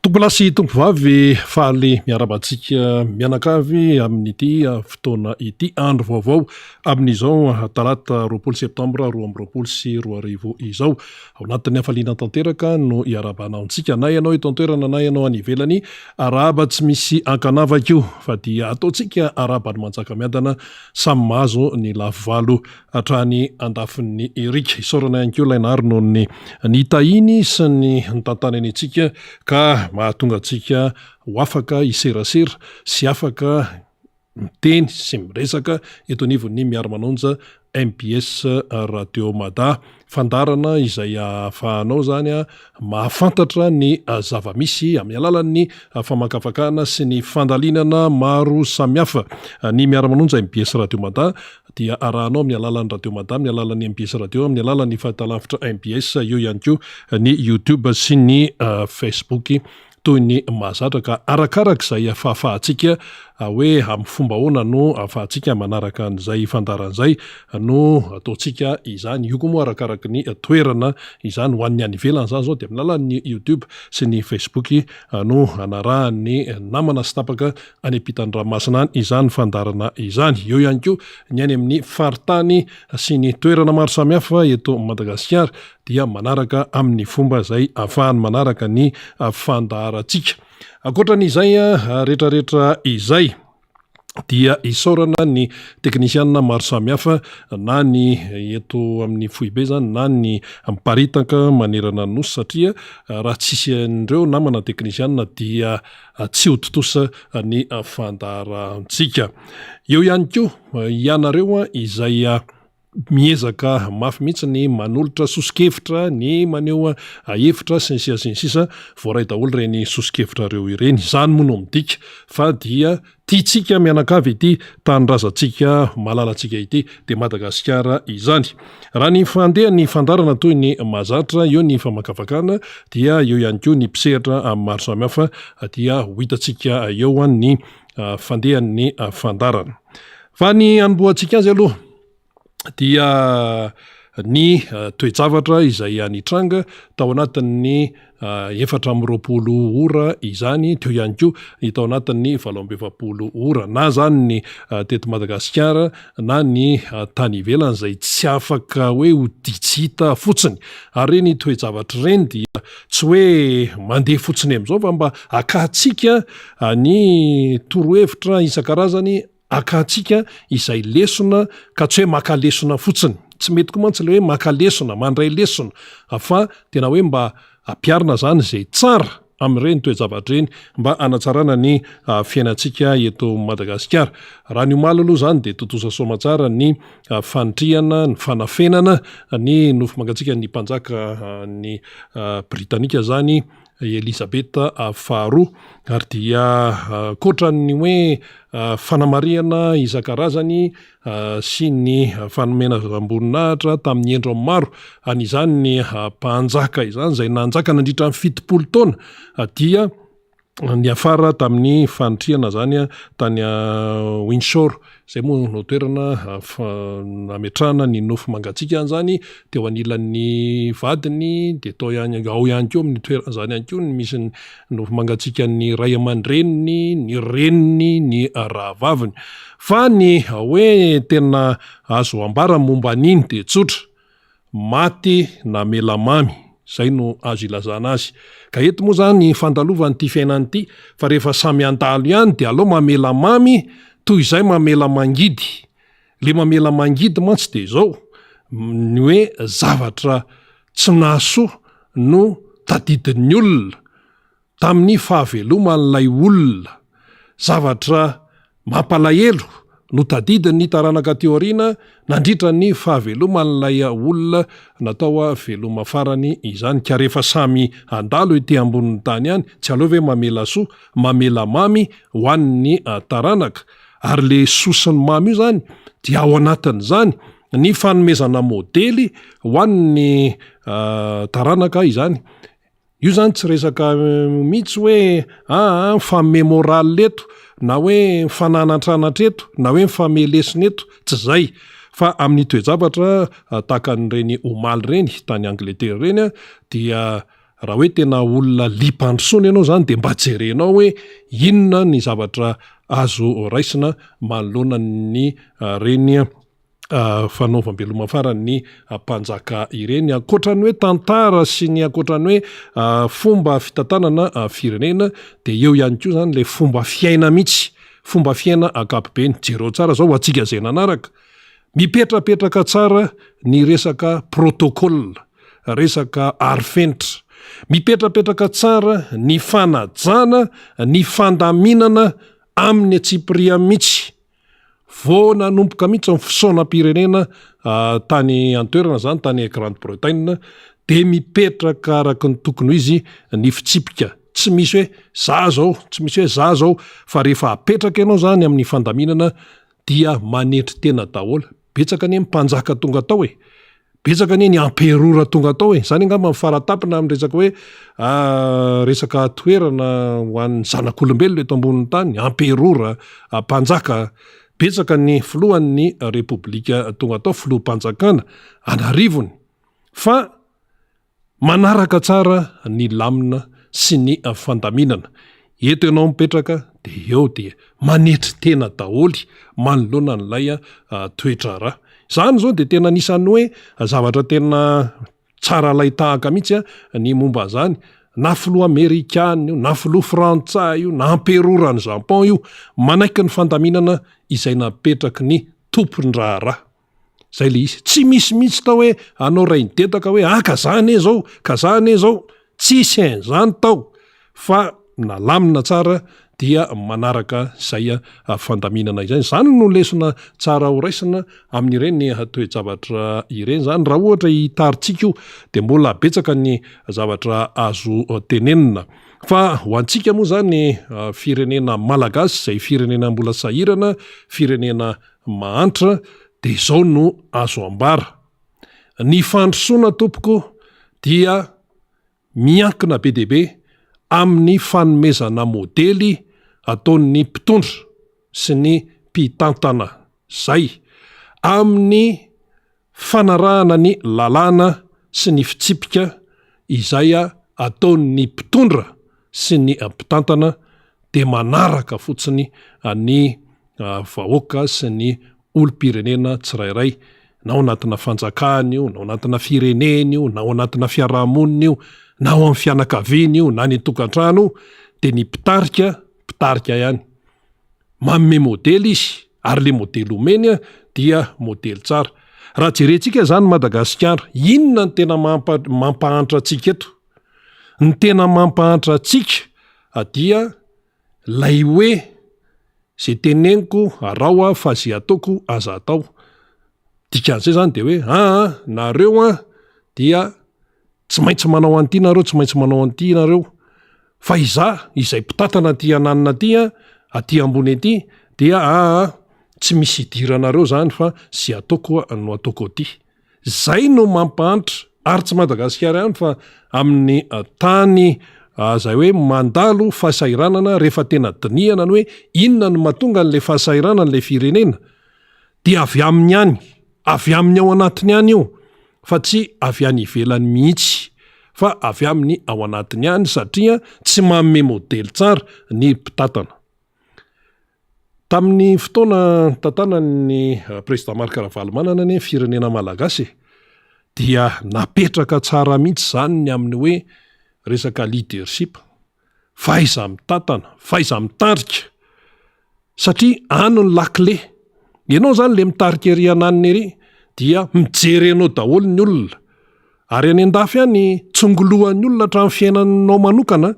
Tompolahy sy tompovavy, faly miarahaba antsika mianakavy amin'ity fotoana ity, andro vaovao amin'izao talata 20 septambra 2022 izao. Ao anatin'ny hafaliana tanteraka no iarahabana antsika, na ianao eto an-toerana na ianao any ivelany, arahaba tsy misy ankanavaka io fa dia ataontsika arahaba ny Manjakamiadana samy mahazo ny lafy valo hatrany andafin'ny riaka. Isaorana ihany koa ilay Nary noho ny nitahiany sy ny nitantanany antsika ka mahatonga antsika ho afaka hiserasera sy afaka miteny sy miresaka eto anivon'ny Miara-Manonja mbs Radio Mada. Fandaharana izay ahafahanao izany mahafantatra ny zava-misy amin'ny alalan'ny famakafakana sy ny fandalinana maro samihafa. Ny Miara-Manonja mbs Radio Mada dia arahanao amin'ny alalan'ny Radio Mada, amin'ny alalan'ny mbs Radio, amin'ny alalan'ny fahitalavitra mbs, eo ihany koa ny YouTube sy ny Facebook toy ny mahazatra ka arakaraka izay fahafahantsika hoe amin'ny fomba ahoana no ahafahantsika manaraka an'izay fandaharana izay no ataontsika izany. Io koa moa arakaraka ny toerana izany. Ho an'ny any ivelany izany izao dia amin'ny alalan'ny YouTube sy ny Facebook no anarahan'ny namana sy tapaka any ampitan'ny ranomasina any izany fandaharana izany. Eo ihany koa ny any amin'ny faritany sy ny toerana maro samihafa eto Madagasikara dia manaraka amin'ny fomba izay ahafahany manaraka ny fandaharantsika. Ankoatra an'izay rehetrarehetra izay dia isaorana ny teknisianina maro samihafa na ny eto amin'ny foibe izany na ny miparitaka manerana ny nosy satria raha tsisy an'ireo namana teknisianina dia tsy ho tontosa ny fandaharantsika. Eo ihany koa ianareo izay miezaka mafy mihitsy ny manolotra soso-kevitra, ny maneho hevitra sy ny sisa sy ny sisa, voaray daholo ireny soso-kevitrareo ireny. Izany moa no midika fa dia tiantsika mianakavy ity tanindrazantsika malalantsika ity, dia Madagasikara izany. Raha ny fandehan'ny fandaharana toy ny mahazatra, eo ny famakafakana, dia eo ihany koa ny mpisehatra amin'ny maro samihafa, dia ho hitantsika eo ny fandehan'ny fandaharana. Fa ny hanombohantsika azy aloha dia ny toe-javatra izay nitranga tao anatin'ny 24 ora izany, teo ihany koa ny tao anatin'ny 48 ora, na izany ny teto Madagasikara na ny tany ivelany izay tsy afaka hoe ho tsy hita fotsiny. Ary ireny toe-javatra ireny dia tsy hoe mandeha fotsiny amin'izao fa mba hakantsika ny torohevitra isan-karazany Akantsika izay lesona ka tsy hoe maka lesona fotsiny. Tsy mety koa mantsy ilay hoe maka lesona, mandray lesona fa tena hoe mba ampiharina izany izay tsara amin'ireny toe-javatra ireny mba hanatsarana ny fiainantsika eto Madagasikara. Raha ny omaly aloha izany dia tontosa soamatsara ny fanitrihana, ny fanafenana ny nofo mangatsiakan'ny mpanjaka ny Britanika izany Elizabeth faharoa ary dia ankoatran'ny hoe fanamarihana isan-karazany sy ny fanomenazam-boninahitra tamin'ny endriny maro an'izany mpanjaka izany izay nanjaka nandritra ny 70 taona dia niafara tamin'ny fanitrihana izany tany Windsor Izay moa no toerana nametrahana ny nofo mangatsiaka izany teo anilan'ny vadiny dia tao ihany ao ihany koa amin'ny toerana izany ihany koa ny misy ny nofo mangatsiakan'ny ray aman-dreniny, ny reniny, ny rahavaviny. Fa ny hoe tena azo ambara momba an'iny dia tsotra, Maty namela mamy, zay no azo ilazana azy. Ka eto moa zany fandalovan'ity fiainana ity fa rehefa samy handalo ihany dia aleo mamela mamy toy izay mamela mangidy. Le mamela mangidy mantsy dia izao, ny hoe zavatra tsy nahasoa no tadidin'ny olona. tamin'ny fahaveloman'ilay olona. Zavatra mampalahelo no tadidin'ny taranaka aty aoriana nandritra ny fahaveloman'ilay olona natao veloma farany izany. Ka rehefa samy handalo ety ambonin'ny tany ihany, tsy aleo ve mamela soa, mamela mamy ho an'ny taranaka? Ary le soa sy ny mamy io izany dia ao anatin'izany ny fanomezana modely ho an'ny taranaka izany. Io zany tsy resaka mihitsy hoe aa mifanome morale eto na hoe mifananatranatra eto na hoe mifanome lesona eto, tsy zay fa amin'ny toe-javatra tahaka an'ireny omaly ireny tany Angletera ireny dia. Raha hoe tena olona liam-pandrosoana ianao izany dia mba jerenao hoe inona ny zavatra azo raisina manoloana ny reny fanaovam-beloma farany ny mpanjaka ireny. Ankoatra ny hoe tantara sy ny ankoatra ny hoe fomba fitantanana firenena dia eo ihany koa izany ilay fomba fiaina mihitsy, fomba fiaina ankapobeny. Jereo tsara izao ho antsika izay nanaraka, mipetrapetraka tsara ny resaka protocole, resaka arifenitra, mipetrapetraka tsara ny fanajana ny fandaminana amin'ny antsipiriany mihitsy. Vao nanomboka mihitsy ny fisaonam-pirenena tany an-toerana izany, tany Grande Bretagne, dia mipetraka araka ny tokony ho izy ny fitsipika. Tsy misy hoe za zao, tsy misy hoe za zao, fa rehefa apetraka ianao izany amin'ny fandaminana dia manetry tena daholo. Betsaka anie ny mpanjaka tonga tao e! Betsaka anie ny amperora tonga tao e! Zany angamba ny faratapina amin'ny resaka hoe resaka toerana ho an'ny zanak'olombelona eto ambonin'ny tany, amperora, mpanjaka. Betsaka ny filohan'ny repoblika tonga tao, filoham-panjakana an'arivony. Fa Manaraka tsara ny lamina sy ny fandaminana. Eto ianao mipetraka dia eo dia manetry tena daholo manoloana an'ilay toe-draharaha. Izany izao dia tena anisan'ny hoe zavatra tena tsara alai-tahaka mihitsy ny momba an'izany. Na filoha amerikana io, na filoha frantsay io, na amperoran'i Japon io, manaiky ny fandaminana izay napetraky ny tompon-draharaha. Zay le izy. Tsy misy mihitsy tao hoe anao rainidedaka hoe ah ka za anie zao, ka za anie zao. Tsisy an'izany tao fa nalamina tsara dia manaraka izay fandaminana izay. Izany no lesona tsara ho raisina amin'ireny toe-javatra ireny zany. Raha ohatra hitarintsika io dia mbola betsaka ny zavatra azo tenenina. Fa ho antsika moa zany firenena malagasy izay firenena mbola sahirana, firenena mahantra dia izao no azo ambara, ny fandrosoana tompoko dia miankina be dia be amin'ny fanomezana modely ataon'ny mpitondra sy ny mpitantana izay amin'ny fanarahana ny lalàna sy ny fitsipika izay ataon'ny mpitondra sy ny mpitantana dia manaraka fotsiny ny vahoaka sy ny olom-pirenena tsirairay, na ao anatina fanjakana io, na ao anatina firenena io, na ao anatina fiarahamonina io, na ao amin'ny fianakaviana io, na any an-tokantrano io, dia ny mpitarika, mpitarika ihany. Manome modely izy, ary ilay modely omeny dia modely tsara. Raha jerentsika izany Madagasikara, inona no tena mampahantra antsika eto? Ny tena mampahantra antsika dia lay hoe ze teneniko araho aho fa ze ataoko aza atao. Dikan'izay zany de hoe aa nareo an dia tsy maintsy manao an'ity nareo, tsy maintsy manao an'ity nareo fa izaho izay mpitantana aty ananona aty an, aty ambony aty dia aa tsy misy idiranareo zany fa ze ataoko no ataoko aty. Zay no mampahantra ary tsy Madagasikara ihany fa amin'ny tany zay hoe mandalo fahasahiranana rehefa tena dinihana ny hoe inona no mahatonga an'ilay fahasahiranana ilay firenena dia avy aminy ihany, avy aminy ao anatiny ihany io fa tsy avy any ivelany mihitsy fa avy aminy ao anatiny ihany satria tsy manome modely tsara ny mpitantana. Tamin'ny fotoana nitantanan'ny Président Marc Ravalomanana anie ny firenena malagasy e, dia napetraka tsara mihitsy izany ny amin'ny hoe resaka leadership, fahaiza-mitantana, fahaiza-mitarika, satria any ny lakile, ianao izany ilay mitarika ery ananona ery dia mijery anao daholo ny olona, ary any an-dafy any tsongolohan'ny olona hatramin'ny fiainanao manokana.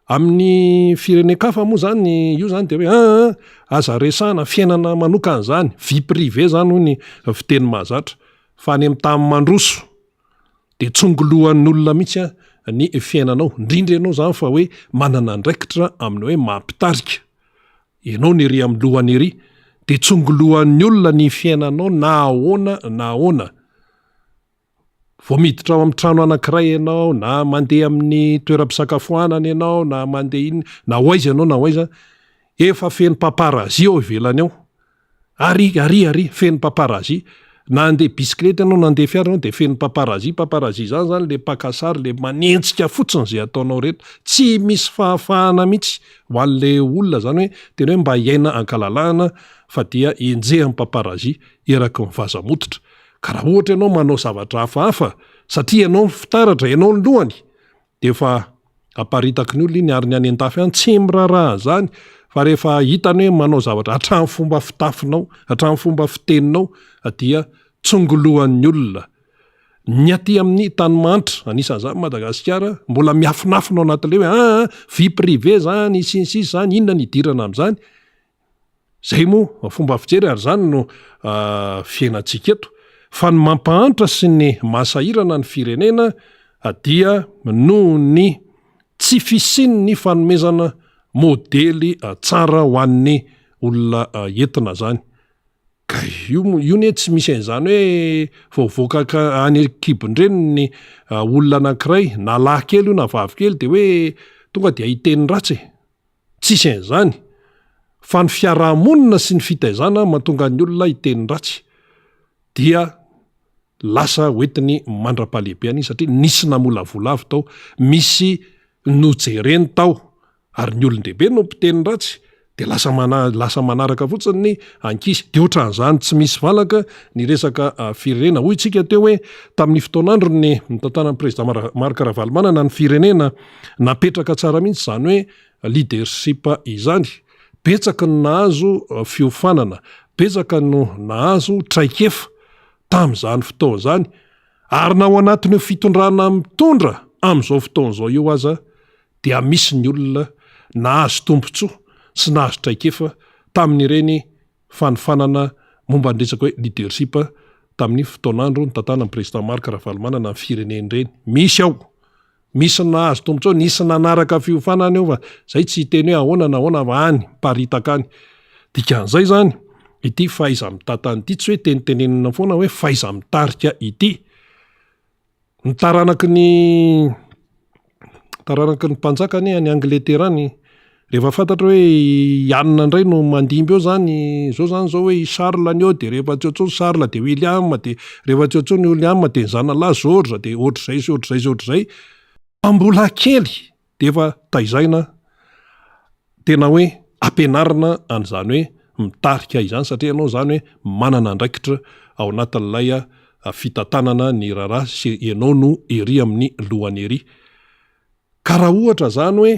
Amin'ny firenen-kafa moa zany io zany de hoe aa aza resahana fiainana manokana zany, vie privée zany hoy ny fiteny mahazatra, fa any amin'ny tany mandroso de tsongolohan'ny olona mihitsy a ny fiainanao, indrindra ianao zany fa hoe manana andraikitra amin'ny hoe maha mpitarika, ianao ny ery amin'ny lohany ery de tsongolohan'ny olona ny fiainanao na ahoana na ahoana. Vao miditra ao amin'ny trano anankiray ianao na mandeha amin'ny toeram-pisakafoanana ianao na mandeha inona na ho aiza ianao na ho aiza, efa feno paparazzi ao ivelany ao. Ary, ary, ary, feno paparazzi. Na handeha bisikileta ianao na handeha fiara ianao dia feno paparazzi, paparazzi izany izany le mpaka sary le manenjika fotsiny izay ataonao rehetra. Tsy misy fahafahana mihitsy ho an'le olona izany hoe tena hoe mba hiaina ankalalahana fa dia enjehan'ny paparazzi eraky ny vaza-mototra. Ka raha ohatra ianao manao zavatra hafahafa satria ianao ny fitaratra, ianao ny lohany dia efa aparitaky ny olona iny ary ny any an-dafy any tsy miraharaha an'izany fa rehefa hitany hoe manao zavatra hatramin'ny fomba fitafinao, hatramin'ny fomba fiteninao dia tsongolohan'ny olona. Ny aty amin'ny tany mahantra, anisan'izany Madagasikara, mbola miafinafina ao anatin'ilay hoe aa vie privée zany sy ny sisa zany, inona ny idirana amin'izany? Zay moa fomba fijery ary izany no fiainantsika eto. Fa ny mampahantra sy ny mahasahirana ny firenena dia noho ny tsy fisian'ny fanomezana modely tsara ho an'ny olona entina izany. Ka io moa, io anie tsy misy an'izany hoe vao voaka any an-kibon-dreniny ny olona anankiray na lahy kely io na vavy kely dia hoe tonga dia hiteny ratsy e. Tsisy an'izany fa ny fiarahamonina sy ny fitaizana mahatonga ny olona hiteny ratsy dia lasa hoentiny mandra-pahalehibeany izy satria nisy namolavola avy tao, misy nojereny tao ary ny olon-dehibe no mpiteny ratsy dia lasa mana- lasa manaraka fotsiny ny ankizy. Dia ohatran'izany tsy misy valaka ny resaka firenena. Hoy isika teo hoe tamin'ny fotoan'androny nitantanan'ny président Marc Ravalomanana ny firenena, napetraka tsara mihitsy izany hoe leadership izany. Betsaka no nahazo fiofanana, betsaka no nahazo traikefa tamin'izany fotoana izany, ary na ao anatin'io fitondrana mitondra amin'izao fotoana izao io aza dia misy ny olona nahazo tombontsoa sy nahazo traikefa tamin'ireny fanofanana momba ny resaka hoe leadership tamin'ny fotoan'andro nitantanan'ny Président Marc Ravalomanana ny firenena ireny. Misy ao. Misy nahazo tombotsoa, nisy nanaraka fiofanana eo fa zay tsy hiteny hoe ahoana na ahoana fa any, miparitaka any. Dikan'izay zany, ity fahaiza-mitantana ity tsy hoe tenitenenina foana hoe fahaiza-mitarika ity. Ny taranaky ny taranaky ny mpanjaka anie any Angletera any, rehefa fantatra hoe i Anne indray no mandimby eo zany, zao zany zao hoe i Charles ny eo de rehefa tsy eo intsony Charles de William, de rehefa tsy eo intsony William de ny zanany lahy George, de ohatr'izay sy ohatr'izay sy ohatr'izay. Fa mbola kely de efa taizaina tena hoe ampianarina an'izany hoe mitarika izany satria ianao izany hoe manana andraikitra ao anatin'ilay fitantanana ny raharaha sy ianao no ery amin'ny lohany ery. Ka raha ohatra izany hoe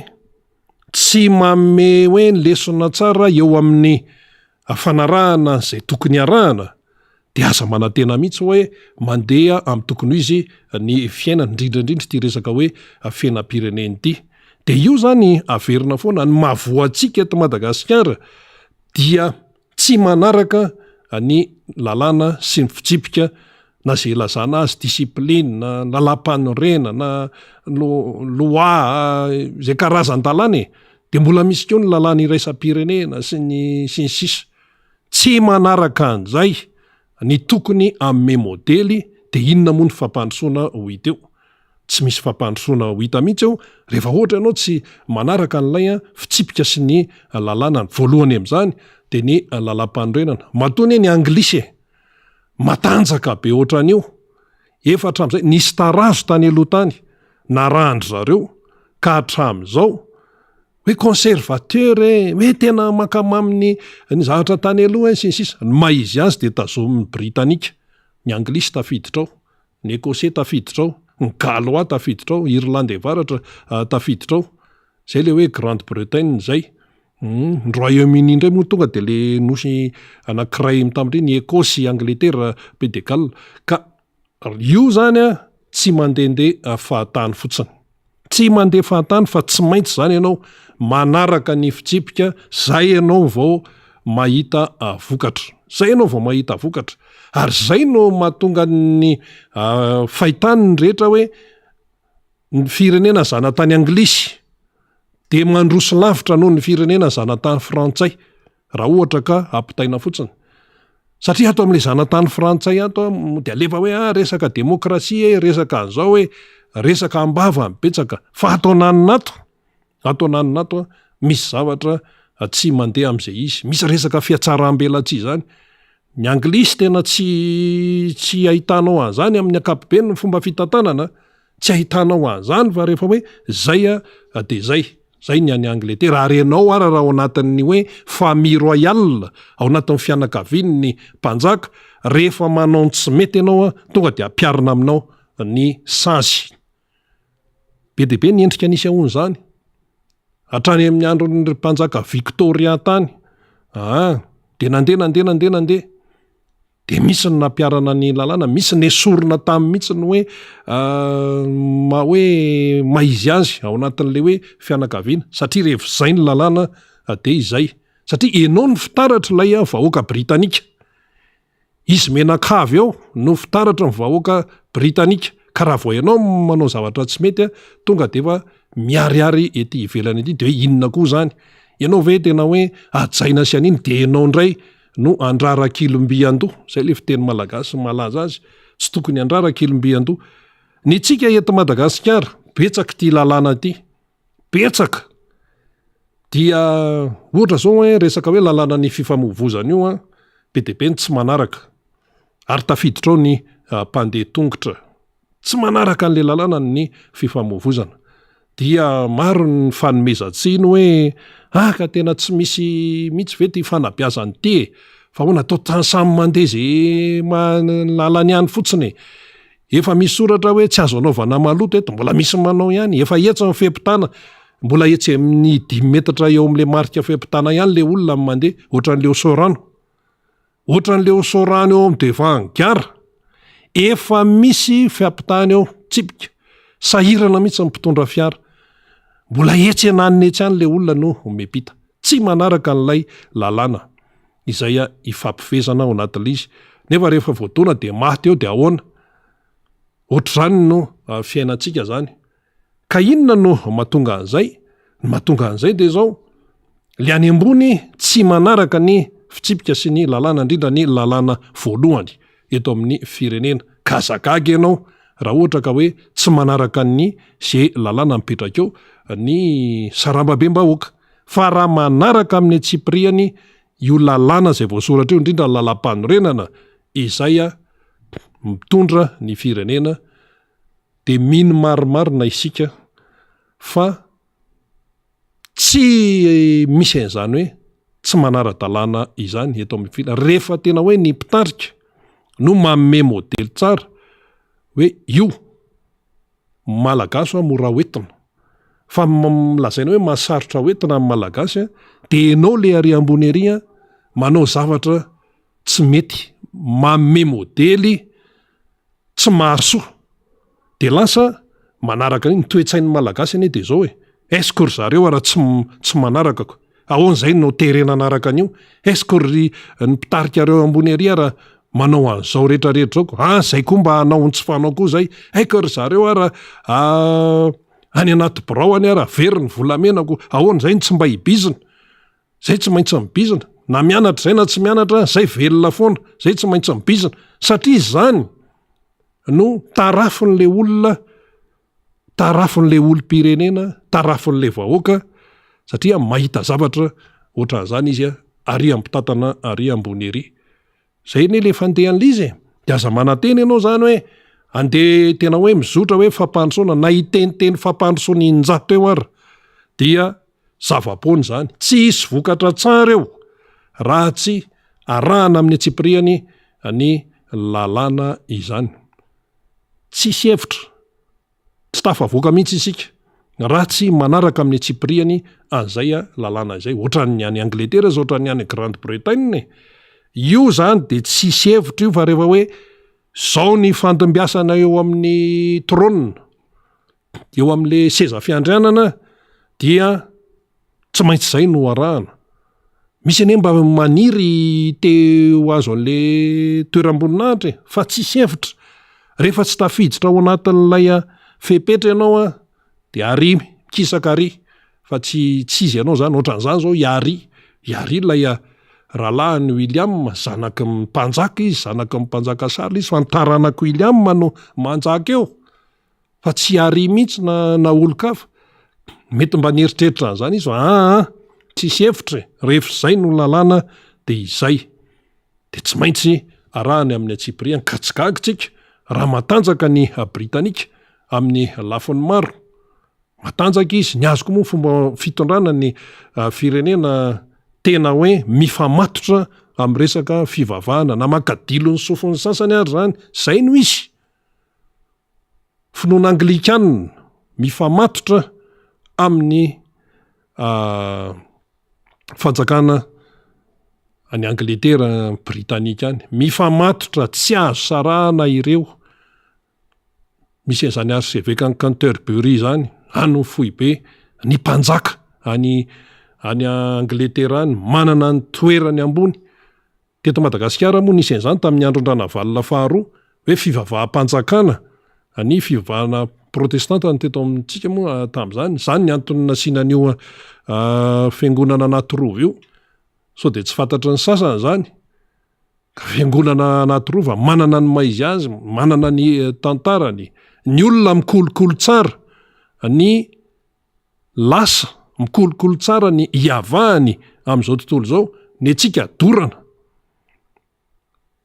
tsy manome hoe ny lesona tsara eo amin'ny fanarahana izay tokony arahana dia aza manantena mihitsy hoe mandeha amin'ny tokony ho izy ny fiainana, indrindra indrindra ity resaka hoe fiainam-pirenena ity. Dia io izany averina foana, ny mahavoa antsika eto Madagasikara dia tsy manaraka ny lalàna sy ny fitsipika na izay ilazana azy, discipline, lalàm-panorenana, loi, izay karazan-dalàna e! Dia mbola misy koa ny lalàna iraisam-pirenena sy ny sy ny sisa. Tsy manaraka an'izay ny tokony hanome modely dia inona moa ny fampandrosoana ho hita eo? Tsy misy fampandrosoana ho hita mihitsy eo rehefa ohatra ianao tsy manaraka an'ilay fitsipika sy ny lalàna. Ny voalohany amin'izany dia ny lalàm-panorenana. Matoa anie ny anglisy e! Matanjaka be ohatran'io. Efa hatramin'izay, nisy tarazo tany aloha tany narahan-dry zareo ka hatramin'izao hoe conservateur e, hoe tena mankamamy ny ny zavatra tany aloha e, sy ny sisa. Ny maha izy azy dia tazomin'ny Britanika, ny Anglisy tafiditra ao, ny Ekosey tafiditra ao, ny Galoà tafiditra ao, Irlandy Avaratra tafiditra ao. Izay ilay hoe Grande Bretagne izay. Ny Royaume-Uni indray moa tonga dia ilay nosy anankiray mitambatra iny, Ekosy, Angletera, Pays de Galles. Ka io izany an, tsy mandehandeha fahatany fotsiny. Tsy mandeha fahatany fa tsy maintsy izany ianao manaraka ny fitsipika, izay ianao vao mahita vokatra. Izay ianao vao mahita vokatra. Ary izay no mahatonga ny fahitany ny rehetra hoe ny firenena zanatany anglisy dia mandroso lavitra noho ny firenena zanatany frantsay raha ohatra ka ampitaina fotsiny. Satria ato amin'ilay zanatany frantsay ato dia alefa hoe ah resaka demokrasia e, resaka an'izao e, resaka am-bava ny betsaka. Fa ato ananona ato, ato ananona ato misy zavatra tsy mandeha amin'izay izy. Misy resaka fihatsaram-belatsihy izany. Ny anglisy tena tsy tsy ahitanao an'izany amin'ny ankapobeny ny fomba fitantanana, tsy ahitanao an'izany fa rehefa hoe zay a de zay. Zay ny any Angletera. Ary ianao ara raha ao anatin'ny hoe famille royale, ao anatin'ny fianakavian'ny mpanjaka, rehefa manao ny tsy mety ianao a, tonga de ampiharina aminao ny sazy. Be dia be ny endrika nisehoan'izany. Hatrany amin'ny andron'ny mpanjaka Victoria tany. Aa, dia nandeha nandeha nandeha nandeha. Dia misy ny nampiharana ny lalàna, misy nesorina tamy mihitsy ny hoe maha hoe maha izy azy ao anatin'ilay hoe fianakaviana satria rehefa izay ny lalàna dia izay. Satria ianao no fitaratr'ilay vahoaka britanika. Izy mianakavy eo no fitaratry ny vahoaka britanika ka raha vao ianao manao zavatra tsy mety tonga dia efa miharihary ety ivelany ety dia hoe inona koa izany? Ianao ve tena hoe hajaina sy an'iny dia ianao indray no andrara kilomby an-doha, izay ilay fiteny malagasy malaza azy, tsy tokony andrara kilomby an-doha. Ny antsika eto Madagasikara, betsaka ity lalàna ity, betsaka! Dia ohatra izao hoe resaka hoe lalàna ny fifamoivozana io an, be dia be ny tsy manaraka, ary tafiditra ao ny mpandeha tongotra. Tsy manaraka an'ilay lalàna ny fifamoivozana. Dia maro ny fanomezan-tsiny hoe ah ka tena tsy misy mihitsy ve ity fanabeazana ity e! Fa ahoana atao tany samy mandeha ze lalany any fotsiny e! Efa misy soratra hoe tsy azo anaovana maloto eto, mbola misy manao ihany, efa etsy ny fehi-pitana, mbola etsy amin'ny dimy metatra eo amin'ilay marika fehi-pitana ihany ilay olona no mandeha, ohatran'ilay eo Soarano. Ohatran'ilay eo Soarano eo amin'ny devant gare, efa misy fiampitana eo, tsipika, sahirana mihitsy ny mpitondra fiara, mbola etsy ananona etsy ihany ilay olona no miampita, tsy manaraka an'ilay lalàna izay ifampifehezana ao anatin'ilay izy, nefa rehefa voadona dia maty eo dia ahoana? Ohatr'izany no fiainantsika izany. Ka inona no mahatonga an'izay? Ny mahatonga an'izay dia izao, le any ambony tsy manaraka ny fitsipika sy ny lalàna, indrindra ny lalàna voalohany eto amin'ny firenena. Ka aza gaga ianao raha ohatra ka hoe tsy manaraka ny ze lalàna mipetraka eo ny sarambabem-bahoaka. Fa raha manaraka amin'ny antsipiriany io lalàna izay voasoratra io, indrindra ny lalàm-panorenana izay mitondra ny firenena, dia mino marimarina isika fa tsy misy an'izany hoe tsy manara-dalàna izany eto amin'ny fila. Rehefa tena hoe ny mpitarika no manome modely tsara hoe io Malagasy hoa mora hoentina, fa lazaina hoe mahasarotra hoentina ny Malagasy dia ianao le ary ambony ary manao zavatra tsy mety, manome modely tsy mahasoa de lasa manaraka an'iny, ny toe-tsain'ny malagasy anie de zao e, est-ce que ry zareo ara tsy tsy manaraka ko, ahoana zay no terena hanaraka an'io, est-ce que ry ny mpitarika reo ambony ary ara manao an'izao rehetra rehetra zao ko, ah zay koa mba hanao ny tsy fanao koa zay, hay ka ry zareo ara any anaty birao any ara very ny volamena ko, ahoana zay no tsy mba hibizina. Zay tsy maintsy mibizina, na mianatra zay na tsy mianatra, zay velona foana, zay tsy maintsy mibizina, satria izany no tarafin'le olona, tarafin'le olom-pirenena, tarafin'le vahoaka, satria mahita zavatra ohatran'izany izy ary ampitatana ary ambony ery. Zay anie le fandehan'le izy e! De aza manantena ianao zany hoe andeha tena hoe mizotra hoe fampandrosoana na hiteniteny fampandrosoana injato eo ara dia zava-poana izany. Tsy hisy vokatra tsara eo raha tsy arahana amin'ny antsipiriany ny lalàna izany. Tsisy hevitra. Tsy tafavoaka mihitsy isika raha tsy manaraka amin'ny antsipiriany an'izay lalàna izay. Ohatran'ny any Angletera izao, ohatran'ny any Grande Bretagne e. Io izany dia tsisy hevitra io fa rehefa hoe izao ny fandimbiasana eo amin'ny trône, eo amin'ilay seza fiandrianana dia Tsy maintsy izay no arahana. Misy anie mba maniry te ho azo an'le toeram-boninahitra e, fa tsisy hevitra. Rehefa tsy tafiditra ao anatin'ilay fepetra ianao an, de ary mikisaka ary fa tsy tsy izy ianao zany. Ohatran'izany zao i Harry, i Harry ilay rahalahin'i William, zanaky ny mpanjaka izy, zanaky ny mpanjaka Charles izy fa ny taranak'i William no manjaka eo. Fa tsy Harry mihitsy na na olon-kafa. Mety mba nieritreritra an'izany izy fa aa tsisy hevitra e, rehefa izay no lalàna dia izay. Dia tsy maintsy arahany amin'ny antsipiriany ka tsy gaga tsika raha matanjaka ny Britanika amin'ny lafiny maro. Matanjaka izy, ny azy koa moa fomba fitondrana ny firenena tena hoe mifamatotra amin'ny resaka fivavahana na mankadilo ny sofin'ny sasany ary izany, izay no izy. Finoana anglikana mifamatotra amin'ny fanjakana any Angletera Britanika any. Mifamatotra tsy azo sarahana ireo. Misy an'izany arsevekan'i Canterbury izany, any ny foibe, ny mpanjaka any any Angletera any, manana ny toerany ambony. Teto Madagasikara moa nisy an'izany tamin'ny andron-dRanavalona faharoa, hoe fivavaham-panjakana, ny fivavahana protestanta no teto amintsika moa tamin'izany. Izany ny antony nasiana an'io fiangonana anaty rova io. Sao dia tsy fantatry ny sasany izany. Ka fiangonana anaty rova, manana ny maha izy azy, manana ny tantarany. Ny olona mikolokolo tsara ny lasa mikolokolo tsara ny hiavahany amin'izao tontolo izao, ny antsika dorana.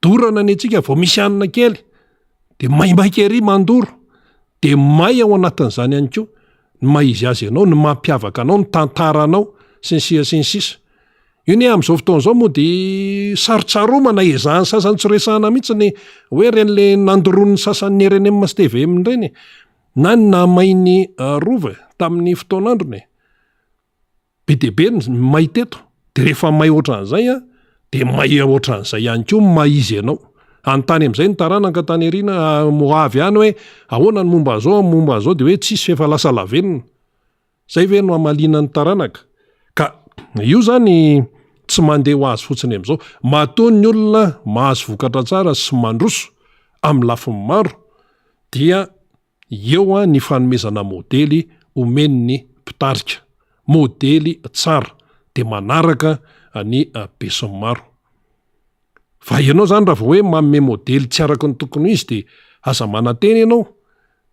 Dorana ny antsika vao misy hanina kely de maimaika ery mandoro, de may ao anatin'izany ihany koa ny maha izy azy anao, ny mampiavaka anao, ny tantaranao sy ny sisa sy ny sisa. Io anie amin'izao fotoana izao moa de sarotsaromana ezahan'ny sasany tsy resahana mihitsy ny hoe ireny le nandoroan'ny sasany ny rnm sy tvm ireny e. Na ny nahamay ny rova e, tamin'ny fotoan'androny e. Be dia be ny may teto, dia rehefa may ohatran'izay an, dia may ohatran'izay ihany koa ny maha izy anao. Anontany amin'izay ny taranaka tany aoriana ho avy any hoe ahoana ny momba an'izao, ny momba an'izao, dia hoe tsisy fa efa lasa lavenona. Izay ve no hamaliana ny taranaka? Ka io izany tsy mandeha ho azy fotsiny amin'izao. Matoa ny olona mahazo vokatra tsara sy mandroso amin'ny lafiny maro dia eo ny fanomezana modely omen'ny mpitarika. Modely tsara dia manaraka ny besinimaro. Fa ianao zany raha vao hoe manome modely tsy araka ny tokony ho izy dia aza manantena ianao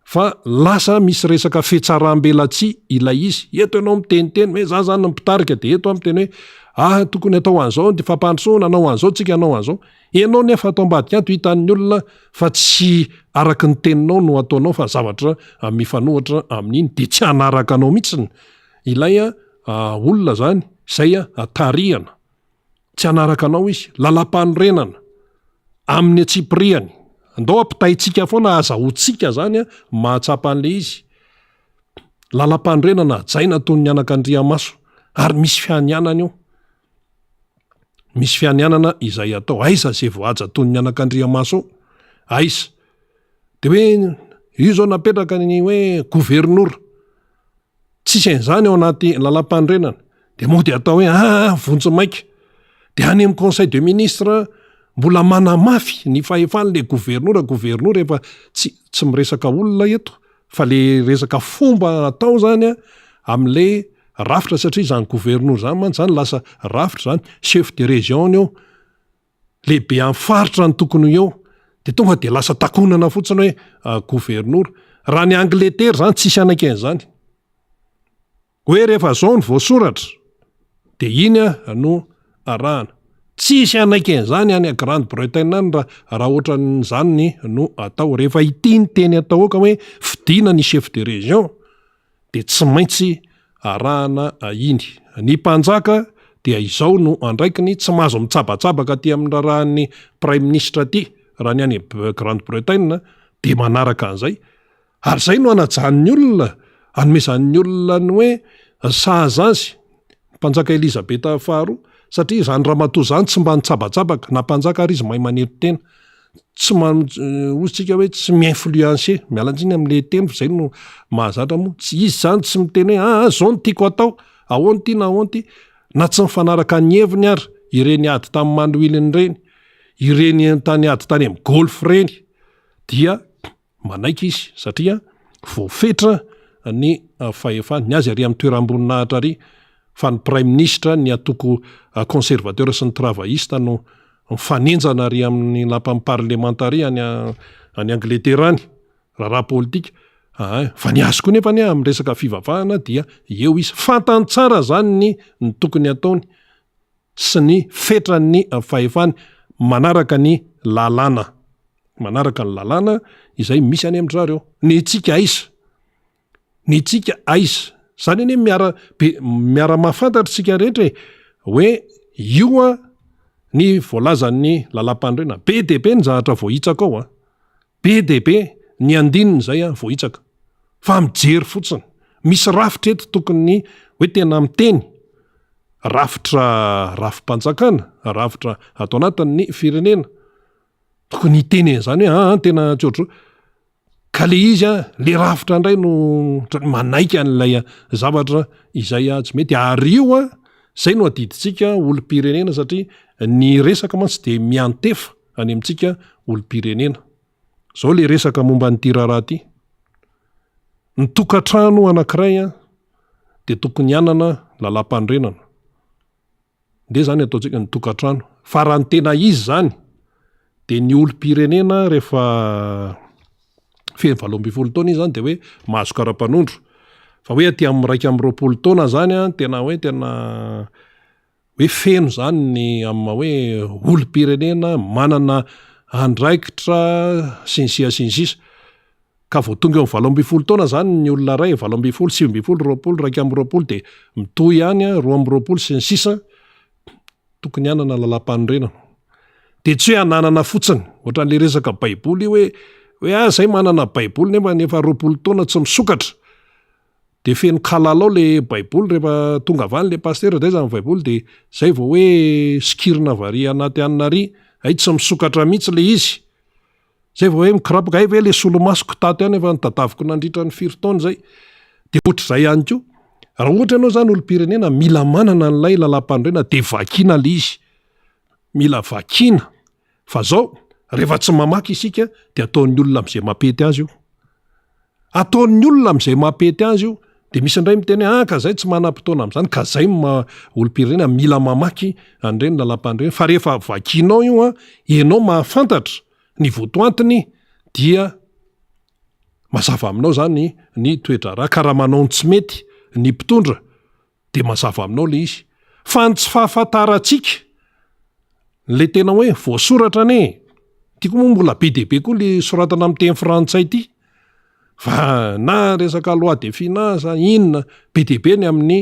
fa lasa misy resaka fetsaram-belatsihy ilay izy. Eto ianao miteniteny hoe za zany no mpitarika dia eto aho miteny hoe ah tokony atao an'izao ny fampandrosoana, hanao an'izao tsika, hanao an'izao. Ianao nefa ato ambadika ato hitan'ny olona fa tsy araka ny teninao no ataonao fa zavatra mifanohitra amin'iny dia tsy hanaraka anao mihitsiny ilay olona zany izay tarihana. Tsy hanaraka anao izy. Lalampanorenana. Amin'ny antsipirihany. Andao ampitaintsika foana azahoantsika zany mahatsapa an'ilay izy. Lalampanorenana hajaina toy ny anakandriamaso. Ary misy fianianana eo. Misy fianianana izay atao. Aiza izay voahaja toy ny anakandriamaso eo? Aiza? De hoe io zao napetraka ny hoe governora. Tsisy an'izany ao anaty lalampanorenana. Dia mody atao hoe aa vonjy maika. Dia any amin'ny conseil de ministre mbola manamafy ny fahefan'le governora, governora efa tsy tsy miresaka olona eto fa le resaka fomba atao zany a am'le rafitra satria izany governora zany mantsy zany lasa rafitra zany, chef de région ny eo, lehibe amin'ny faritra no tokony ho eo, de tonga de lasa takonana fotsiny hoe governora. Raha ny Angletera zany tsisy hanaiky an'izany. Hoe rehefa zao no voasoratra de iny no arahana. Tsisy hanaiky an'izany any Grande Bretagne any raha raha ohatran'izany no atao. Rehefa ity ny teny atao ka hoe fidiana ny chef de région dia tsy maintsy arahana iny. Ny mpanjaka dia izao no andraikiny, tsy mahazo mitsabatsabaka aty amin'ny raharahan'ny praiminisitra aty raha ny any Grande Bretagne dia manaraka an'izay. Ary izay no anajan'ny olona, anomezan'ny olona ny hoe sahaza azy, mpanjaka Elizabeta faharoa, satria izany ramatoa izany tsy mba nitsabatsabaka, na mpanjaka ary izy mahay manery tena. Tsy man-, hoy isika hoe tsy mi-influencer, miala tsiny amin'ilay teny fa izay no mahazatra moa, tsy izy izany tsy miteny hoe aa izao no tiako atao, ahoana ity na ahoana ity, na tsy mifanaraka ny heviny ary ireny ady tamin'ny Manuiliny ireny, ireny tany ady tany amin'ny Golfe ireny dia Manaiky izy satria voafetra ny fahefany. Ny azy ary amin'ny toeram-boninahitra ary fa ny praiminisitra, ny antoko conservateur sy ny travailliste no mifanenjana ary amin'ny lapan'ny parlemanta ary any any Angletera any, raharaha politika. Aa fa ny azy koa nefa anie amin'ny resaka fivavahana dia eo izy. Fantany tsara izany ny ny tokony hataony sy ny fetran'ny fahefany. manaraka ny lalàna. Manaraka ny lalàna izay misy any amin-dry zareo. Ny antsika aiza? Ny antsika aiza? Zany anie miara be miara mahafantatra isika rehetra e, hoe io an ny voalazan'ny lalàmpanorenana. Be dia be ny zavatra voahitsaka ao an. Be dia be ny andininy izay an voahitsaka. Fa mijery fotsiny. Misy rafitra eto tokony hoe tena miteny. Rafitra rafi-panjakana, rafitra ato anatin'ny firenena. Tokony hiteny an'izany hoe aa tena tsy ohatr'izao. Ka le izy an, le rafitra indray no ohatran'ny manaiky an'ilay zavatra izay tsy mety. Ary io an, zay no adidintsika olom-pirenena satria ny resaka mantsy dia miantefa any amintsika olom-pirenena. Zao le resaka momba an'ity raharaha ity. Ny tokantrano anankiray an, dia tokony hanana lalàmpanorenana. Ndeha zany ataontsika ny tokantrano. Fa raha ny tena izy zany de ny olom-pirenena rehefa feno 18 taona izy zany de hoe mahazo kara-panondro. Fa hoe aty amin'ny 21 taona zany an, tena hoe tena hoe feno zany ny amin'ny maha hoe olom-pirenena manana andraikitra sy ny sisa sy ny sisa. Ka vao tonga eo amin'ny 18 taona zany ny olona iray, 18, 19, 20, 21 dia mitohy ihany, 22 sy ny sisa, tokony hanana lalàmpanorenana. Dia tsy hoe hananana fotsiny, ohatran'ilay resaka baiboly io hoe, hoe ah zay manana baiboly nefa efa 20 taona tsy misokatra. Dia feno kalalao le baiboly rehefa tonga avy any le pasitera dia aiza ny baiboly dia zay vao hoe sikirina avy ary anaty anona ary, hay tsy misokatra mihitsy le izy. Zay vao hoe mikirapaka, hay ve le solomasoko tato ihany efa notadaviko nandritra ny firy taona izay. Dia ohatr'izay ihany koa. Raha ohatra ianao izany olom-pirenena mila manana an'ilay lalàmpanorenana dia vakiana ilay izy. Mila vakiana. Fa zao, rehefa tsy mamaky isika dia ataon'ny olona amin'izay mampety azy io. Ataon'ny olona amin'izay mampety azy io. Dia misy indray miteny hoe ah ka zay tsy manam-potoana amin'izany, ka zay no maha olom-pirenena mila mamaky an'ireny lalàmpanorenana. Fa rehefa vakianao io an, ianao mahafantatra ny votoantiny dia mazava aminao izany ny toe-draharaha. Ka raha manao ny tsy mety ny mpitondra dia mazava aminao ilay izy. Fa ny tsy fahafantarantsika ilay tena hoe voasoratra anie e! Ity koa moa mbola be dia be koa ilay soratana amin'ny teny frantsay ity. Fa na resaka loi de finance inona, be dia be ny amin'ny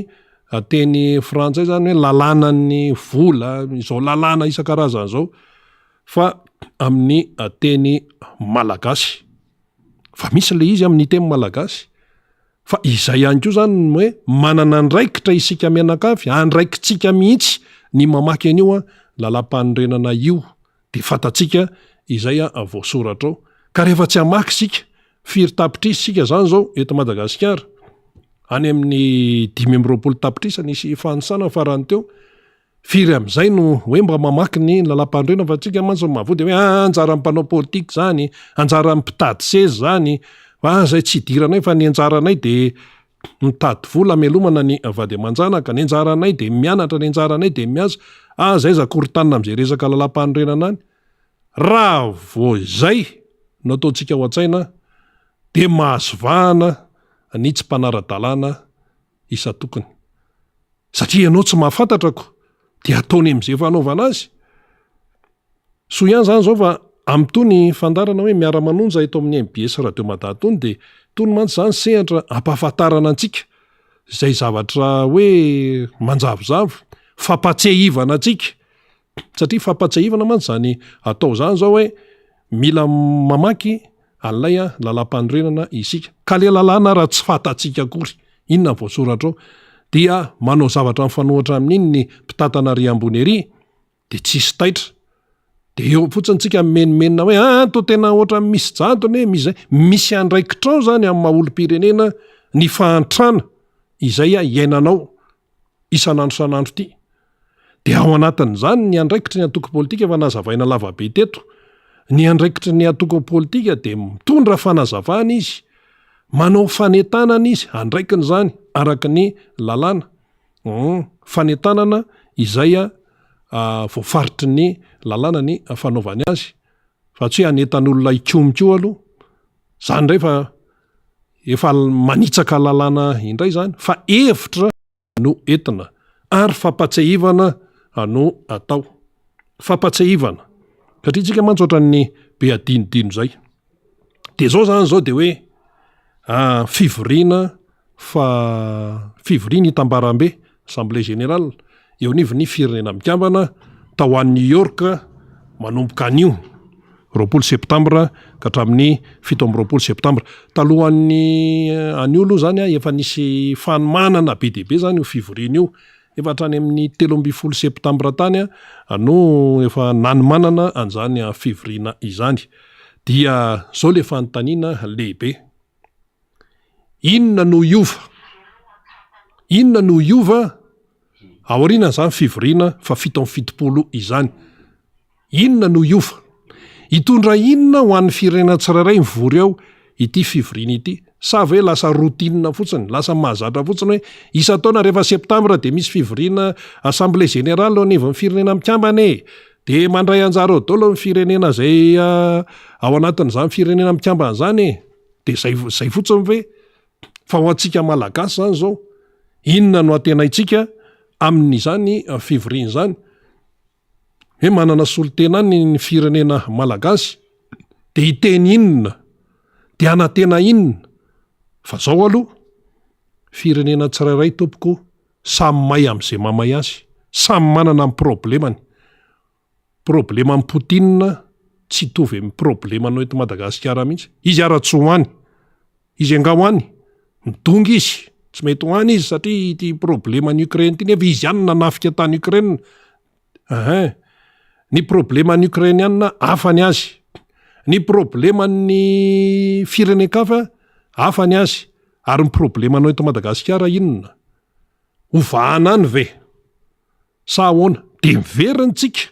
teny frantsay izany hoe lalànan'ny vola, izao lalàna isan-karazany izao fa amin'ny teny malagasy. Fa misy ilay izy amin'ny teny malagasy. Fa izay ihany koa izany ny hoe manana andraikitra isika mianakavy, andraikitsika mihitsy ny mamaky an'io lalàmpanorenana io dia fantatsika izay voasoratra ao. Ka rehefa tsy hamaky isika, firy tapitrisa isika izany izao eto Madagasikara? Any amin'ny 25 tapitrisa nisy fanisana farany teo. Firy amin'izay no hoe mba mamaky ny lalàmpanorenana fa antsika mantsy ny mahavoa dia hoe ah anjaran'ny mpanao politika izany, anjaran'ny mpitady seza izany, fa izay tsy idiranay fa ny anjaranay dia mitady vola hamelomana ny vady aman-janaka, ny anjaranay dia mianatra, ny anjaranay dia miasa, ah izay aza korontanina amin'izay resaka lalàmpanorenana any. Raha vao izay no ataontsika ao an-tsaina dia mahazo vahana ny tsy mpanara-dalàna isan-tokony. Satria ianao tsy mahafantatra ko dia ataony amin'izay fanaovana azy. Soa ihany izany izao fa amin'itony fandaharana hoe miara-manonja eto amin'ny mbs Radio Mada itony dia itony mantsy izany sehatra ampahafantarana antsika izay zavatra hoe manjavozavo, fampatsiahivana antsika. Satria fampatsiahivana mantsy izany atao izany izao hoe mila mamaky an'ilay lalàmpanorenana isika. Ka ilay lalàna raha tsy fantatsika akory inona ny voasoratra ao dia manao zavatra mifanohitra amin'iny ny mpitantana ary ambony ery dia tsisy taitra. Dia eo fotsiny tsika mimenomenona hoe ah toa tena ohatran'ny misy jadona e, misy zay. Misy andraikitrao izany amin'ny maha olom-pirenena ny fahantrana izay iainanao isan'andro isan'andro ity. Dia ao anatin'izany ny andraikitry ny antoko politika efa nazavaina lavabe teto. Ny andraikitry ny antoko politika dia mitondra fanazavana izy, manao fanentanana izy, andraikiny izany araka ny lalàna. Fanentanana izay voafaritry ny lalàna ny fanaovany azy fa tsy hoe hanentan'olona hikomy koa aloha. Izany indray fa efa manitsaka lalàna indray izany fa hevitra no entina ary fampatsiahivana no atao. Fampatsiahivana. Satria tsika mantsy ohatran'ny be adinodino zay. De zao zany zao de hoe fivoriana fa fivoriana itambarambe, assemblée générale, eo anivon'ny Firenena Mikambana tao any New York manomboka anio 20 septambra ka hatramin'ny 27 septambra. Talohan'ny anio aloha zany efa nisy fanomanana be dia be zany io fivoriana io. Efa hatrany amin'ny 13 septambra tany no efa nanomanana an'izany fivoriana izany. Dia zao le fanontaniana lehibe. Inona no hiova? Inona no hiova aorianan'izany fivoriana fa 77 izany? Inona no hiova? Hitondra inona ho an'ny firenena tsirairay mivory ao ity fivoriana ity? Sa ve lasa routine fotsiny, lasa mahazatra fotsiny hoe isan-taona rehefa septambra dia misy fivoriana assemblée générale eo anivon'ny firenena mikambana e! Dia mandray anjara ao daholo ny firenena izay ao anatin'izany firenena mikambana izany e! Dia zay zay fotsiny ve? Fa ho antsika Malagasy izany izao, inona no antenaintsika amin'izany fivoriana izany? Hoe manana solontena any ny firenena Malagasy, dia hiteny inona? Dia hanantena inona? Fa zao aloha, firenena tsirairay tompoko samy may amin'izay mamay azy, samy manana ny problemany. Probleman'i Poutine tsy hitovy amin'ny problemanao eto Madagasikara mihitsy. Izy ara tsy ho any. Izy angaha ho any? Midongy izy. Tsy mety ho any izy satria ity probleman'i Ukraine ity nefa izy ihany no nanafika tany Ukraine. Ahin. Ny probleman'ny Ukrainiana hafa ny azy. Ny probleman'ny firenen-kafa hafa ny azy. Ary ny problemanao eto Madagasikara inona? Hovahana any ve? Sa ahoana? Dia miverina tsika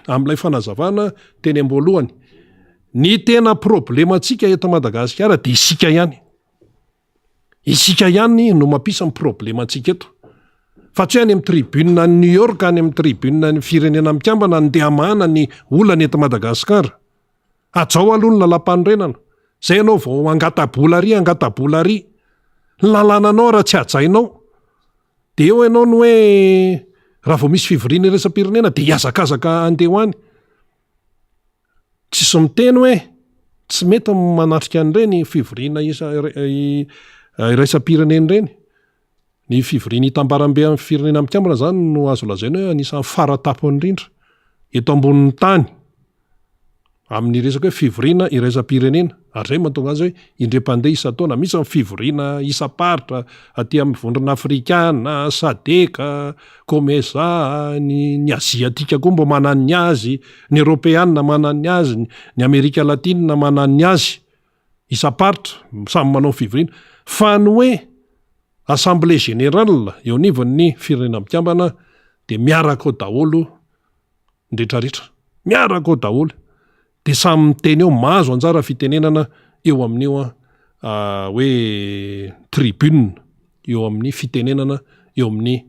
amin'ilay fanazavana teny am-boalohany. Ny tena problemantsika eto Madagasikara dia isika ihany. Isika ihany no mampisa ny problemantsika eto. Fa tsy hoe any amin'ny tribune any New York, any amin'ny tribune any Firenena Mikambana no ndeha hamahana ny olana eto Madagasikara. Hajao aloha ny lalàmpanorenana. Zay ianao vao hangata-bola ary, hangata-bola ary. Ny lalànanao raha tsy hajainao, Dia eo ianao no hoe raha vao misy fivoriana iraisam-pirenena dia hihazakazaka handeha ho any. Tsisy miteny hoe tsy mety ny manatrika an'ireny fivoriana iraisam-pirenena ireny. Ny fivoriana itambarambe amin'ny firenena mikambana izany no azo lazaina hoe anisan'ny fara-tampony indrindra eto ambonin'ny tany. Amin'ny resaka hoe fivoriana iraisam-pirenena, ary izay no mahatonga azy hoe indray-mpandeha isan-taona, misy ny fivoriana isam-paritra aty amin'ny vondrona afrikana, sadec, comesa, ny ny aziatika koa mba manana ny azy, ny eropeana manana ny azy, ny amerika latina manana ny azy, isam-paritra samy manao fivoriana, fa ny hoe assemblée générale eo anivon'ny firenena mikambana dia miaraka ao daholo ny retraretra. Miaraka ao daholo. Dia samy miteny eo, mahazo anjara fitenenana eo amin'io hoe tribune, eo amin'ny fitenenana eo amin'ny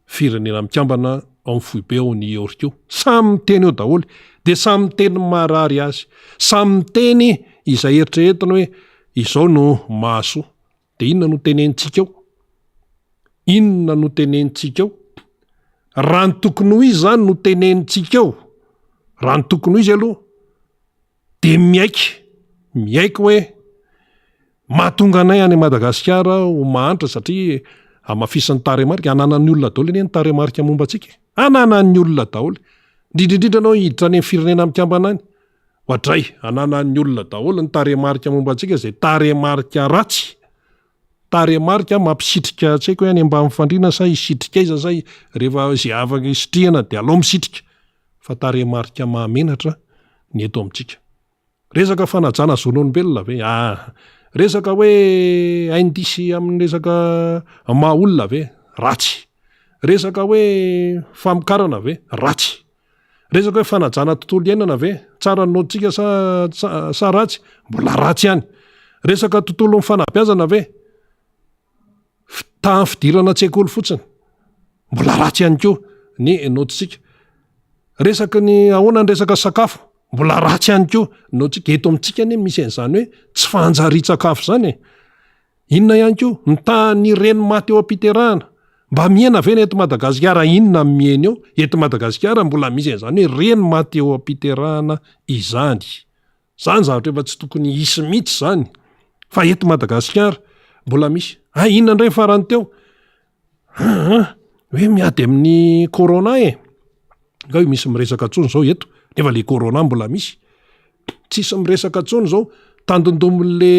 firenena mikambana ao amin'ny foibe ao New York io. Samy miteny eo daholo. Dia samy miteny ny maharary azy. Samy miteny izay eritreretiny hoe izao no mahasoa. Dia inona no tenenintsika eo? Inona no tenenintsika eo? Raha ny tokony ho izy izany no tenenintsika eo, raha ny tokony ho izy aloha, dia miaiky, miaiky hoe mahatonga anay any Madagasikara ho mahantra satria hamafisin'ny tarehimarika, ananan'ny olona daholo anie ny tarehimarika momba antsika e, ananan'ny olona daholo, indrindra indrindra ianao hiditra any amin'ny firenena mikambana any, Oadray, ananan'ny olona daholo ny tarehimarika momba antsika izay tarehimarika ratsy, tarehimarika mampisitrika tsy haiko hoe any ambany fandriana sa hisitrika aiza sa rehefa izay afaka hisitrihana dia alao misitrika fa tarehimarika mahamenatra ny eto amintsika. Resaka fanajana zon'olombelona ve? Ah, resaka hoe indice amin'ny resaka maha olona ve? Ratsy. Resaka hoe famokarana ve? Ratsy. Resaka hoe fanajana tontolo iainana ve? Tsara ny naotintsika sa sa ratsy? Mbola ratsy ihany. Resaka tontolon'ny fanabeazana ve? Tahan'ny fidirana an-tsekoly fotsiny. Mbola ratsy ihany koa ny naotintsika. Resaka ny ahoana ny resaka sakafo? Mbola ratsy ihany koa ny naotintsika. Eto amintsika anie misy an'izany hoe tsy fanjarian-tsakafo izany e. Inona ihany koa? Ny tahan'ny reny maty eo am-piterahana. Mba mihena ve ny eto Madagasikara? Inona no mihena eo? Eto Madagasikara mbola misy an'izany hoe reny maty eo am-piterahana izany. Zany zavatra efa tsy tokony hisy mihitsy zany fa eto Madagasikara mbola misy. Ah inona indray ny farany teo? Aa hoe miady amin'ny corona e! Nga io misy miresaka intsony zao eto nefa le corona mbola misy. Tsisy miresaka intsony zao, tandindomin'le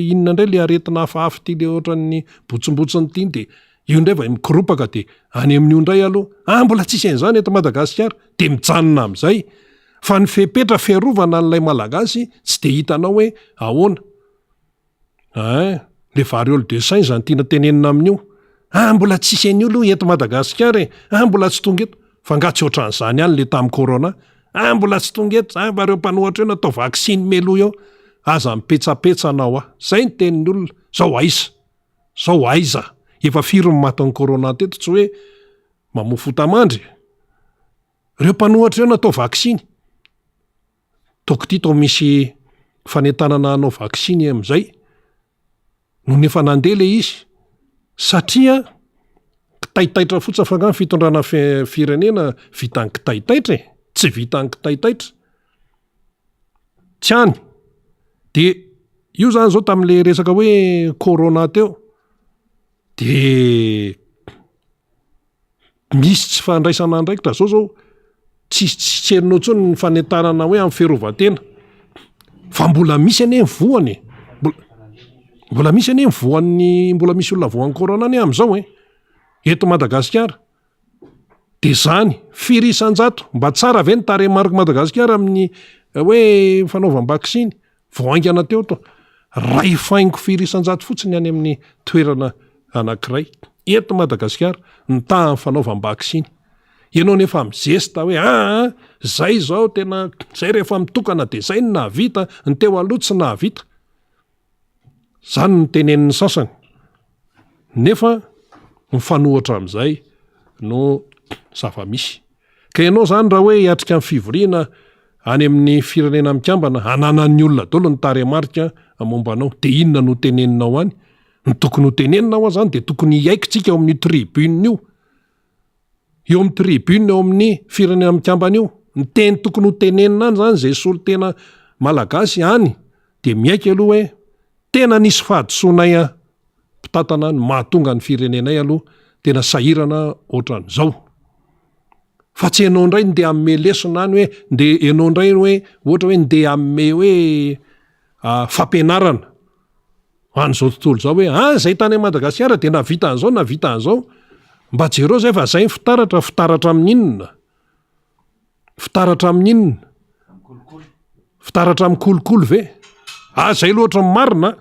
inona indray le aretina hafahafa ity le ohatran'ny botsimbotsin'ny ity de io indray vao mikoropaka de any amin'io indray aloha. Ah mbola tsisy an'izany eto Madagasikara de mijanona amin'izay. Fa ny fepetra fiarovana an'ilay Malagasy tsy dia hitanao hoe ahoana. Ein, le variole de sein zany tiana tenenina amin'io. Ah mbola tsisy an'io aloha eto Madagasikara e, ah mbola tsy tonga eto. Fa nga tsy ohatran'izany ihany le tamin'ny corona? Ah mbola tsy tonga eto zany fa reo mpanohatra eo natao vaksiny meloa eo. Aza mipetsapetsa anao ah. Zay ny tenin'ny olona. Zao aiza? Zao aiza? Efa firy ny matin'ny corona teto tsy hoe mamoa fota-mandry e. Reo mpanohatra ireo natao vaksiny. Toko ity toa misy fanentanana hanao vaksiny amin'izay. Nony efa nandeha le izy satria kitaitaitra fotsiny fa nga ny fitondrana firenena vitan'ny kitaitaitra e, tsy vitan'ny kitaitaitra. Tsy any. De io zany zao tamin'le resaka hoe corona teo de Misy tsy fandraisana andraikitra zao zao tsisy tsy henonao intsony ny fanentanana hoe amin'ny fiarovan-tena fa mbola misy anie ny voany e, mbola misy anie ny voan'ny mbola misy olona voan'ny corona anie amin'izao e, eto Madagasikara, de zany firy isan-jato mba tsara ve ny tarehimarik'i Madagasikara amin'ny hoe fanaovam-baksiny? Vao haingana teo to, ray faingo firy isan-jato fotsiny any amin'ny toerana anankiray eto Madagasikara ny tahan'ny fanaovam-baksiny. Ianao nefa mizesta hoe aa zay zao tena zay rehefa mitokana de zay no nahavita, ny teo aloha tsy nahavita. Zany no tenenin'ny sasany. Nefa mifanohitra amin'izay no zava-misy. Ka ianao izany raha hoe hiatrika ny fivoriana any amin'ny firenena mikambana, ananan'ny olona daholo ny tarehimarika momba anao, dia inona no teneninao any? Ny tokony ho tenenina hoa izany dia tokony hiaiky tsika ao amin'io tribune io. Eo amin'ny tribune eo amin'ny firenena mikambana io. Ny teny tokony ho tenenina any izany izay solontena malagasy any dia miaiky aloha hoe tena nisy fahadisoanay mpitantana ny mahatonga ny firenenay aloha tena sahirana ohatran'izao. Fa tsy ianao indray ndeha hanome lesona any hoe ndeha ianao indray hoe ohatra hoe ndeha hanome hoe fampianarana ho an'izao tontolo izao hoe ah zay tany Madagasikara dia nahavita an'izao nahavita an'izao. Mba jereo zay fa zay ny fitaratra, fitaratra amin'inona? Fitaratra amin'inona? Fitaratra amin'ny kolikoly ve? Ah zay loatra ny marina.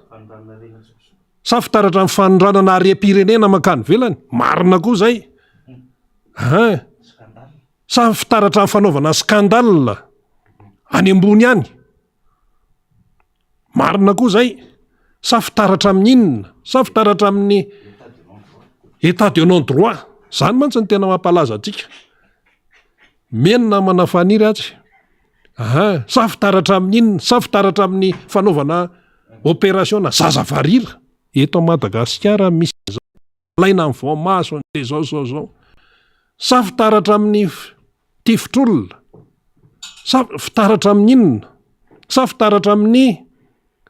Sa fitaratra amin'ny fanondranana harem-pirenena mankany ivelany? Marina koa zay. Hein. Sa fitaratra amin'ny fanaovana scandale any ambony any? Marina koa zay. Sa fitaratra amin'ny inona? Sa fitaratra amin'ny état de non droit? Zany mantsy no tena mampalaza antsika. Mino namana Faniry atsy. Aha, sa fitaratra amin'ny inona? Sa fitaratra amin'ny fanaovana opération na zaza varira? Eto Madagasikara misy an'izao, alaina amin'ny voamaso dia zao zao zao. Sa fitaratra amin'ny tifitr'olona? Sa fitaratra amin'ny inona? Sa fitaratra amin'ny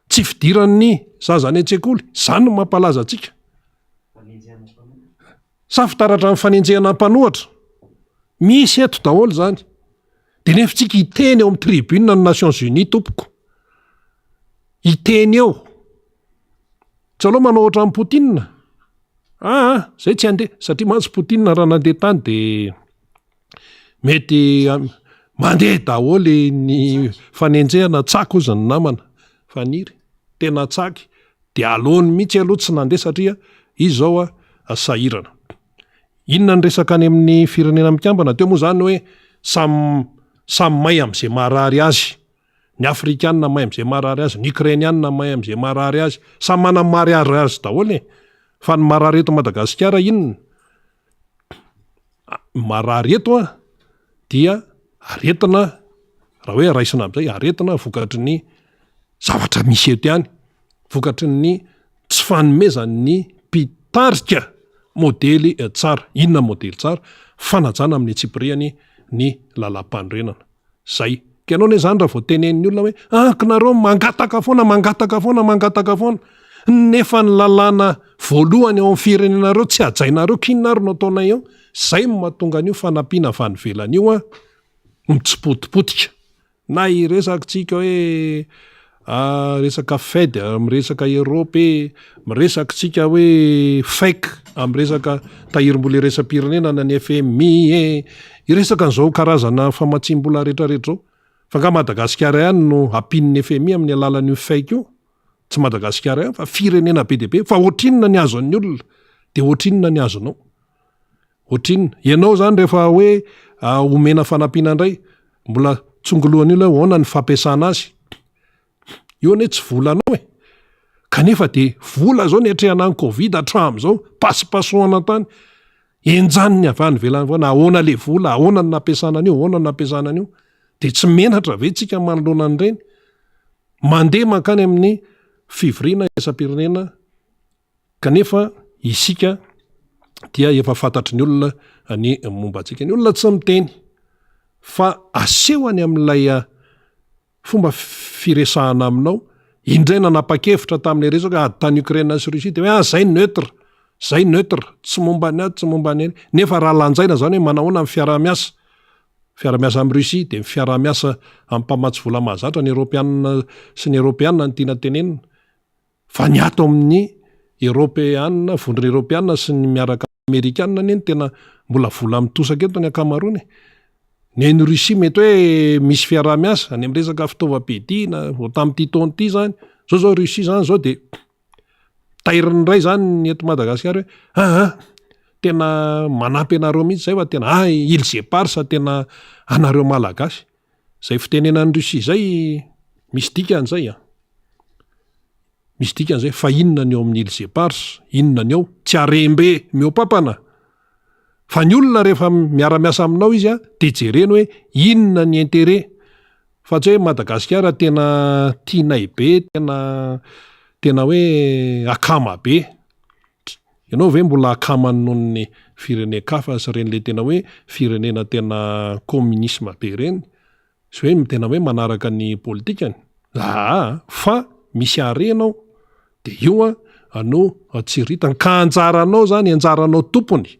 tsy fidiran'ny zaza any an-tsekoly? Izany no mampalaza antsika. Sa fitaratra amin'ny fanenjehana mpanohatra? Misy eto daholo izany. Dia nefa tsika hiteny eo amin'ny tribune ny Nations Unies tompoko. Hiteny eo. Tsy aleo manao ohatran'i Poutine. Aa, zay tsy handeha. Satria mantsy Poutine raha nandeha tany dia mety mandeha daholo ny fanenjehana tsako ozy ny namana. Faniry. Tena tsaky. Dia aleony mihitsy aloha tsy nandeha satria izy izao sahirana. Inona ny resaka any amin'ny firenena mikambana? Teo moa izany hoe samy samy may amin'izay maharary azy. Ny afrikanina may amin'izay maharary azy, ny ukrainianina may amin'izay maharary azy. Samy manana ny maharary azy daholo e. Fa ny marary eto Madagasikara inona? Ny marary eto an dia aretina, raha hoe raisina amin'izay, aretina vokatry ny zavatra misy eto ihany, vokatry ny tsy fanomezan'ny mpitarika. Modely tsara. Inona ny modely tsara? Fanajana amin'ny antsipiriany ny lalàmpanorenana. Zay. Ka ianao anie zany raha vao tenenin'ny olona hoe ah kinareo mangataka foana, mangataka foana, mangataka foana, nefa ny lalàna voalohany ao amin'ny firenenareo tsy hajainareo, k'inona ary no ataonay eo? Zay no mahatonga an'io fanampiana avy any ivelany io an, mitsipotipotika. Na hiresaka tsika hoe resaka Fed miresaka Europe e, miresaka tsika hoe FEC amin'ny resaka tahirim-bola iraisam-pirenena na ny FMI e, hiresaka an'izao karazana famatsiam-bola rehetrarehetra izao. Fa angaha Madagasikara ihany no ampian'ny FMI amin'ny alalan'io FEC io? Tsy Madagasikara ihany fa firenena be dia be. Fa ohatrinona ny azon'ny olona dia ohatrinona ny azonao? Ohatrinona? Ianao izany rehefa hoe omena fanampiana indray, mbola tsongolohan'io ilay hoe ahoana ny fampiasana azy. Io anie tsy volanao e! Kanefa dia vola izao ny atrehana ny covid hatramin'izao, pasipasohana tany, henjaniny avy any ivelany foana, ahoana ilay vola, ahoana ny nampiasana an'io, ahoana ny nampiasana an'io. Dia tsy menatra ve tsika manoloana an'ireny? Mandeha mankany amin'ny fivoriana iraisam-pirenena Kanefa isika dia efa fantatry ny olona ny momba antsika. Ny olona tsy miteny fa asehony amin'ilay ah, fomba firesahana aminao. Indray nanapa-kevitra tamin'ilay resaka ady tany Ukraine sy Russie dia hoe ah zay neutre, zay neutre, tsy momba ny ady, tsy momba ny Nefa raha lanjaina izany hoe manahoana ny fiaraha-miasa, fiara-miasa amin'i Russie dia ny fiaraha-miasa amin'ny mpamatsy vola mahazatra ny Eoropeanina sy ny Eoropeanina no tiana tenenina. Fa ny ato amin'ny Eoropeana, vondrona Eoropeana sy ny miaraka Amerikana anie no tena mbola vola mitosaka eto ny ankamaroany e. Ny any Russie mety hoe misy fiaraha-miasa any amin'ny resaka fitaovam-piadiana vao tamin'ity taona ity izany. Zao zao Russie izany zao dia tairiny indray izany ny eto Madagasikara hoe aa tena manampy anareo mihitsy izay fa tena ah îles éparses tena anareo Malagasy. Izay fitenenan'i Russie izay misy dikany izay an. Misy dikany izay fa inona ny ao amin'ny îles éparses, inona ny ao? Tsy harem-be mihoa-papana. Fa ny olona rehefa miara-miasa aminao izy an, dia jereny hoe inona ny intérêt. Fa tsy hoe Madagasikara tena tianay be, tena tena hoe akama be. Ianao ve mbola akamany noho ny firenen-kafa sy ireny le tena hoe firenena tena communisme be ireny? Sy hoe tena hoe manaraka ny politikany? Aa fa misy harena ao de io no tsiritany ka anjaranao zany, anjaranao tompony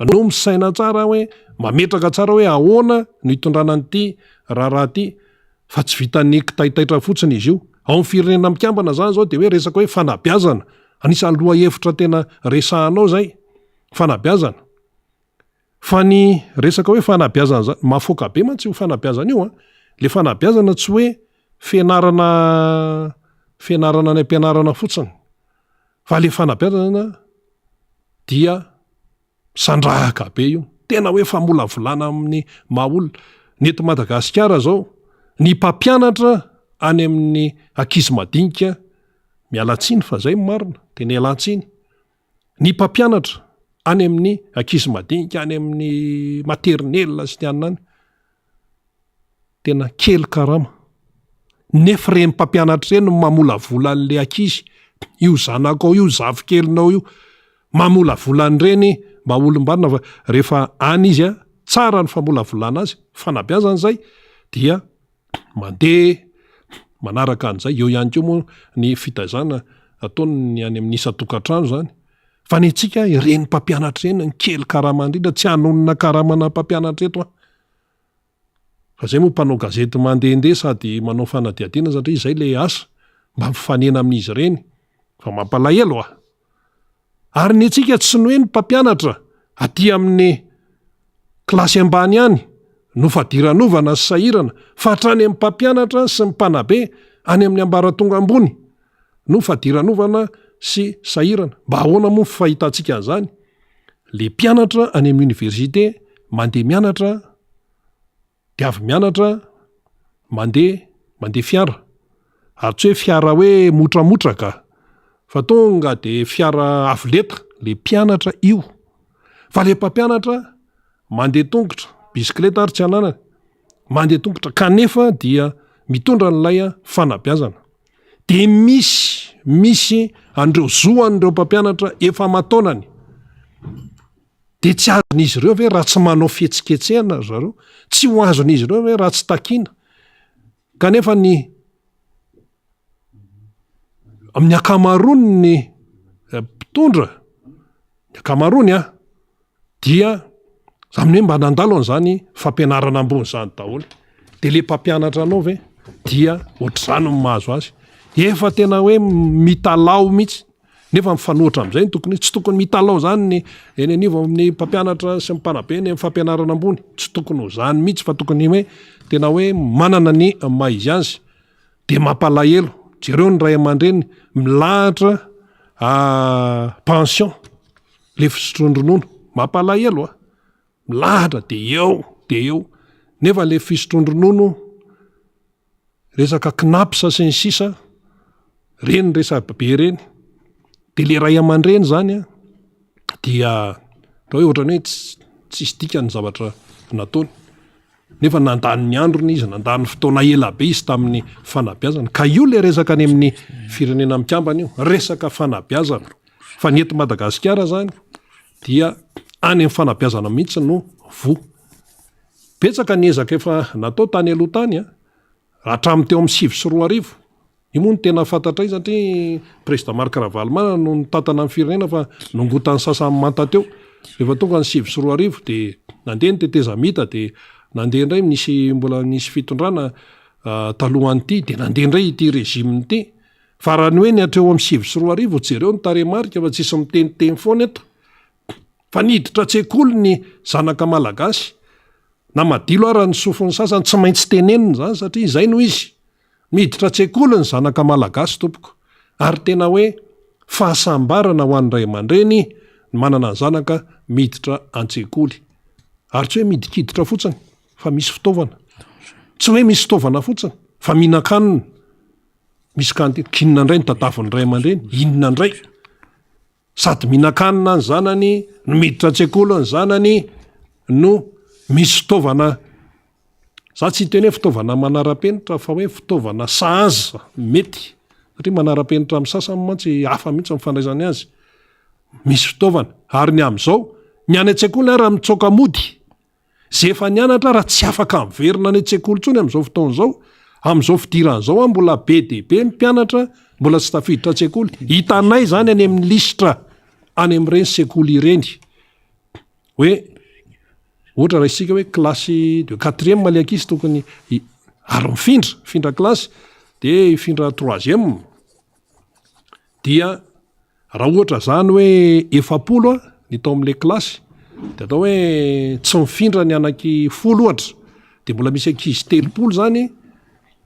no misaina tsara hoe mametraka tsara hoe ahoana no hitondrana an'ity raharaha ity fa tsy vitan'ny kitaitaitra fotsiny izy io. Ao amin'ny firenena mikambana zany zao de hoe resaka hoe fanabeazana, anisan'ny lohahevitra tena resahanao zay, fanabeazana. Fa ny resaka hoe fanabeazana zany, mahafoaka be mantsy io fanabeazana io an, le fanabeazana tsy hoe fianarana fianarana any am-pianarana fotsiny fa le fanabeazana dia Sandrahaka be io. Tena hoe famolavolana amin'ny maha olona. Ny eto Madagasikara zao, ny mpampianatra any amin'ny ankizy madinika, miala tsiny fa zay no marina, tena ialan-tsiny. Ny mpampianatra any amin'ny ankizy madinika, any amin'ny maternelle sy ny anona any, tena kely karama. Nefa ireny mpampianatra ireny no mamolavola an'ilay ankizy, io zanakao io, zafikelinao io, mamolavola an'ireny mba ho olom-banona fa rehefa any izy a, tsara ny famolavolana azy, fanabeazana izay, dia mandeha manaraka an'izay. Eo ihany koa moa ny fitaizana ataony any amin'ny isan-tokantrano izany. Fa ny antsika ireny mpampianatra ireny ny kely karama indrindra, tsy hanonona karamana mpampianatra eto aho. Fa zay moa mpanao gazety mandehandeha sady manao fanadihadiana satria izay le asa, mba mifanena amin'izy ireny fa mampalahelo a! Ary ny antsika tsy ny hoe ny mpampianatra aty amin'ny kilasy ambany ihany no fadiranovana sy sahirana fa hatrany amin'ny mpampianatra sy ny mpanabe any amin'ny ambaratonga ambony no fadiranovana sy sahirana. Mba ahoana moa ny fahitantsika an'izany? Le mpianatra any amin'ny université mandeha mianatra dia avy mianatra mandeha mandeha fiara. Ary tsy hoe fiara hoe motramotra ka, fa tonga de fiara avo lenta le mpianatra io. Fa le mpampianatra mandeha tongotra, bisikileta ary tsy ananany, mandeha tongotra kanefa dia mitondra an'ilay fanabeazana. Dia misy misy an'ireo zo an'ireo mpampianatra efa aman-taonany. Dia tsy azon'izy ireo ve raha tsy manao fihetsiketsehana ry zareo? Tsy ho azon'izy ireo ve raha tsy takiana? Kanefa ny amin'ny ankamaroan'ny mpitondra, ny ankamaroany an, dia zany hoe mba nandalo an'izany fampianarana ambony izany daholo. De le mpampianatra anao ve dia ohatr'izany no mahazo azy. Efa tena hoe mitalaho mihitsy nefa mifanohitra amin'izay ny tokony tsy tokony mitalaho zany ny eny anivo amin'ny mpampianatra sy ny mpanabe ny amin'ny fampianarana ambony. Tsy tokony ho zany mihitsy fa tokony hoe tena hoe manana ny maha izy azy. De mampalahelo, jereo ny ray aman-dreny milahatra pension. Le fisotroan-dronono, mampalahelo a! Milahatra de eo de eo, nefa le fisotroan-dronono resaka cnaps sy ny sisa, reny resaka be reny, de le ray aman-dreny zany a dia atao hoe ohatran'ny hoe tsisy dikany ny zavatra nataony. Nefa nandany ny androny izy, nandany fotoana ela be izy tamin'ny fanabeazana. Ka io ilay resaka any amin'ny firenena mikambana io, resaka fanabeazana. Fa ny eto Madagasikara zany dia any amin'ny fanabeazana mihitsy no voa. Betsaka ny ezaka efa natao tany aloha tany an, hatramin'ny teo amin'ny 2009. Io moa no tena fantatray satria Président Marc Ravalomanana no nitantana ny firenena fa nongotan'ny sasany manta teo. Rehefa tonga ny 2009 dia nandeha ny tetezamita dia nandeha indray nisy mbola nisy fitondrana talohan'ity dia nandeha indray ity régime ity. Fa raha ny hoe ny hatreo amin'ny 2009 jereo ny tarehimarika fa tsisy miteniteny foana eto. Fa niditra an-tsekoly ny zanaka malagasy na madilo ara ny sofin'ny sasany tsy maintsy tenenina izany satria izay no izy. Miditra an-tsekoly ny zanaka malagasy tompoko ary tena hoe fahasambarana ho an'ny ray aman-dreny ny manana ny zanaka miditra an-tsekoly. Ary tsy hoe midikiditra fotsiny fa misy fitaovana. Tsy hoe misy fitaovana fotsiny fa mihinan-kanina. Misy cantine. K'inona indray no tadavin'ny ray aman-dreny? Inona indray? Sady mihinan-kanina ny zanany no miditra an-tsekoly ny zanany no misy fitaovana Za tsy hiteny hoe fitaovana manara-penitra fa hoe fitaovana sahaza, mety. Satria manara-penitra amin'ny sasany mantsy hafa mihitsy ny fandraisany azy. Misy fitaovana. Ary ny amin'izao, ny any an-tsekoly ara mitsoaka mody. Izay efa nianatra ara tsy afaka miverina any an-tsekoly intsony amin'izao fotoana izao. Amin'izao fidirana izao an, mbola be dia be ny mpianatra mbola tsy tafiditra an-tsekoly. Hitanay izany any amin'ny lisitra any amin'ireny sekoly ireny. Hoe Ohatra raisintsika hoe kilasy de quatrième le ankizy tokony ary mifindra, mifindra kilasy de hifindra troisième dia raha ohatra zany hoe 40 ny tao amin'le kilasy de atao hoe tsy mifindra ny anaky 10 ohatra de mbola misy ankizy 30 zany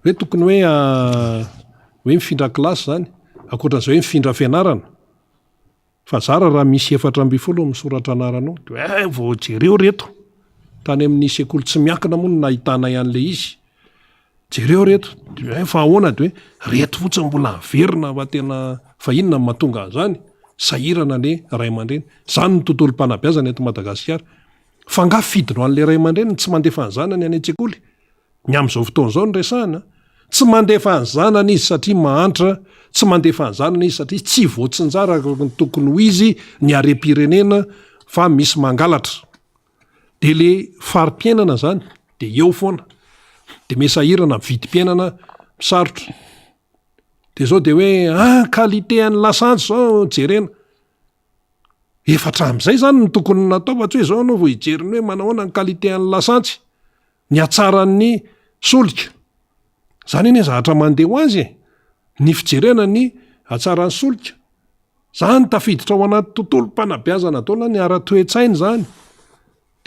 hoe tokony hoe hoe mifindra kilasy zany ankoatran'izay hoe mifindra fianarana. Fa zara raha misy 14 misoratra anarana ao de eh vao jereo reto, tany amin'ny sekoly tsy miankina moa no nahitanay an'ilay izy, jereo reto, de eh fa ahoana de hoe reto fotsiny mbola averina fa tena fa inona no mahatonga an'izany? Sahirana le ray aman-dreny, zany ny tontolom-panabeazana eto Madagasikara, fa angaha fidiny ho an'ilay ray aman-dreny ny tsy mandefa ny zanany any an-tsekoly? Ny amin'izao fotoana izao no resahana, tsy mandefa ny zanany izy satria mahantra, tsy mandefa ny zanany izy satria tsy voatsinjara araka ny tokony ho izy ny harem-pirenena fa misy mangalatra. Dia le fari-piainana zany dia eo foana, dia miha-sahirana ny vidim-piainana sarotra. Dia zao dia hoe ah qualité an'ny lasantsy zao jerena. Efa hatramin'izay zany no tokony natao fa tsy hoe zao ianao vao hijery ny hoe manao ahoana ny qualité an'ny lasantsy. Ny hatsaran'ny solika. Zany anie zavatra mandeha ho azy e. Ny fijerena ny hatsaran'ny solika. Zany tafiditra ao anaty tontolom-panabeazana daholo ny ara-toe-tsaina izany.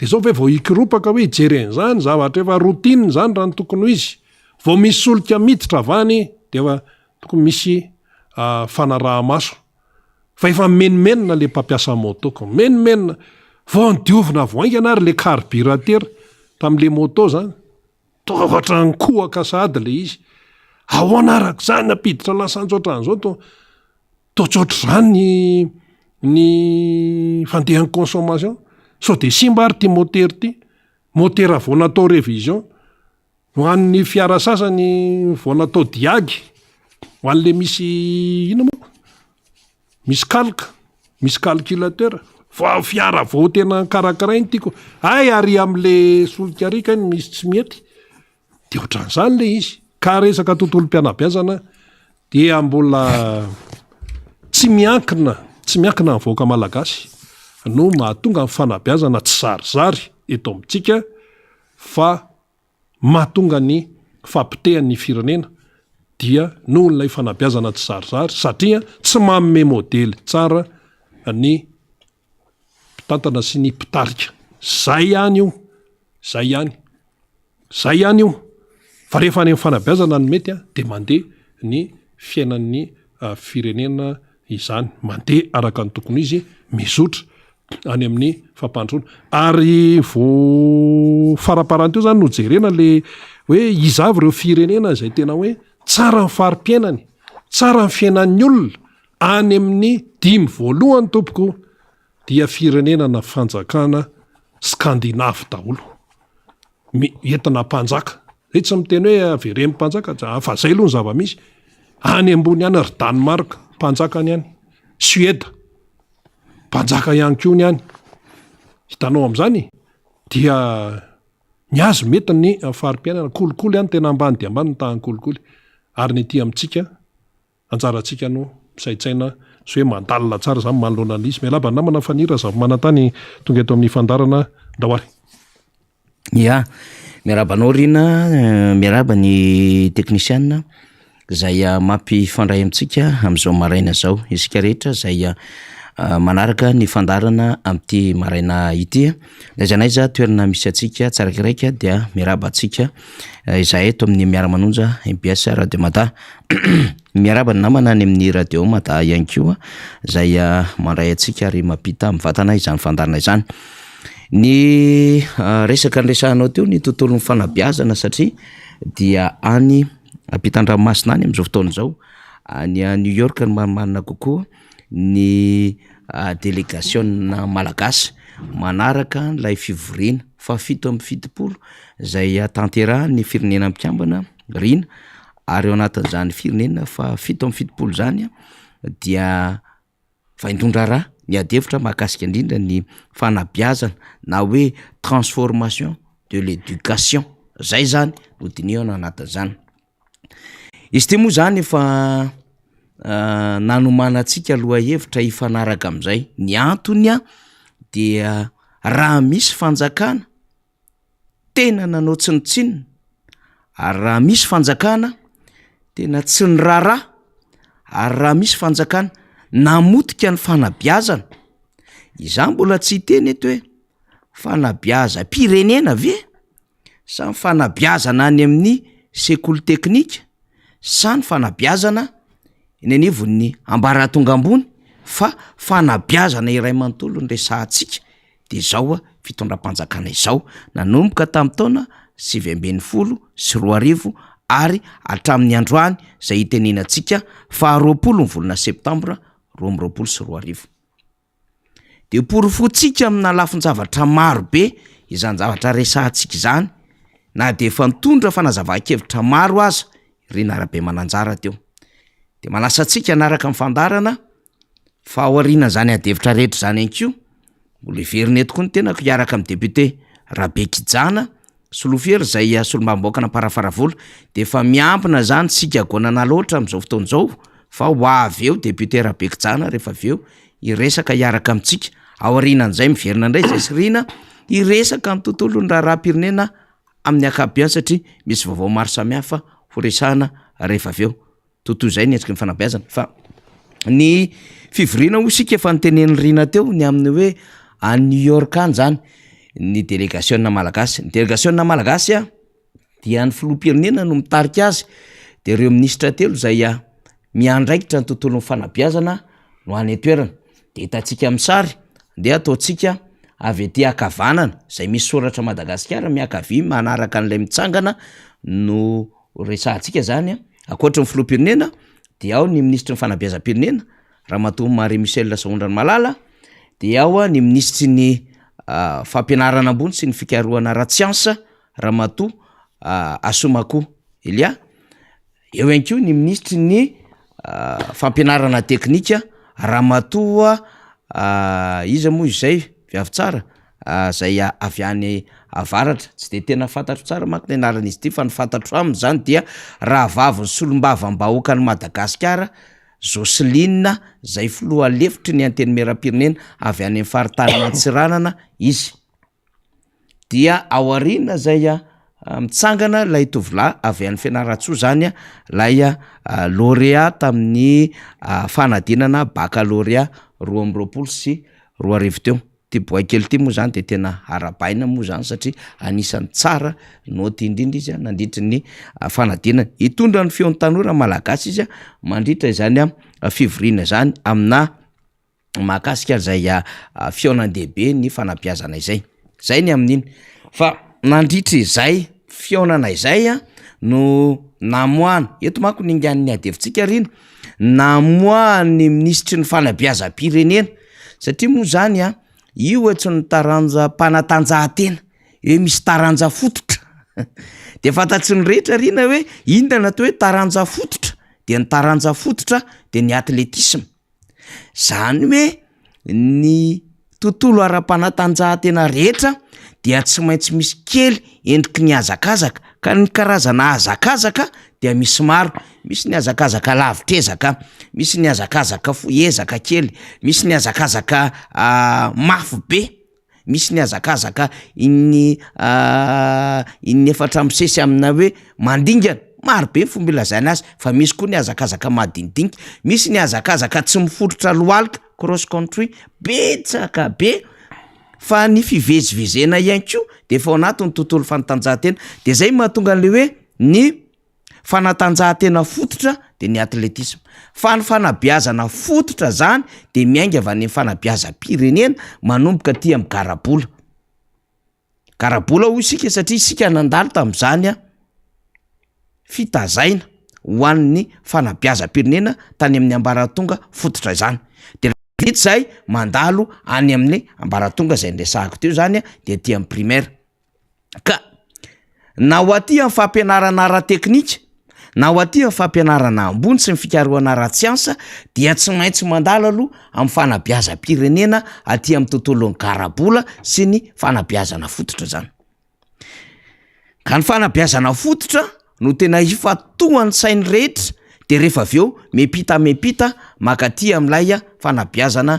De zao ve vao hikiropaka hoe hijery an'izany, zavatra efa routine izany raha ny tokony ho izy. Vao misy solika miditra avy any de efa tokony misy fanaraha-maso. Fa efa mimenomenona le mpampiasa moto ko, mimenomenona, vao nodiovina vao haingana ary le carburateur tamle moto zany, tonga ohatran'ny kohaka sahady le izy, ahoana araka izany hampiditra lasantsy ohatran'izao to, toa tsy ohatr'izany ny ny fandehan'ny consommation, sao de simba ary ty motera ty, motera vao natao révision. Ho an'ny fiara sasany vao natao diag, ho an'le misy inona moa? Misy calque, misy calculateur. Vao fiara vao tena karakarainy tiako. Hay ary amle solika ary kay misy tsy mety. De ohatran'izany le izy. Ka resaka tontolom-pianabeazana dia mbola tsy miankina, tsy miankina amin'ny vahoaka malagasy no mahatonga ny fanabeazana tsy zarizary eto amintsika fa mahatonga ny fahapotehan'ny firenena dia noho ilay fanabeazana tsy zarizary satria tsy manome modely tsara ny mpitantana sy ny mpitarika. Zay ihany io, zay ihany, zay ihany io. Fa rehefa any amin'ny fanabeazana no mety dia mandeha ny fiainan'ny firenena izany, mandeha araka ny tokony ho izy, mizotra any amin'ny fampandrosoana. Ary vao faraparany teo zany no jerena le hoe iza avy ireo firenena izay tena hoe tsara ny fari-piainany, tsara ny fiainan'ny olona any amin'ny dimy voalohany tompoko dia firenena na fanjakana skandinavy daholo. Entina mpanjaka. Zay tsy miteny hoe avereno mpanjaka fa zay aloha ny zava-misy. Any ambony any ry Danemark, mpanjaka ny any. Suède, mpanjaka ihany koa ny any. Hitanao amin'izany dia ny azy mety ny fari-piainana, kolikoly any tena ambany dia ambany ny tahan'ny kolikoly. Ary ny aty amintsika, anjarantsika no misaintsaina sy hoe mandalina tsara izany manoloana an'izy. Mialaba ny namana Faniry Razafimanantany tonga eto amin'ny fandaharana Ndao ary. Ya, miarahaba anao Rina, miarahaba ny teknisiana izay mampifandray amintsika amin'izao maraina izao, isika rehetra izay manaraka ny fandaharana amin'ity maraina ity, na aiza na aiza toerana misy antsika tsiraikiraika dia miarahaba antsika izahay eto amin'ny miara-manonja mbs radio mada. Miarahaba ny namana any amin'ny radio mada ihany koa izay mandray antsika ary mampita mivantana izany fandaharana izany. Ny resaka niresahanao teo ny tontolon'ny fanabeazana satria dia any ampitan-dranomasina any amin'izao fotoana izao, any New York no marimarina kokoa ny delegasiona malagasy manaraka an'ilay fivoriana fahafito amby fitopolo izay tanterahan'ny firenena mpikambana rina ary ao anatin'izany firenena fahafito amby fitopolo izany dia Vaindohan-draharaha ny ady hevitra mahakasika indrindra ny fanabeazana na hoe transformation de l'education, zay zany no dinihana ao anatin'izany. Izy ity moa zany efa nanomanantsika lohahevitra hifanaraka am'zay, ny antony a dia raha misy fanjakana tena nanao tsinontsinona ary raha misy fanjakana tena tsy niraharaha ary raha misy fanjakana namotika ny fanabeazana, izaho mbola tsy hiteny eto hoe fanabeazam-pirenena ve sa ny fanabeazana any amin'ny sekoly teknika sa ny fanabeazana eny anivon'ny ambaratonga ambony fa fanabeazana iray manontolo no resahantsika de izao fitondram-panjakana izao nanomboka tamin'ny taona 2019 ary hatramin'ny androany izay itenenantsika faha 20 ny volana septambra 2022. De porofointsika amina lafin-javatra maro be izany zavatra resahantsika izany na de efa nitondra fanazavan-kevitra maro aza Rina Rabemananjara teo. De manasa antsika hanaraka ny fandaharana Fa aorianan'izany adihevitra rehetra izany ihany koa, mbola hiverina eto koa ny tenako hiaraka amin'ny député Rabekijana Solofery izay solombavambahoakan'Amparafaravola, dia efa miampina izany isika goanana loatra amin'izao fotoana izao fa ho avy eo député Rabekijana rehefa avy eo hiresaka hiaraka amintsika, aorianan'izay miverina indray izay sy Rina hiresaka ny tontolon'ny raharaham-pirenena amin'ny ankapobeny satria misy vaovao maro samihafa ho resahana rehefa avy eo. Totoy izay ny endriky ny fanabeazana fa ny fivoriana hoy isika efa notenenin'i Rina teo ny amin'ny hoe any New York any zany ny delegasiona malagasy, ny delegasiona malagasy a dia ny filoham-pirenena no mitarika azy de ireo minisitra telo izay miandraikitra ny tontolon'ny fanabeazana no any an-toerana de hitantsika amin'ny sary ndeha ataontsika avy aty ankavanana izay misy soratra Madagasikara miankavia manaraka an'ilay mitsangana no Resahantsika izany an, ankoatry ny filoham-pirenena dia ao ny minisitry ny fanabeazam-pirenena Ramatoa Marie Michelle Sahondrarimalala, dia ao ny minisitry ny fampianarana ambony sy ny fikarohana ara-tsiansa Ramatoa Assoumacou Elia, eo ihany koa ny minisitry ny fampianarana teknika Ramatoa. Iza moa izay? Viavy tsara zay avy any avaratra, tsy de tena fantatro tsara manko ny anaran'izy ity fa ny fantatro aminy zany dia rahavavin'ny solombavambahoakan'i Madagasikara Jocelyne zay filoha lefitry ny antenimierampirenena avy any amin'ny faritanin'Antsiranana izy. Dia ao aoriana zay mitsangana ilay tovolahy avy any Fianarantsoa zany lay lauréat tamin'ny fanadinana baccalauréat 2022 teo. Ty boay kely ty moa zany de tena arahabaina moa zany satria anisan'ny tsara naoty indrindra izy nandritry ny fanadinana. Hitondra ny feon'ny tanora malagasy izy mandritra izany fivoriana izany amina mahakasika an'izay fihaonan-dehibe ny fanabeazana izay. Zay ny amin'iny. Fa nandritra izay fihaonana izay no namoahana, eto manko ny ingan'ny ady hevitsika ry ina, namoahan'ny minisitry ny fanabeazam-pirenena satria moa zany an, io tsy ny taranjam-panatanjahantena, hoe misy taranja fototra de fantatry ny rehetra ry ina hoe inona no atao hoe taranja fototra, de ny taranja fototra de ny atletisma. Zany hoe ny tontolo ara-panatanjahantena rehetra dia tsy maintsy misy kely endriky ny hazakazaka ka ny karazana hazakazaka dia misy maro, misy ny hazakazaka lavitr'ezaka, misy ny hazakazaka fohy ezaka kely, misy ny hazakazaka mafy be. Misy ny hazakazaka iny in'efatra misesy amina hoe mandingana, maro be ny fomba ilazana azy fa misy koa ny hazakazaka madinidinika, misy ny hazakazaka tsy miforitra lohalika, cross country, betsaka be fa ny fivezivezena ihany koa de efa ao anatin'ny tontolo fanatanjahantena de zay mahatonga an'le hoe ny Fanatanjahantena fototra dia ny atletisma. Fa ny fanabeazana fototra zany dia miainga avy any amin'ny fanabeazam-pirenena manomboka aty amin'ny garabola. Garabola hoy isika satria isika nandalo tamin'izany an, fitazaina ho an'ny fanabeazam-pirenena tany amin'ny ambaratonga fototra izany. De vita izay mandalo any amin'ny ambaratonga izay niresahako teo zany an, de aty amin'ny primaire. Ka na ho aty amin'ny fampianarana ara-teknika na ho aty amin'ny fampianarana ambony sy ny fikarohana ara-tsiansa dia tsy maintsy mandalo aloha amin'ny fanabeazam-pirenena aty amin'ny tontolon'ny garabola sy ny fanabeazana fototra zany. Ka ny fanabeazana fototra no tena ifantohan'ny sain'ny rehetra de rehefa avy eo miampita miampita mankaty amin'ilay fanabeazana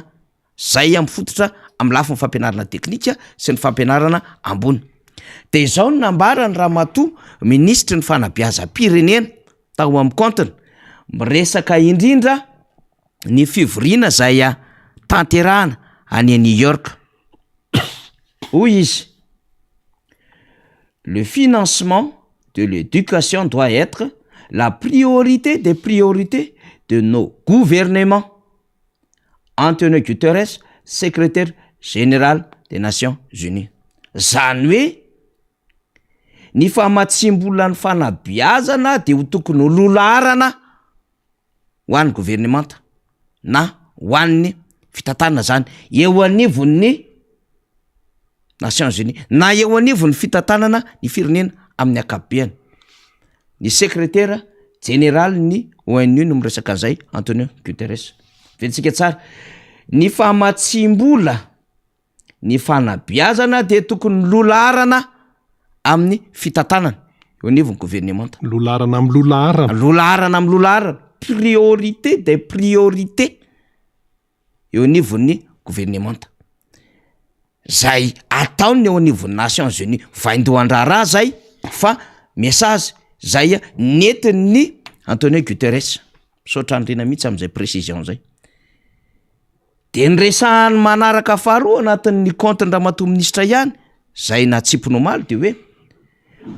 Zay mifototra amin'ny lafiny fampianarana teknika sy ny fampianarana ambony. Dia izao no nambaran'ny ramatoa minisitry ny fanabeazam-pirenena tao amin'ny kaontiny, miresaka indrindra ny fivoriana izay tanterahana any New York. Hoy izy, Le financement de l'éducation doit être la priorité des priorités de nos gouvernements. Antonio Guterres, Secrétaire Général des Nations Unies. Zany hoe ny famatsiam-bolan'ny fanabeazana dia ho tokony ho lohalaharana ho an'ny governemanta na ho an'ny fitantanana zany eo anivon'ny Nations Unies na eo anivon'ny fitantanana ny firenena amin'ny ankapobeany. Ny sekretera jeneralin'ny ONU no miresaka an'izay, Antonio Guterres. Ventsika tsara. Ny famatsiam-bola, ny fanabeazana dia tokony lohalaharana amin'ny fitantanana eo anivon'ny governemanta. Lohalaharana amin'ny lohalaharana. Lohalaharana amin'ny lohalaharana. Priorité des priorités. eo anivon'ny governemanta, zay ataony eo anivon'ny Nations Unies vaindohan-draharaha zay fa message zay nentin'ny Antonio Guterres, misaotra an'i Rina mihitsy am'zay précision zay, de ny resahany manaraka faharoa anatin'ny compte-n-dramatoa minisitra ihany zay natsipiny omaly de hoe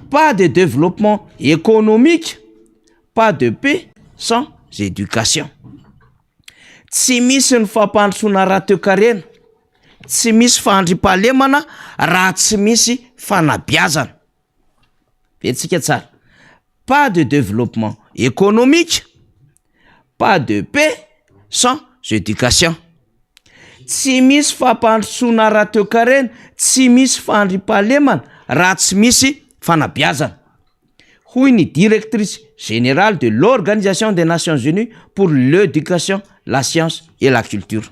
pas de développement économique, pas de paix sans éducation. Tsy misy ny fampandrosoana ara-toekarena, tsy misy fahandriampahalemana raha tsy misy fanabeazana. Verintsika tsara, pas de développement économique, pas de paix sans éducation. Tsy misy fampandrosoana ara-toekarena, tsy misy fahandriampahalemana raha tsy misy fanabeazana. hoy ny directrice générale de l'Organisation des Nations Unies pour l'Education, la Science et la Culture.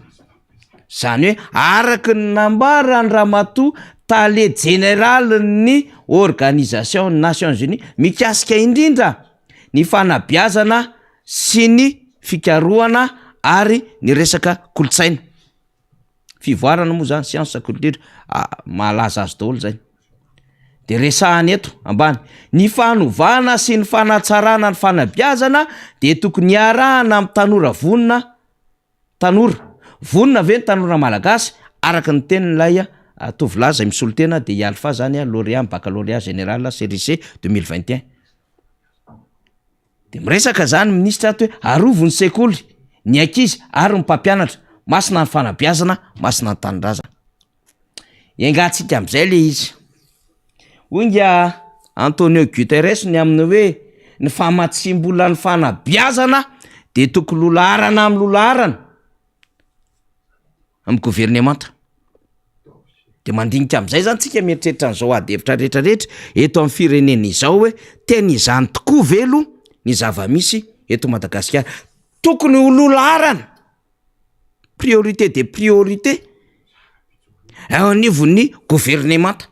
Izany hoe araka ny nambaran'i Ramatoa Tale Jeneralin'ny Organisation Nations Unies mikasika indrindra ny fanabeazana sy ny fikarohana ary ny resaka kolontsaina. Fivoarana moa zany, siansa, culture, mahalaza azy daholo zay. De resahana eto ambany, ny fanovana sy ny fanatsarana ny fanabeazana de tokony hiarahana amin'ny tanora vonona, tanora, vonona ve ny tanora malagasy araka ny tenin'ilay tovolahy zay misolo tena de i Alpha zany lauréat baccalauréat général série C 2021. De miresaka zany minisitra ato hoe arovy ny sekoly, ny ankizy ary ny mpampianatra, masina ny fanabeazana, masina ny tanindrazana. Iangatsika am'zay le izy. Hoy nga Antonio Guterres ny amin'ny hoe ny famatsiam-bola ny fanabeazana de tokony ho laharana amin'ny loharana amin'ny governemanta. De mandinika am'zay zany tsika mieritreritra an'izao ady hevitra rehetrarehetra eto amin'ny firenena izao hoe tena izany tokoa ve aloha ny zava-misy eto Madagasikara? Tokony ho loharana, priorité des priorités eo anivon'ny governemanta.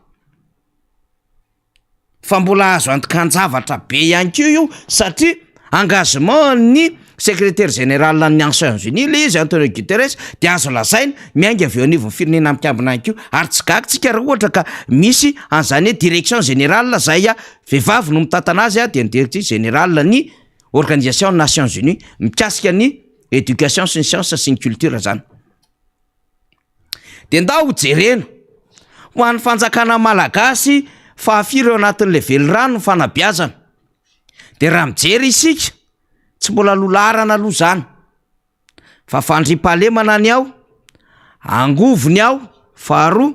Fa mbola azo antokan-javatra be ihany koa io satria engagement ny secrétaire général ny Nations Unies le izy Antonio Guterres de azo lazaina miainga avy eo anivon'ny firenena mikambana ihany koa ary tsy gaga tsika raha ohatra ka misy an'izany hoe direction générale zay a vehivavy no mitantana azy a de ny directrice générale ny organisation Nations Unies mikasika ny éducation sy ny science sy ny culture zany. De ndao ho jerena, ho an'ny fanjakana malagasy fahafiry eo anatin'ilay velirano ny fanabeazana? De raha mijery isika, tsy mbola lolarana aloha zany, fa fandriampahalemana ny ao, angovo ny ao, faharoa,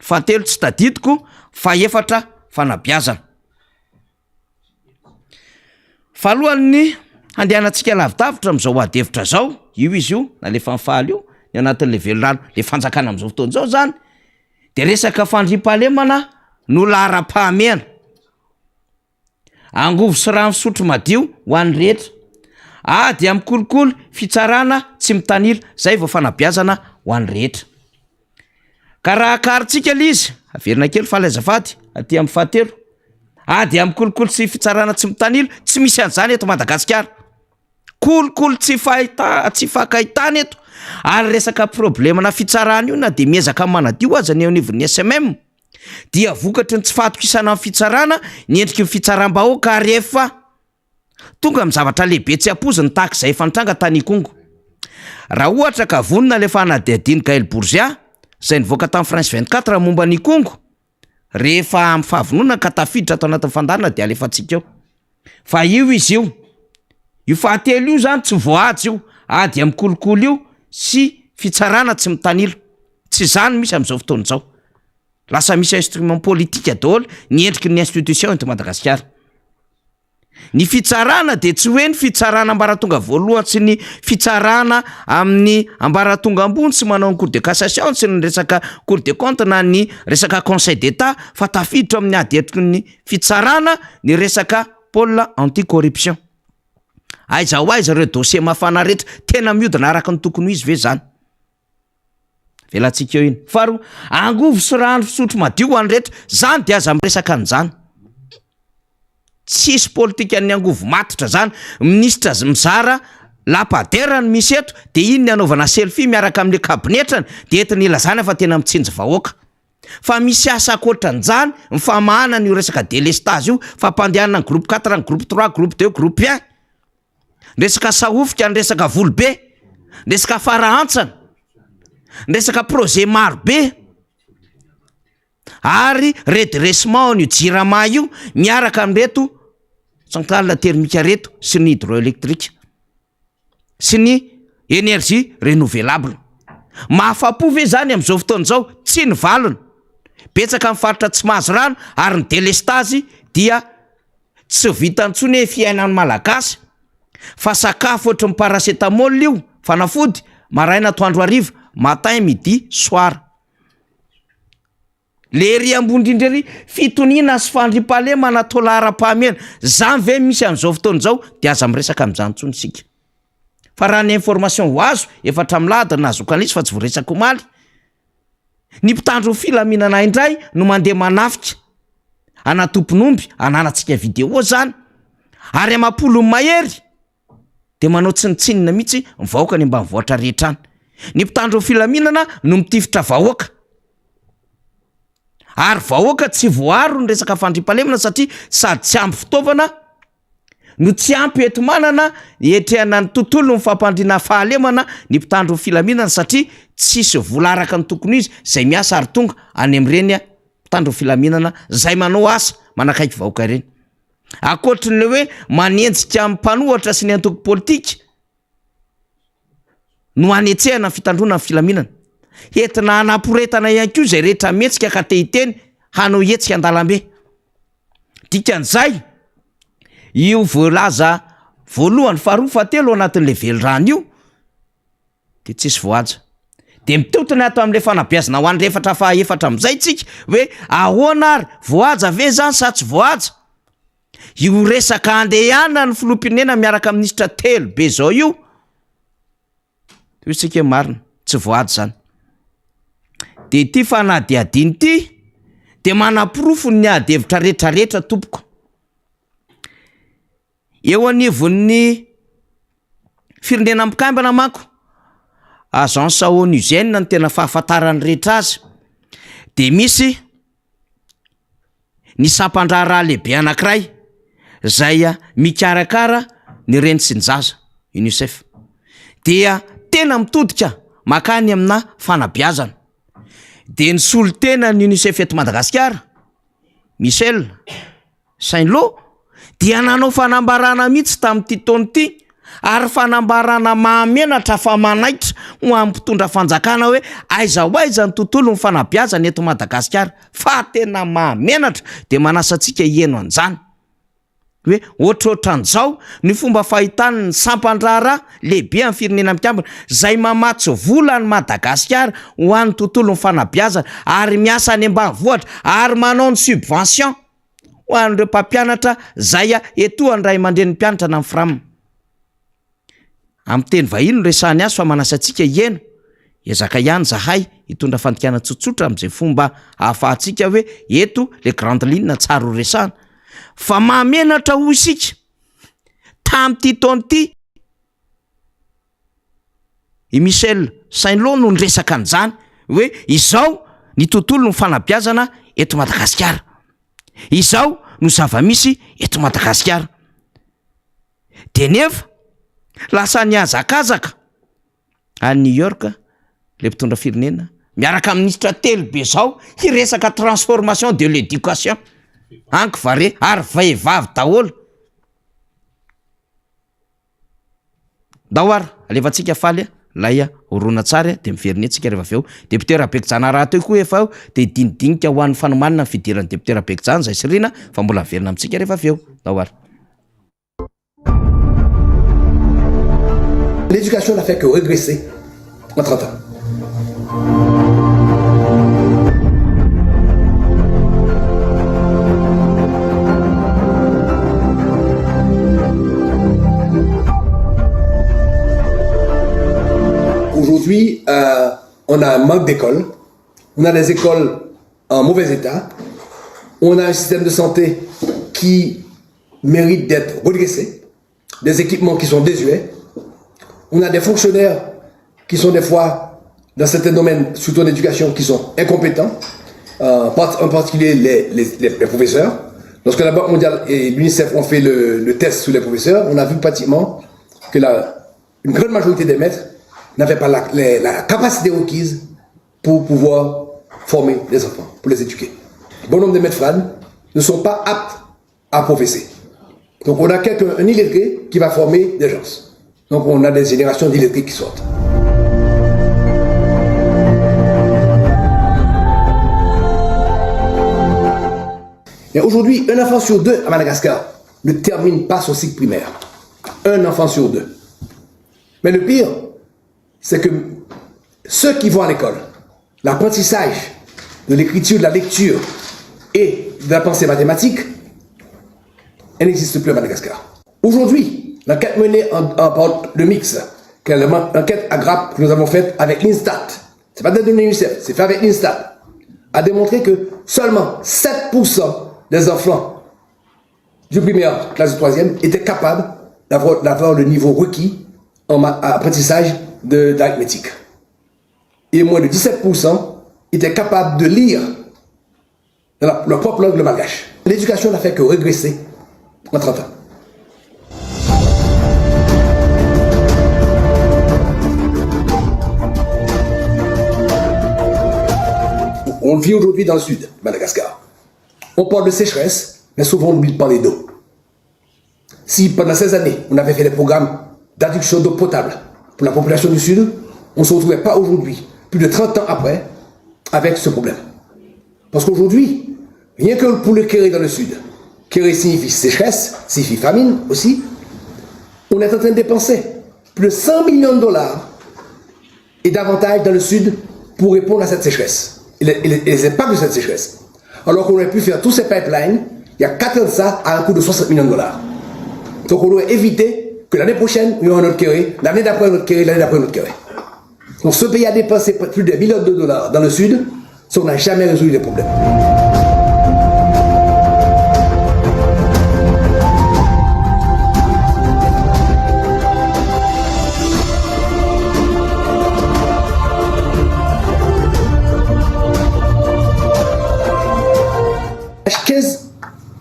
fahatelo tsy tadidiko, fahefatra fanabeazana. Fa alohan'ny handehanantsika lavidavitra amin'izao ady hevitra izao, io izy io nalefan'i Faly io, ny anatin'le velirano, le fanjakana amin'izao fotoana izao zany, de resaka fandriampahalemana no laharam-pahamehana. Angovo sy rano fisotro madio ho an'ny rehetra. Ady amin'ny kolikoly, fitsarana tsy mitanila, zay vao fanabeazana ho an'ny rehetra. Ka raha akarintsika le izy, averina kely faly azafady, aty amin'ny fahatelo, ady amin'ny kolikoly sy fitsarana tsy mitanila, tsy misy an'izany eto Madagasikara. Kolikoly tsy fahita- tsy fankahitana eto, ary resaka problemana fitsarana io na de miezaka manadio aza ny eo anivon'ny SMM dia vokatry ny tsy fahatokisana ny fitsarana ny endriky ny fitsaram-bahoaka ary efa Tonga amin'ny zavatra lehibe tsy ampoiziny tahaka izay efa nitranga tany Ikongo. Raha ohatra ka vonona ilay fanadihadian'i Gaël Bourgia, izay nivoaka tamin'ny France 24 momba an'i Ikongo, rehefa amin'ny fahavononana ka tafiditra ato anatin'ny fandaharana dia alefantsika eo. Fa io izy io. Io fahatelo io izany tsy voahaja io, ady amin'ny kolikoly io sy fitsarana tsy mitanila. Tsy izany no misy amin'izao fotoana izao. Lasa misy instrument politique daholo ny endriky ny institution eto Madagasikara. Ny fitsarana dia tsy hoe ny fitsarana ambaratonga voalohany sy ny fitsarana amin'ny ambaratonga ambony sy manao ny cour de cassation sy ny resaka cour de compte na ny resaka conseil d'etat fa tafiditra amin'ny ady hevitry ny fitsarana ny resaka pôle anti corruption. Aiza ho aiza ireo dossier mafana rehetra? Tena miodina araka ny tokony ho izy ve zany? Avelantsika eo iny. Faharoa, angovo sy rano fisotro madio ho an'ny rehetra. Zany de aza miresaka an'izany. Tsisy politikan'ny angovo matotra zany. Minisitra mizara lampadaire no misy eto, de iny ny anaovana selfie miaraka amin'le kabinetrany, de entiny ilazana fa tena mitsinjo vahoaka. Fa misy asa ankoatran'izany ny famahana an'io resaka delestazy io, fampandehanana ny groupe quatre, ny groupe trois, groupe deux, groupe un. Ny resaka sahofika, ny resaka volobe, ny resaka farahantsana, ny resaka projet maro be ary redressement an'io jirama io miaraka amin'ireto centrale thermique reto sy ny hydroelectrique sy ny énergie renouvelable. Mahafapo ve zany amin'izao fotoana izao? Tsia ny valiny. Betsaka ny faritra tsy mahazo rano ary ny delestazy dia Tsy vita intsony hoe fiainan'ny Malagasy fa sakafo ohatry ny paracetamol io, fanafody, maraina atoandro hariva, matin midi soir. Le ery ambony indrindra ery, fitoniana sy fandriampahalemana atao laharam-pahamehana, zany ve misy amin'izao fotoana izao? De aza miresaka amin'izany intsony isika. Fa raha ny information ho azo, efa hatramin'ny lahady no nahazoako an'izy fa tsy voaresaka omaly. Ny mpitandro ny filaminana indray no mandeha manafika ana tompon'omby, ananantsika vidéo zany, ary amam-polony mahery de manao tsinontsinona mihitsy ny vahoaka any ambanivohitra rehetra any. Ny mpitandro ny filaminana no mitifitra vahoaka. Ary vahoaka tsy voaaro ny resaka fandriampahalemana satria sady tsy ampy fitaovana no tsy ampy enti-manana hiatrehana ny tontolon'ny fampandriana fahalemana ny mpitandro ny filaminana satria tsisy vola araka ny tokony ho izy izay miasa ary tonga any amin'ireny mpitandro ny filaminana izay manao asa manakaiky vahoaka ireny. Ankoatry ny hoe manenjika ny mpanohatra sy ny antoko politika no hanetsehana ny fitandroana ny filaminana. Entina hanaporetana ihany koa izay rehetra mihetsika ka te hiteny hanao hetsika an-dalambe. Dikan'izay, io voalaza voalohany, faharoa, fahatelo ao anatin'ilay velirano io de tsisy voahaja. De mitotona ato amin'ilay fanabeazana ho an'ny efatra faha efatra amin'izay tsika hoe ahoana ary, voahaja ve zany sa tsy voahaja? Io resaka andehanan'ny filoham-pirenena miaraka amin'ny minisitra telo be zao io, hoy tsika hoe marina, tsy voahaja zany. De ity fanadihadiana ity de manaporofo ny ady hevitra retraretra tompoko. Eo anivon'ny firenena mikambana manko, agence onusienne no tena fahafantaran'ny rehetra azy, de misy ny sampan-draharaha lehibe anankiray zay mikarakara ny reny sy ny zaza, UNICEF, dia tena mitodika mankany aminà fanabeazana, de ny solontenan'ny UNICEF eto Madagasikara, Michel Saint-Lô dia nanao fanambarana mihitsy tamin'ity taona ity ary fanambarana mahamenatra fa manaitra ho an'ny mpitondra fanjakana hoe aiza ho aiza ny tontolon'ny fanabeazana eto Madagasikara fa tena mahamenatra dia manasa antsika hihaino an'izany hoe ohatrohatran'izao ny fomba fahitany ny sampan-draharaha lehibe amin'ny firenena mikambana izay mamatsy vola an'i Madagasikara ho an'ny tontolon'ny fanabeazana ary miasa any ambanivohitra ary manao ny subvention ho an'ireo mpampianatra zay etoan'ny ray aman-drenin'ny mpianatra na ny fram. Amin'ny teny vahiny no resahany azy fa manasa antsika hihaino. Hiezaka ihany zahay hitondra fandikana tsotsotra amin'izay fomba ahafahantsika hoe eto le grande ligne tsara ho resahana. Fa mahamenatra hoy isika tamin'ity taona ity I Michel Saint-Lô no niresaka an'izany hoe izao ny tontolon'ny fanabeazana eto Madagasikara, izao no zava-misy eto Madagasikara. De nefa lasa nihazakazaka any New York le mpitondra firenena miaraka amin'ny minisitra telo be zao hiresaka transformation de l'éducation, anky va re ary vehivavy daholo. Ndao ary alefantsika faly a lay horonantsary de miverina eto tsika rehefa avy eo. Député Rabekojanah rahateo koa efa eo de hidinidinika ho an'ny fanomanana ny fidiran'ny député Rabekojanah izay sy Rina fa mbola miverina amintsika rehefa avy eo. Ndao ary. L'éducation n'a fait que régresser en 30 ans. Aujourd'hui, euh, on a un manque d'écoles, on a des écoles en mauvais état, on a un système de santé qui mérite d'être redressé, des équipements qui sont désuets, on a des fonctionnaires qui sont des fois dans certains domaines, surtout en éducation, qui sont incompétents, euh, en particulier les, les, les, professeurs. Lorsque la Banque mondiale et l'UNICEF ont fait le, le test sur les professeurs, on a vu pratiquement que la, une grande majorité des maîtres n'avaient pas la, la capacité requise pour pouvoir former les enfants, pour les éduquer. Bon nombre de maîtres frades ne sont pas aptes à professer. Donc on a quelqu'un, un illettré, qui va former des gens. Donc on a des générations d'illettrés qui sortent. Et aujourd'hui, un enfant sur deux à Madagascar ne termine pas son cycle primaire. Un enfant sur deux. Mais le pire, c'est que ceux qui vont à l'école, l'apprentissage de l'écriture, de la lecture et de la pensée mathématique, elle n'existe plus à Madagascar. Aujourd'hui, l'enquête menée en, en, par le mix L'enquête AGRAP que nous avons faite avec l'INSTAT, c'est pas des données UNICEF, c'est fait avec l'INSTAT, a démontré que seulement 7% des enfants du primaire, classe de troisième, étaient capables d'avoir le niveau requis en apprentissage d'arithmétique. Et moins de 17% étaient capables de lire dans leur propre langue, le malgache. L'éducation n'a fait que régresser en 30 ans. On vit aujourd'hui dans le sud, Madagascar. On parle de sécheresse, mais souvent on oublie de parler d'eau. Si pendant ces années, on avait fait des programmes d'adduction d'eau potable pour la population du sud, on ne se retrouvait pas aujourd'hui, plus de 30 ans après, avec ce problème. Parce qu'aujourd'hui, rien que pour le Kéré dans le sud, Kéré signifie sécheresse, signifie famine aussi, on est en train de dépenser plus de 100 millions de dollars et davantage dans le sud pour répondre à cette sécheresse et les, impacts de cette sécheresse. Alors qu'on aurait pu faire tous ces pipelines, il y a 4 ans de ça, à un coût de 60 millions de dollars. Donc on aurait évité que l'année prochaine, il y aura un autre kéré, l'année d'après un autre kéré, l'année d'après un autre kéré. Donc ce pays a dépensé plus de millions de dollars dans le sud, si on n'a jamais résolu les problèmes.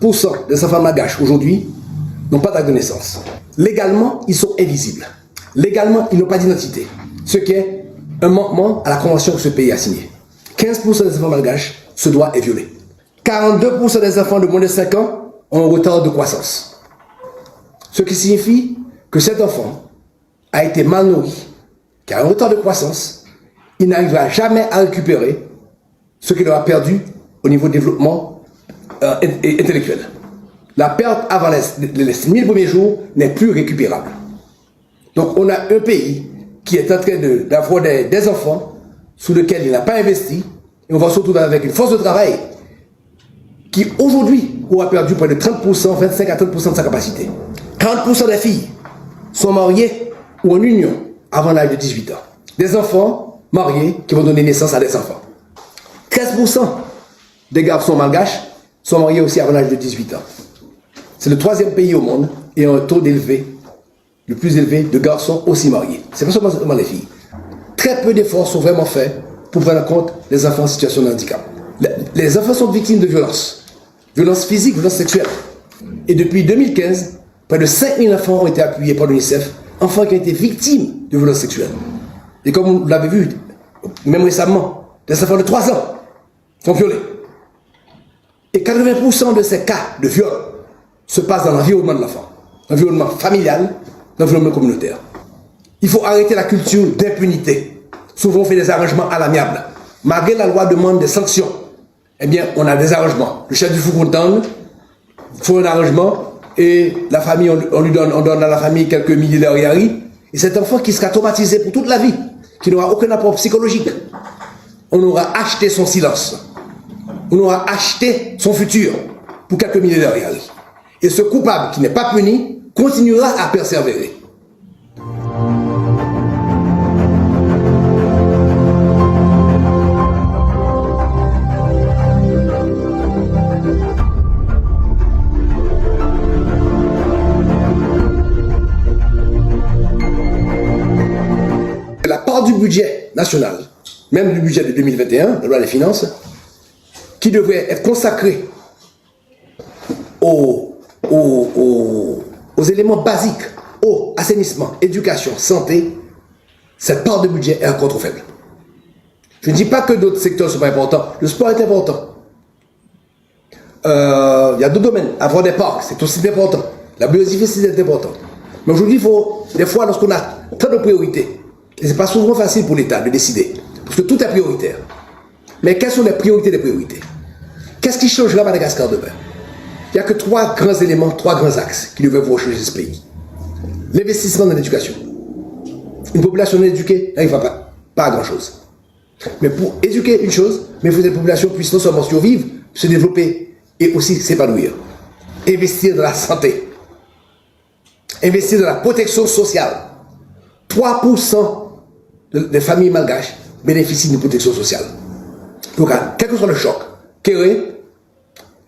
15% des enfants malgaches aujourd'hui n'ont pas d'acte de naissance. Légalement, ils sont invisibles. Légalement, ils n'ont pas d'identité. Ce qui est un manquement à la convention que ce pays a signée. 15% des enfants malgaches, ce droit est violé. 42% des enfants de moins de 5 ans ont un retard de croissance. Ce qui signifie que cet enfant a été mal nourri, qui a un retard de croissance, il n'arrivera jamais à récupérer ce qu'il aura perdu au niveau développement euh, intellectuel. La perte avant les, les 1000 premiers jours n'est plus récupérable. Donc on a un pays qui est en train d'avoir des, des enfants sous lesquels il n'a pas investi, et on va se retrouver avec une force de travail qui aujourd'hui aura perdu près de 30%, 25 à 30% de sa capacité. 40% des filles sont mariées ou en union avant l'âge de 18 ans. Des enfants mariés qui vont donner naissance à des enfants. 13% des garçons malgaches sont mariés aussi avant l'âge de 18 ans. C'est le troisième pays au monde et un taux d'élevé, le plus élevé de garçons aussi mariés. C'est pas seulement les filles. Très peu d'efforts sont vraiment faits pour prendre en compte les enfants en situation de handicap. Les enfants sont victimes de violences. Violences physiques, violences sexuelles. Et depuis 2015, près de 5000 enfants ont été appuyés par l'UNICEF, enfants qui ont été victimes de violences sexuelles. Et comme vous l'avez vu, même récemment, des enfants de 3 ans sont violés. Et 80% de ces cas de viol se passent dans l'environnement de l'enfant, l'environnement familial, l'environnement communautaire. Il faut arrêter la culture d'impunité. Souvent, on fait des arrangements à l'amiable. Malgré la loi demande des sanctions, eh bien, on a des arrangements. Le chef du Foucontang fait un arrangement et la famille, on, lui donne, on donne à la famille quelques milliers d'ariary. Et cet enfant qui sera traumatisé pour toute la vie, qui n'aura aucun apport psychologique, on aura acheté son silence. On aura acheté son futur pour quelques milliers d'ariary. Et ce coupable qui n'est pas puni continuera à persévérer. La part du budget national, même du budget de 2021, la loi des finances, qui devrait être consacrée aux, aux, aux éléments basiques, eau, assainissement, éducation, santé, cette part de budget est encore trop faible. Je ne dis pas que d'autres secteurs ne sont pas importants. Le sport est important. Euh, il y a d'autres domaines. Avoir des parcs, c'est aussi important. La biodiversité est importante. Mais aujourd'hui, il faut, des fois, lorsqu'on a tant de priorités, et ce n'est pas souvent facile pour l'État de décider, parce que tout est prioritaire. Mais quelles sont les priorités des priorités Qu'est-ce qui changera Madagascar demain Il n'y a que trois grands éléments, trois grands axes qui devraient pouvoir changer ce pays. L'investissement dans l'éducation. Une population non éduquée n'arrivera pas, pas à grand-chose. Mais pour éduquer une chose, mais il faut que cette population puisse non seulement survivre, se développer et aussi s'épanouir. Investir dans la santé. Investir dans la protection sociale. 3% des familles malgaches bénéficient d'une protection sociale. Donc, quel que soit le choc, kéré,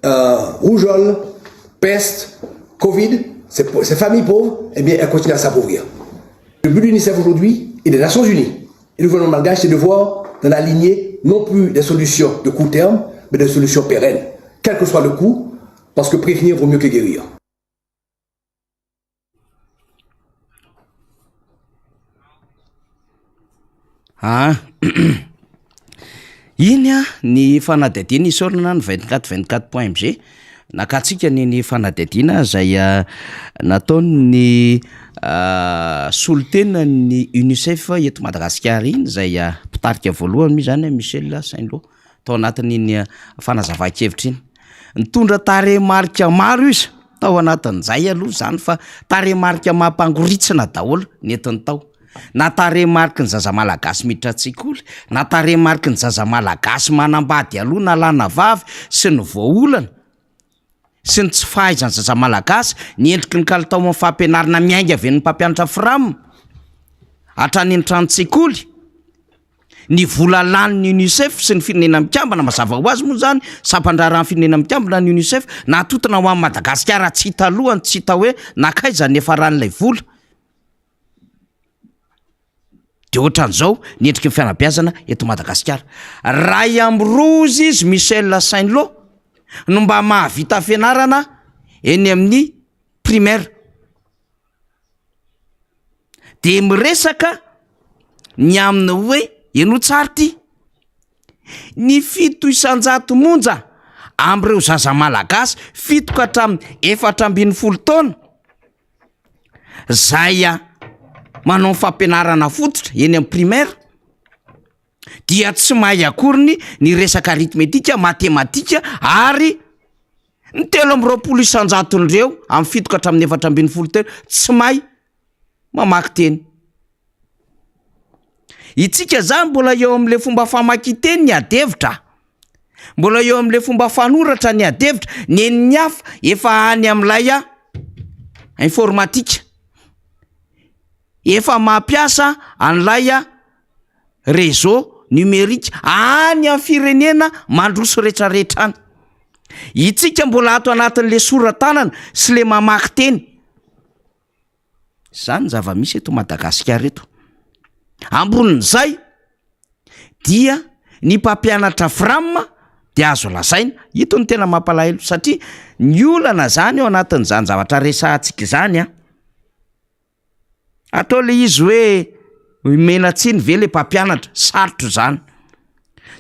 euh, rougeole, peste, Covid, ces, ces familles pauvres, eh bien, elles continuent à s'appauvrir. Le but de l'UNICEF aujourd'hui et des Nations Unies et le gouvernement malgache, c'est de voir dans la lignée non plus des solutions de court terme, mais des solutions pérennes, quel que soit le coût, parce que prévenir vaut mieux que guérir. Aa Iny a ny fanadihadiana isaorana ny 24 24 point mg nakantsika ny ny fanadihadiana zay nataon'ny solontenan'ny UNICEF eto Madagasikara iny zay mpitarika voalohany moa zany Michel Saint-Loup tao anatin'iny fanazavan-kevitra iny. Nitondra tarehimarika maro izy tao anatin'izay aloha zany fa tarehimarika mampangoritsina daholo nentiny tao. Na tarehimarika ny zaza malagasy miditra an-tsekoly, na tarehimarika ny zaza malagasy manambady aloha na lahy na vavy sy ny voaolana sy ny tsy fahaizan'ny zaza malagasy ny endriky ny kalitao amin'ny fampianarana miainga avy amin'ny mpampianatra fram hatrany amin'ny tranon-tsekoly. Ny vola lanin'ny Unicef sy ny Firenena Mikambana, mazava ho azy moa izany, sampan-draharahan'ny Firenena Mikambana ny Unicef, natotona ho an'i Madagasikara tsy hita lohany, tsy hita hoe nankaiza ny niafaran'ilay vola. De ohatran'izao ny endriky ny fanabeazana eto Madagasikara. Ray amby roa izy Michel Sainlo no mba mahavita fianarana eny amin'ny primaire. De miresaka ny amin'ny hoe, henoy tsara ity, ny 7% monja amin'ireo zaza malagasy 7 ka hatramin'ny 14 taona zay manao ny fampianarana fototra eny amin'ny primaire dia tsy mahay akoriny ny resaka aritmetika, matematika ary ny 23 isan-jaton'ireo amin'ny 7 ka hatramin'ny 14 teo tsy mahay mamaky teny. Itsika zany mbola eo amin'le fomba famakin-teny ny ady hevitra, mbola eo amin'le fomba fanoratra ny ady hevitra, nen'ny hafa efa any amin'ilay informatika, efa mampiasa an'ilay réseau numérique any amin'ny firenena mandroso retraretra any. Itsika mbola ato anatin'le sora-tanana sy le mamaky teny. Zany ny zava-misy eto Madagasikara eto. Ambonin'izay dia ny mpampianatra fram dia azo lazaina, ito no tena mampalahelo satria ny olana zany ao anatin'izany zavatra resahantsika izany an, Atao le izy hoe omena tsiny ve le mpampianatra, sarotra izany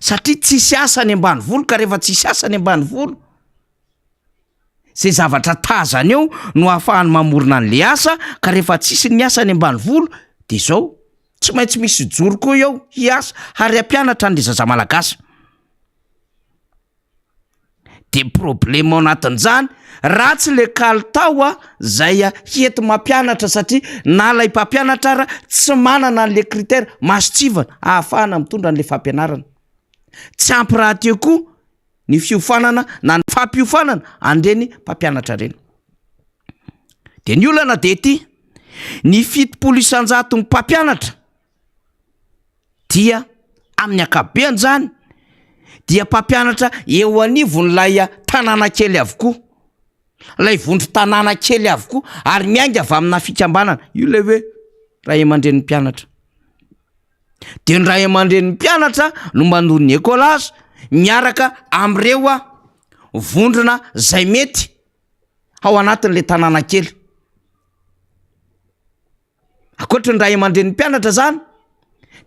satria tsisy asa any ambanivolo ka rehefa tsisy asa any ambanivolo zay zavatra tazany eo no ahafahany mamorona an'le asa ka rehefa tsisy ny asa any ambanivolo de zao tsy maintsy misy hijoro koa eo hiasa ary hampianatra an'le zaza malagasy. De problème ao anatin'izany, ratsy le kalitao a zay hety mampianatra satria na lay mpampianatra ara tsy manana an'le critère mason-tsivana ahafahana mitondra an'le fampianarana, tsy ampy rahateo koa ny fiofanana na ny fampiofanana an'ireny mpampianatra ireny. De ny olana de ity, ny 70% mpampianatra dia amin'ny ankapobeany zany dia mpampianatra eo anivon'ilay tanàna kely avokoa, ilay vondron-tanàna kely avokoa ary miainga avy amina fikambanana, io ilay hoe ray aman-drenin'ny mpianatra, de ny ray aman-drenin'ny mpianatra no manoro ny écolage miaraka am'ireo vondrona zay mety ao anatin'le tanàna kely. Ankoatry ny ray aman-drenin'ny mpianatra zany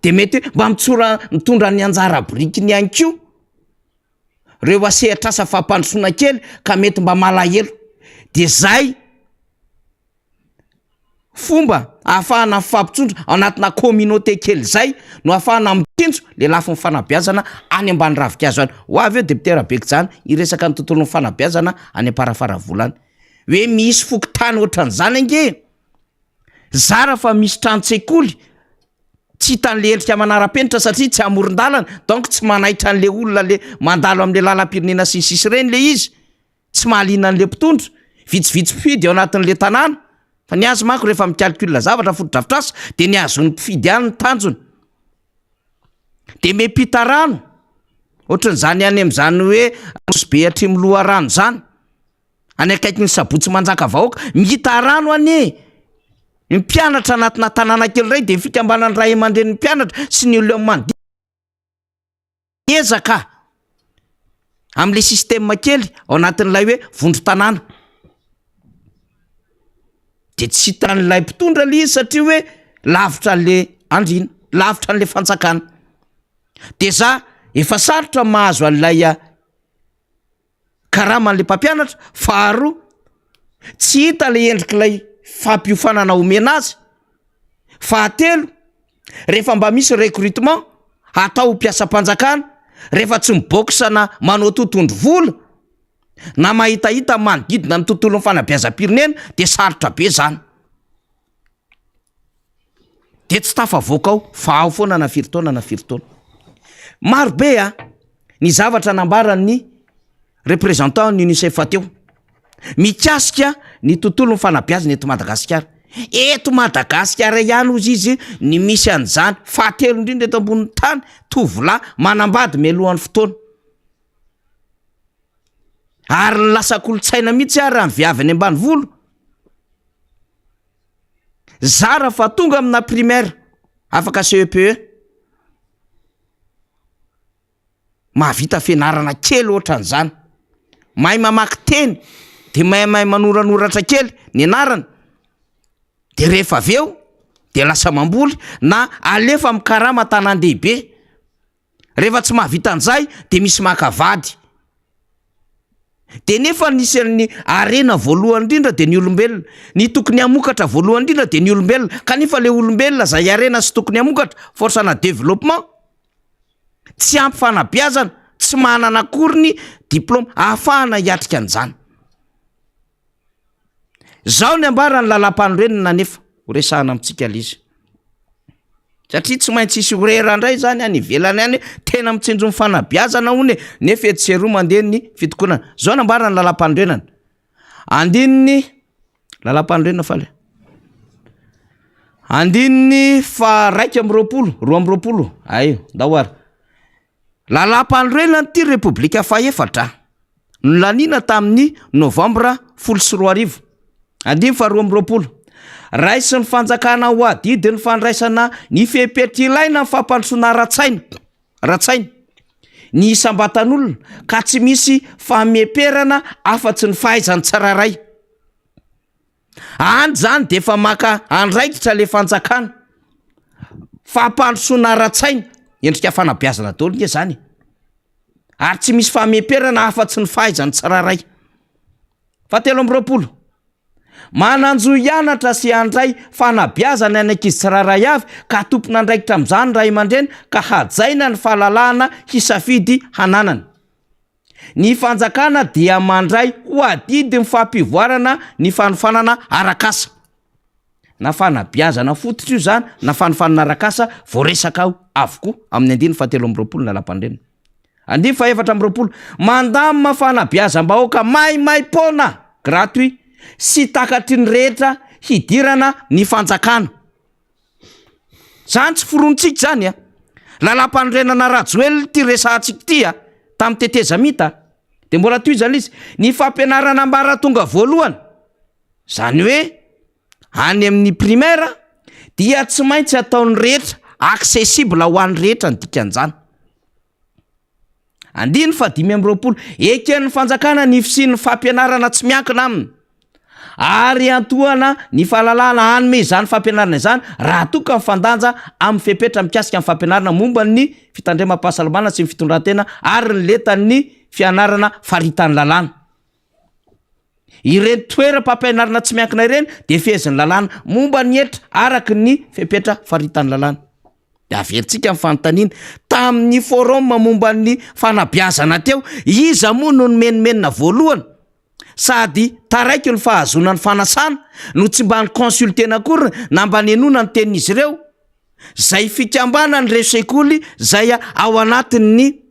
de mety hoe mba mitsora mitondra ny anjara birikiny ihany koa reo asehatr'asa fampandrosoana kely ka mety mba malahelo de zay fomba ahafahana mifampitsondra ao anatina communauté kely zay no ahafahana mitsinjo le lafiny fanabeazana any ambany ravinkazo any. Ho avy eo député Rabekojaly hiresaka ny tontolon'ny fanabeazana any Amparafaravola any hoe misy fokontany ohatran'izany ange e! Zara fa misy tranon-tsekoly tsy hitan'le endrika manara-penitra satria tsy amoron-dalana donc tsy manaitra an'le olona le mandalo am'le lalam-pirenena sy ny sisa ireny le izy, tsy mahaliana an'le mpitondra, vitsivitsy mpifidy ao anatin'le tanàna. Fa ny azy manko rehefa mi-calcul zavatra fotodrafitrasa dia ny hahazoan'ny mpifidy ihany ny tanjony. Dia miampita rano, ohatran'izany any amin'izany hoe Nosy Be Atrimo loharano izany, any akaikin'ny Sabotsy Manjakavahoaka, mita rano anie ny mpianatra anatina tanàna kely iray dia ny fikambanan'ny ray aman-drenin'ny mpianatra sy ny olona manodidina. Ezaka amin'ilay système kely ao anatin'ilay hoe vondron-tanàna. De tsy hitan'ilay mpitondra le izy satria hoe lavitra an'le andriana, lavitra an'le fanjakana. De za efa sarotra mahazo an'ilay karaman'le mpampianatra, faharoa tsy hita le endrik'ilay fampiofanana omena azy, fahatelo rehefa mba misy recrutement hatao ho mpiasam-panjakana rehefa tsy mi-box na manao totohondry vola na mahitahita manodidina ny tontolon'ny fanabeazam-pirenena de sarotra be zany. De tsy tafavoaka ao fa ao foana na firy taona na firy taona. Maro be a ny zavatra nambaran'ny représentant ny UNICEF teo mikasika ny tontolon'ny fanabeazana eto Madagasikara. Eto Madagasikara ihany hozy izy ny misy an'izany, fahatelo indrindra eto ambonin'ny tany, tovolahy manambady mialohan'ny fotoana. Ary ny lasa kolontsaina mihitsy ary raha ny viavy any ambanivolo. Zara fa tonga amina primaire, afaka CEPE. Mahavita fianarana kely ohatran'izany. Mahay mamaky teny, de mahay mahay manoranoratra kely ny anarana. De rehefa avy eo de lasa mamboly na alefa mikarama an-tanàn-dehibe. Rehefa tsy mahavita an'izay de misy maka vady. De nefa anisan'ny harena voalohany indrindra de ny olombelona. Ny tokony hamokatra voalohany indrindra de ny olombelona. Kanefa le olombelona zay harena sy tokony hamokatra, force ana développement, tsy ampy fanabeazana, tsy manana akory ny diplôme ahafahana hiatrika an'izany. Zao ny ambaran'ny lalàmpanorenana anefa ho resahana amintsika le izy. Satria tsy maintsy hisy horaire indray zany any ivelany any hoe tena mitsinjo ny fanabeazana hono e, nefa etsy sy eroa mandeha ny fitokonana. Zao ny ambaran'ny lalàmpanorenana, andininy, lalàmpanorenana fa le, andininy faha 21, 22, ay, ndao ary. Lalàmpanorenana ity Repoblika fahefatra, nolaniana tamin'ny Novambra 2010. Andininy faha 22. Raisin'ny fanjakana ho adidy ny fandraisana ny fepetra ilaina amin'ny fampandrosoana ara-tsaina, ara-tsaina, ny isam-batan'olona ka tsy misy fameperana afa-tsy ny fahaizan'ny tsirairay. Any zany de efa maka andraikitra le fanjakana, fampandrosoana ara-tsaina, endrika fanabeazana daholo nge zany e, ary tsy misy fameperana afa-tsy ny fahaizan'ny tsirairay. Fahatelo amby 20, manan-jo hianatra sy handray fanabeazana ny ankizy tsirairay avy ka tompon'andraikitra amin'izany ny ray aman-dreny ka hajaina ny fahalalahana hisafidy hananany. Ny fanjakana dia mandray ho adidy ny fampivoarana ny fanofanana arak'asa. Na fanabeazana fototra io izany na fanofanana arak'asa, voaresaka ao avokoa amin'ny andininy fahatelo amby 20 ny lalàmpanorenana. Andininy faha-24, mandamina fanabeazam-bahoaka maimaim-poana, gratuit, sy takatry ny rehetra hidirana ny fanjakana. Zany tsy foronintsika zany a! Lalàmpanorenana Rajoelina ity resahantsika ity a! Tamin'ny tetezamita de mbola tohizana izy, ny fampianarana ambaratonga voalohany, zany hoe any amin'ny primaire dia tsy maintsy ataon'ny rehetra accessible ho an'ny rehetra ny dikan'izany. Andininy faha-25, Eken'ny fanjakana ny fisian'ny fampianarana tsy miankina aminy ary iantohana ny fahalalahana hanome izany fampianarana izany raha toa ka mifandanja amin'ny fepetra mikasika ny fampianarana momba ny fitandremam-pahasalamana sy ny fitondran-tena ary ny lentan'ny fianarana faritan'ny lalàna. Ireny toeram-pampianarana tsy miankina ireny dia fehezin'ny lalàna momba ny hetra araka ny fepetra faritan'ny lalàna. Dia averintsika ny fanontaniana, tamin'ny forum momba ny fanabeazana teo, iza moa no nimenomenona voalohany sady taraiky ny fahazoana ny fanasana no tsy mba ni-consulter-na akory na mba nihenoana ny tenin'izy ireo? Izay fikambanan'ireo sekoly izay ao anatin'ny.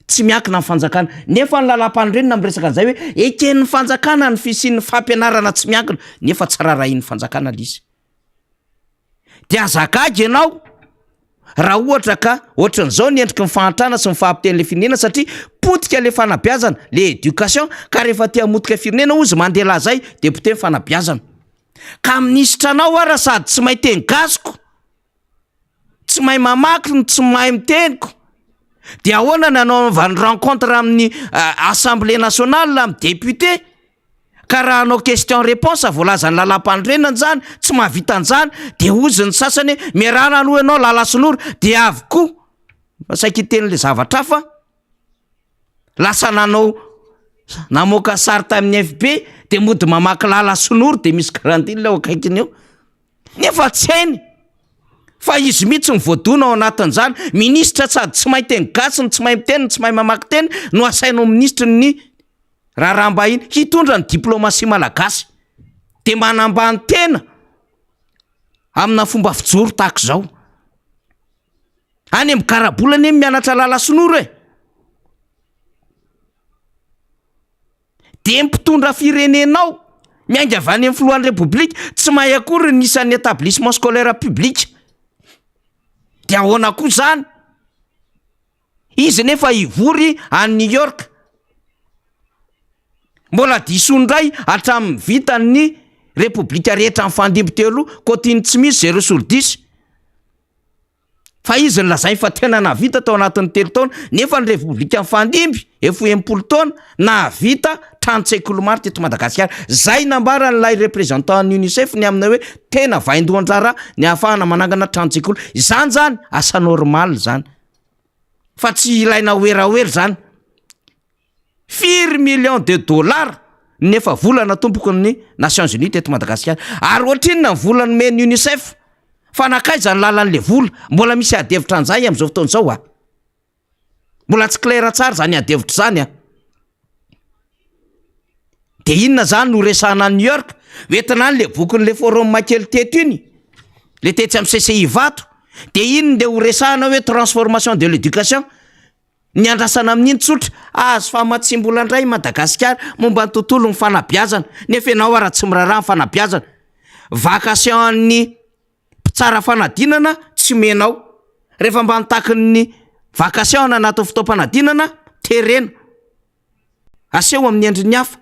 Tsy miankina amin'ny fanjakana. Nefa ny lalàmpanorenana miresaka an'izay hoe eken'ny fanjakana ny fisian'ny fampianarana tsy miankina, nefa tsy rarahian'ny fanjakana ilay izy. Dia aza gaga ianao raha ohatra ka ohatran'izao ny endriky ny fahantrana sy ny fahapotehan'ilay firenena satria potika ilay fanabeazana, le éducation, ka rehefa te hamotika firenena hozy Mandela zay dia poteho ny fanabeazana. Ka minisitra anao ara sady tsy mahay teny gasiko, tsy mahay mamaky no tsy mahay miteniko, dia ahoana ny hanaovany rencontre amin'ny assemblée nationale amin'ny député? Ka raha hanao question réponse voalazan'ny lalampanorenana zany tsy mahavita an'izany de hozy ny sasany hoe miarahana aloha ianao lala sy noro de avy koa fa saika hiteny le zavatra hafa lasa nanao namoaka sary tamin'ny FB de mody mamaky lala sy noro de misy grandile eo akaikiny eo nefa tsy hainy fa izy mihitsy no voadona ao anatin'izany minisitra sady tsy mahay teny gasy no tsy mahay miteny no tsy mahay mamaky teny no asainao minisitry ny Raharaham-bahiny hitondra ny diplomasia malagasy dia manambany tena amina fomba fijoro tahaka izao. Any amin'ny garabola anie mianatra lala sinoro e. Dia ny mpitondra firenenao miainga avy any amin'ny filohan'ny repoblika tsy mahay akory ny isan'ny établissement scolaire public. Dia ahoana koa izany? Izy nefa hivory any New York. Mbola diso indray hatramin'ny vitan'ny repoblika rehetra nifandimby teo aloha, Kotiny tsy misy zéro sur dix. Fa izy no lazainy fa tena nahavita tao anatin'ny telo taona, nefa ny repoblika nifandimby efa ho 60 taona nahavita tranon-tsekoly maro teto Madagasikara. Zay nambaran'ilay représentant ny UNICEF ny amina hoe tena vaindohan-draharaha ny ahafahana manangana tranon-tsekoly. Izany zany asa normal zany. Fa tsy ilaina werawera zany. Firy millions de dollars nefa vola natompoko ny Nations Unies teto Madagasikara. Ary ohatrinona ny vola nomen'ny UNICEF? Fa nankaiza ny lalan'le vola? Mbola misy ady hevitra an'izay amin'izao fotoana izao a. Mbola tsy clair tsara zany ady hevitra zany a. De inona zany no resahana any New York? Hoentina any le bokin'le forum kely teto iny, le tetsy amin'ny CCI Ivato. De iny le ho resahana hoe transformation de l'éducation. Ny andrasana amin'iny tsotra, ahazo famatsiam-bola indray i Madagasikara momba ny tontolon'ny fanabeazana. Nefa ianao ara tsy miraharaha ny fanabeazana. Vacation an'ny mpitsara fanadinana tsy omenao. Rehefa mba nitaky ny vacation anatin'ny fotoam-panadinana, terena. Aseho amin'ny endriny hafa.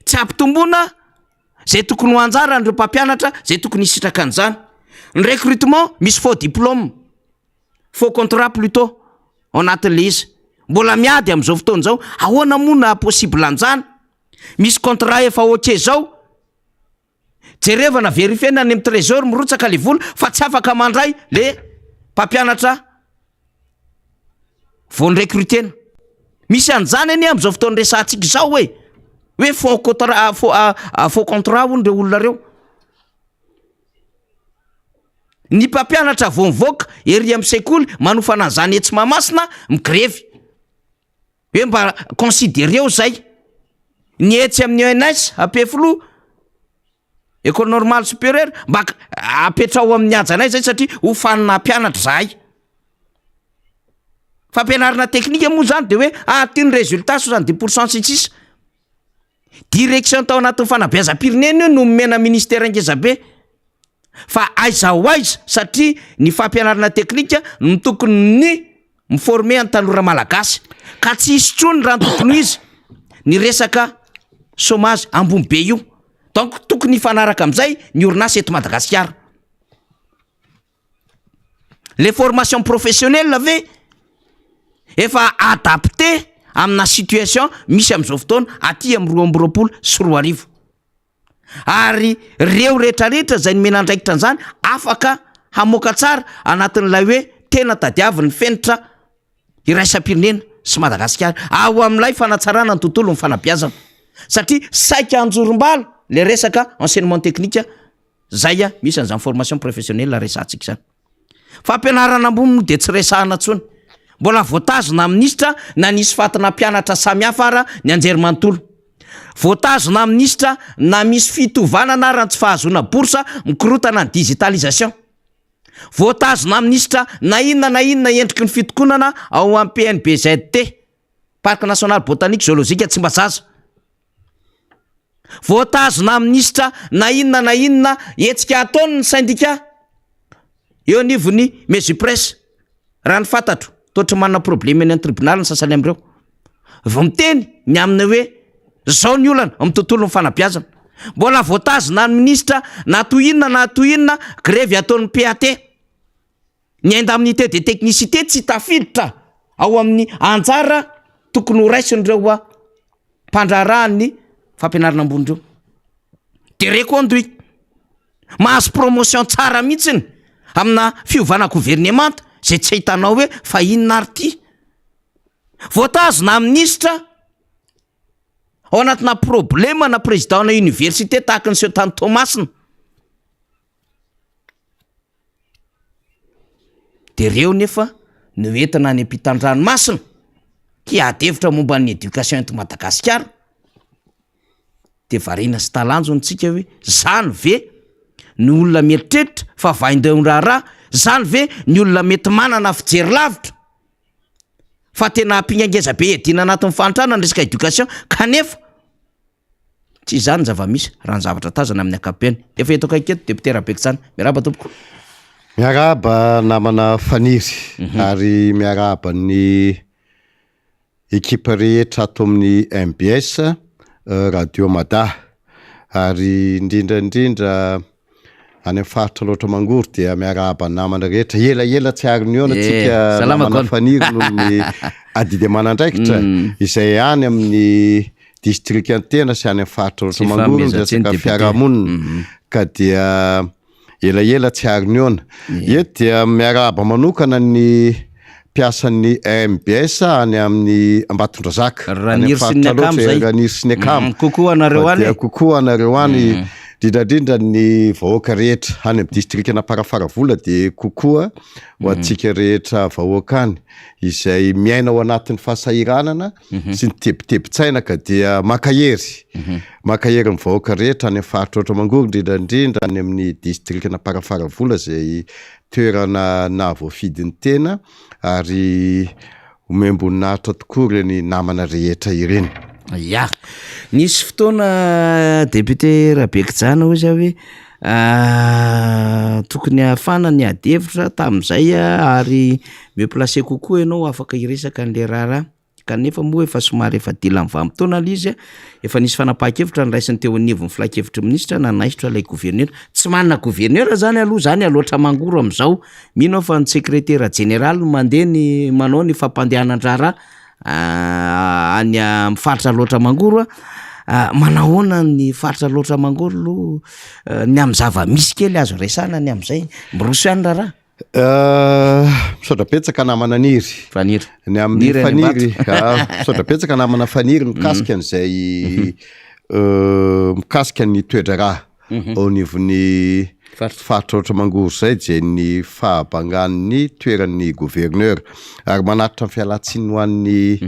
Tsy ampitomboina zay tokony ho anjaran'ireo mpampianatra zay tokony hisitraka an'izany. Ny recrutement misy faux diplôme, faux contrat plutôt ao anatin'le izy. Mbola miady amin'izao fotoana izao, ahoana moa no haha-possible an'izany? Misy contrat efa ok zao, Jerevana verifiena any amin'ny trésor mirotsaka le vola fa tsy afaka mandray le mpampianatra vao ni-recruter-na. Misy an'izany anie amin'izao fotoana resahantsika izao e! Hoe faux contrat faux faux contrat hono reo olona reo. Ny mpampianatra vao mivoaka ery amin'ny sekoly manofana an'izany etsy Mahamasina migrevy. Hoe mba considereo zay. Ny etsy amin'ny ENS Ampefiloha, Ecole Normale Supérieure, mba apetraho amin'ny hajanay zay satria ho fanina mpianatra zahay. Fampianarana teknika moa zany de hoe ah ty ny résultat 70 pourcent sy ny sisa. Direction tao anatin'ny fanabeazam-pirenena io no nomena ministera ngeza be. Fa aiza ho aiza satria ny fampianarana teknika no tokony ny mi-former ny tanora malagasy ka tsy hisy intsony raha ny tokony ho izy ny resaka chômage ambony be io. Donc tokony hifanaraka amin'izay ny orinasa eto Madagasikara. Les formations professionnelles ve efa adapté amina situation misy amin'izao fotoana aty amin'ny 2022? Ary reo retraretra zay nomena andraikitra an'izany afaka hamoaka tsara anatin'ilay hoe tena tadiavin'ny fenitra iraisam-pirenena sy Madagasikara ao amin'ilay fanatsarana ny tontolon'ny fanabeazana satria saika anjorom-bala le resaka enseignement technique zay misy an'izany formation professionnelle resahantsika izany. Fampianarana ambony moa dia tsy resahana intsony. Mbola voatazona minisitra na nisy fatina mpianatra samihafa ara ny anjerimanontolo. Voatazona minisitra na misy fitovanana ara ny tsy fahazoana bourse mikorotana ny digitalisation. Voatazona minisitra na inona na inona endriky ny fitokonana ao amin'ny PNBZT, Parc National Botanique Zoologique Tsimbazaza. Voatazona minisitra na inona na inona hetsika ataony ny sendika eo anivon'ny Mesupresse. Raha ny fantatro, toa tsy manana problème eny amin'ny tribonaly ny sasany amin'ireo. Vao miteny ny amin'ny hoe zao ny olana amin'ny tontolon'ny fanabeazana. Mbola voatazona ny minisitra na toy inona na toy inona grevy ataon'ny PAT. Ny indemnité de technicité tsy tafiditra ao amin'ny anjara tokony ho raisin'ireo mpandraharahan'ny fampianarana ambony ireo. De reconduit. Mahazo promotion tsara mihitsiny amina fiovana governemanta zay tsy ahitanao hoe fa inona ary ty. Voatazona minisitra ao anatina problema na président na université tahaky ny seho tany Toamasina. De reo nefa no entina any ampitan-dranomasina hiady hevitra momba ny éducation eto Madagasikara. De variana sy talanjona tsika hoe zany ve ny olona mieritreritra fa vaindohan-draharaha, zany ve ny olona mety manana fijery lavitra fa tena ampinga ngeza be hiadiana anatin'ny fahantrana ny resaka éducation kanefa tsy izany ny zava-misy raha ny zavatra tazana amin'ny ankapobeny. Efa eto akaiky eto député Rabekotsana. Miarahaba tompoko. Miarahaba namana Faniry ary miarahaba ny ekipa rehetra ato amin'ny mbs Radio Mada ary indrindra indrindra any amin'ny faritra Alaotra Mangoro dia miarahaba ny namana rehetra. Elaela tsy ary nihaona tsika Salama namana Gona. Faniry noho ny adidy aman'andraikitra izay any amin'ny distrikan'ny tena sy any amin'ny faritra Alaotra Tsy Mangoro ny fanomezan-tsiny resaka député. fiarahamonina ka dia Elaela tsy ary nihaona. Eto dia miarahaba manokana ny mpiasan'ny MBS any amin'ny Ambatondrazaka. Any amin'ny Raniry sy ny faritra akama loatra, zay. Raniry sy ny akama. Coucou anareo Fa any dia e. coucou anareo any, indrindra indrindra ny vahoaka rehetra any amin'ny distrikan'Amparafaravola dia coucou ho antsika rehetra vahoaka any izay miaina ao anatin'ny fahasahiranana sy ny tebitebin-tsaina ka dia mankahery, mankahery ny vahoaka rehetra any amin'ny faritra Alaotra Mangoro indrindra indrindra any amin'ny distrikan'Amparafaravola izay toerana nahavoafidy ny tena ary omem-boninahitra tokoa ireny namana rehetra ireny. Ya, nisy fotoana député Rabekijana hoy zah hoe tokony hahafana ny ady hevitra tamin'izay ary mieux placé kokoa ianao afaka hiresaka an'le raharaha. Kanefa moa efa somary efa dila ny vanim-potoana ilay izy, efa nisy fanapahan-kevitra noraisin'ny teo anivon'ny filankevitry ny minisitra nanaisotra ilay governera. Tsy manana governera izany aloha izany Alaotra Mangoro amin'izao. Mino aho fa ny sekretera jeneraly no mandeha ny manao ny fampandehanan-draharaha any amin'ny faritra Alaotra Mangoro. Manahoana ny faritra Alaotra Mangoro aloha ny amin'ny zava-misy kely azo resahana ny amin'izay? Miroso ihany ny raharaha. Misaotra betsaka namana Niry. Faniry. Ny amin'ny Niry any Faniry, Ambato. ah, misaotra betsaka namana Faniry mikasika an'izay mikasika ny toe-draharaha ao anivon'ny Faritra. faritra Alaotra Mangoro izay dia ny fahabangan'ny toeran'ny gouverneur. Ary manatitra ny fialantsiny ho an'ny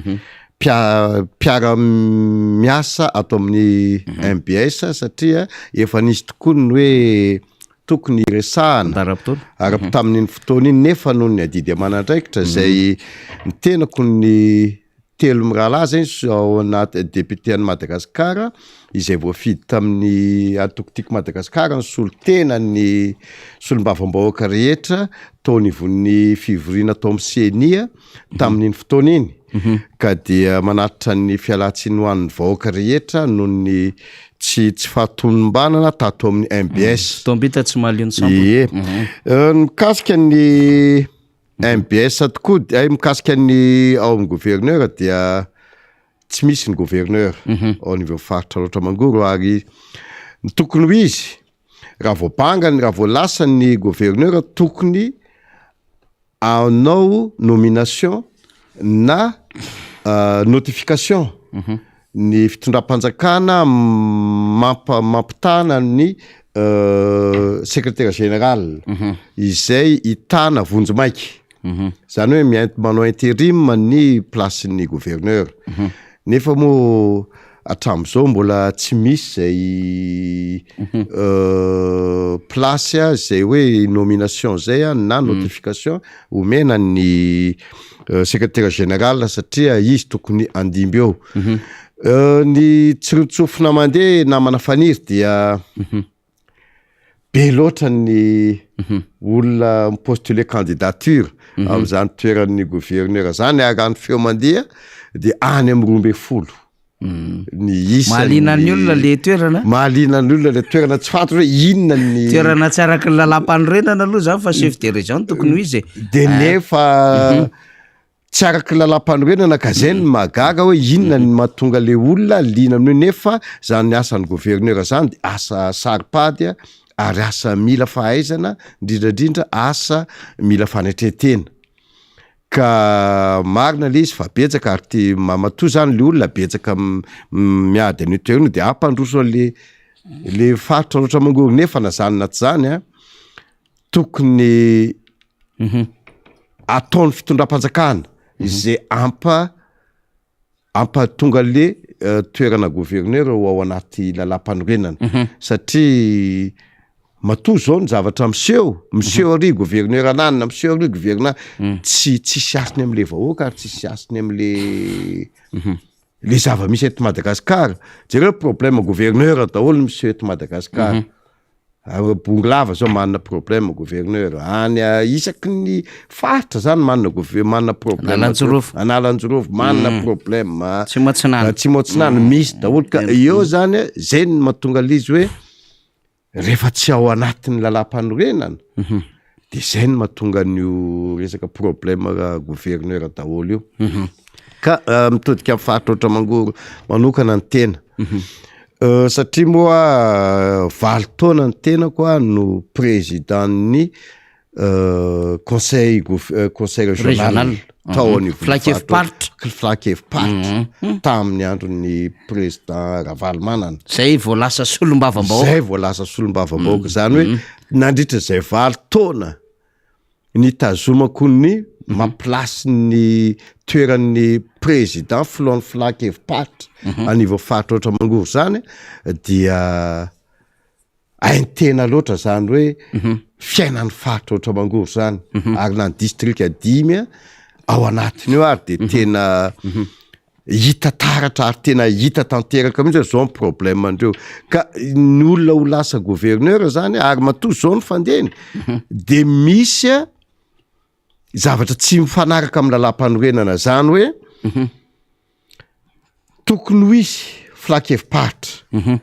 mpia- mpiara-miasa ato amin'ny MBS satria efa nisy tokoa ny hoe tokony hiresahana Fandaharam-potoana. ara tamin'iny fotoana iny nefa noho ny adidy aman'andraikitra izay ny tenako ny telo mirahalahy zay sy ao anaty député an'i Madagasikara izay voafidy tamin'ny antoko Tiako Madagasikara nisolo tena ny solombavambahoaka rehetra tao anivon'ny fivoriana tao amin'ny CENI tamin'iny fotoana iny ka dia manatitra ny fialantsiny ho an'ny vahoaka rehetra noho ny tsy tsy fahatomombanana tato amin'ny MBS. Fotoam-bita tsy mahaleo ny sampona. Ie. Ny mikasika ny MBS tokoa dia ay mikasika ny ao amin'ny gouverneur dia tsy misy ny gouverneur ao anivon'ny faritra Alaotra Mangoro ary ny tokony ho izy raha vao banga ny raha vao lasa ny gouverneur tokony Hanao nomination na notification ny fitondram-panjakana mampa- mampitana ny secrétaire général izay hitana vonjimaika, zany hoe miaint- manao interim ny place-n'ny gouverneur, nefa moa. Hatramin'izao mbola tsy misy izay place izay hoe nomination izay na notification omena ny secretaire général satria izy tokony handimby eo. Ny tsirontsofina mandeha namana Faniry dia be loatra ny olona mi-postuler candidature amin'izany toeran'ny gouverneur zany ary raha ny feo mandeha de any amin'ny 12 ny isan'ny Mahaliana ny olona le toerana. Mahaliana ny olona le toerana, tsy fantatra hoe inona ny Toerana tsy araky ny lalàm-panorenana aloha zany fa chef de région no tokony ho izy e. De nefa Tsy araky ny lalàmpanorenana ka zay no mahagaga hoe inona ny mahatonga le olona liana amin'io nefa zany asan'ny gouverneur zany de asa saropady ary asa mila fahaizana indrindra indrindra asa mila fanetren-tena ka marina le izy fa betsaka ary ty matoa zany le olona betsaka miady an'io toerana io de hampandroso an'le le faritra Alaotra Mangoro nefa na zany na tsy zany an tokony ataon'ny fitondram-panjakana izay ampa ampatonga le toerana gouverneur ho ao anaty lalàmpanorenana satria matoa zao ny zavatra miseho, miseho ary gouverneur ananona, miseho ary gouverneur, tsy tsisy hasiny am'le vahoaka ary tsisy hasiny am'le le zava-misy eto Madagasikara, jereo problème gouverneur daholo miseho eto Madagasikara. Bongolava zao manana problème gouverneur, any isaky ny faritra zany manana gouve- manana problème, Analanjirofo. Analanjirofo manana problème, Atsimo Atsinanana. Atsimo Atsinanana misy daholo ka eo zany a, zay no mahatonga le izy hoe rehefa tsy ao anatin'ny lalàmpanorenana de zay no mahatonga an'io resaka problème gouverneur daholo io. Ka mitodika amin'ny faritra Alaotra Mangoro manokana ny tena. Satria moa valo taona ny tenako a no président-n'ny conseil gouv- conseil régional tao anivon'ny Filan-kevi-paritra. Filan-kevi-paritra tamin'ny andron'ny président Ravalomanana. Zay vao lasa solombavambahoaka. Zay vao lasa solombavambahoaka, zany hoe nandritra izay valo taona nitazomako ny mampilasy ny toeran'ny président filohan'ny filan-kevi-paritra anivon'ny faritra Alaotra Mangoro zany dia hain-tena loatra zany hoe fiainan'ny faritra Alaotra Mangoro zany ary na ny distrika dimy ao anatiny io ary de tena hita taratra ary tena hita tanteraka mihitsy hoe zao ny problème andreo ka ny olona ho lasa gouverneur zany ary matoa zao ny fandehany de misy a zavatra tsy mifanaraka amin'ny lalàm-panorenana zany hoe tokony ho hisy filan-kevi-paritra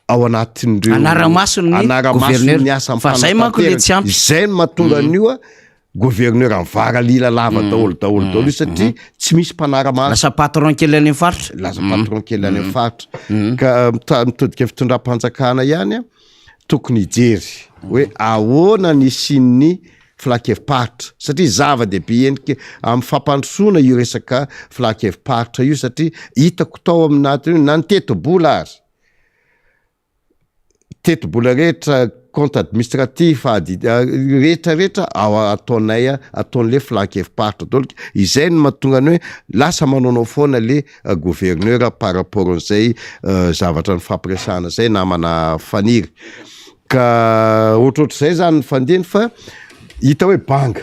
ao anatin'ireo Anara-mason'ny anara-mason'ny gouverneur. asa Fa zay manko le tsy ampy. Izay no mahatonga an'io a gouverneur mivaralila lava daholo daholo daholo io satria tsy misy mpanara-maso. Lasa patron kely any amin'ny faritra. Lasa patron kely any amin'ny faritra. Ka mitodika fitondram-panjakana ihany a, tokony hijery hoe ahoana ny hisian'ny filan-kevi-paritra satria zava-dehibe endrika amin'ny fampandrosoana io resaka filan-kevi-paritra io satria hitako tao aminatin'io na ny tetibola ary tetibola rehetra compte administratif adi- rehetra rehetra ao ataonay ataon'le filan-kevi-paritra daholo izay no mahatonga ny hoe lasa manaonao foana le gouverneur par rapport an'izay zavatra nifampiresahana zay namana Faniry ka ohatrohatr'izay zany ny fandehany fa hita hoe banga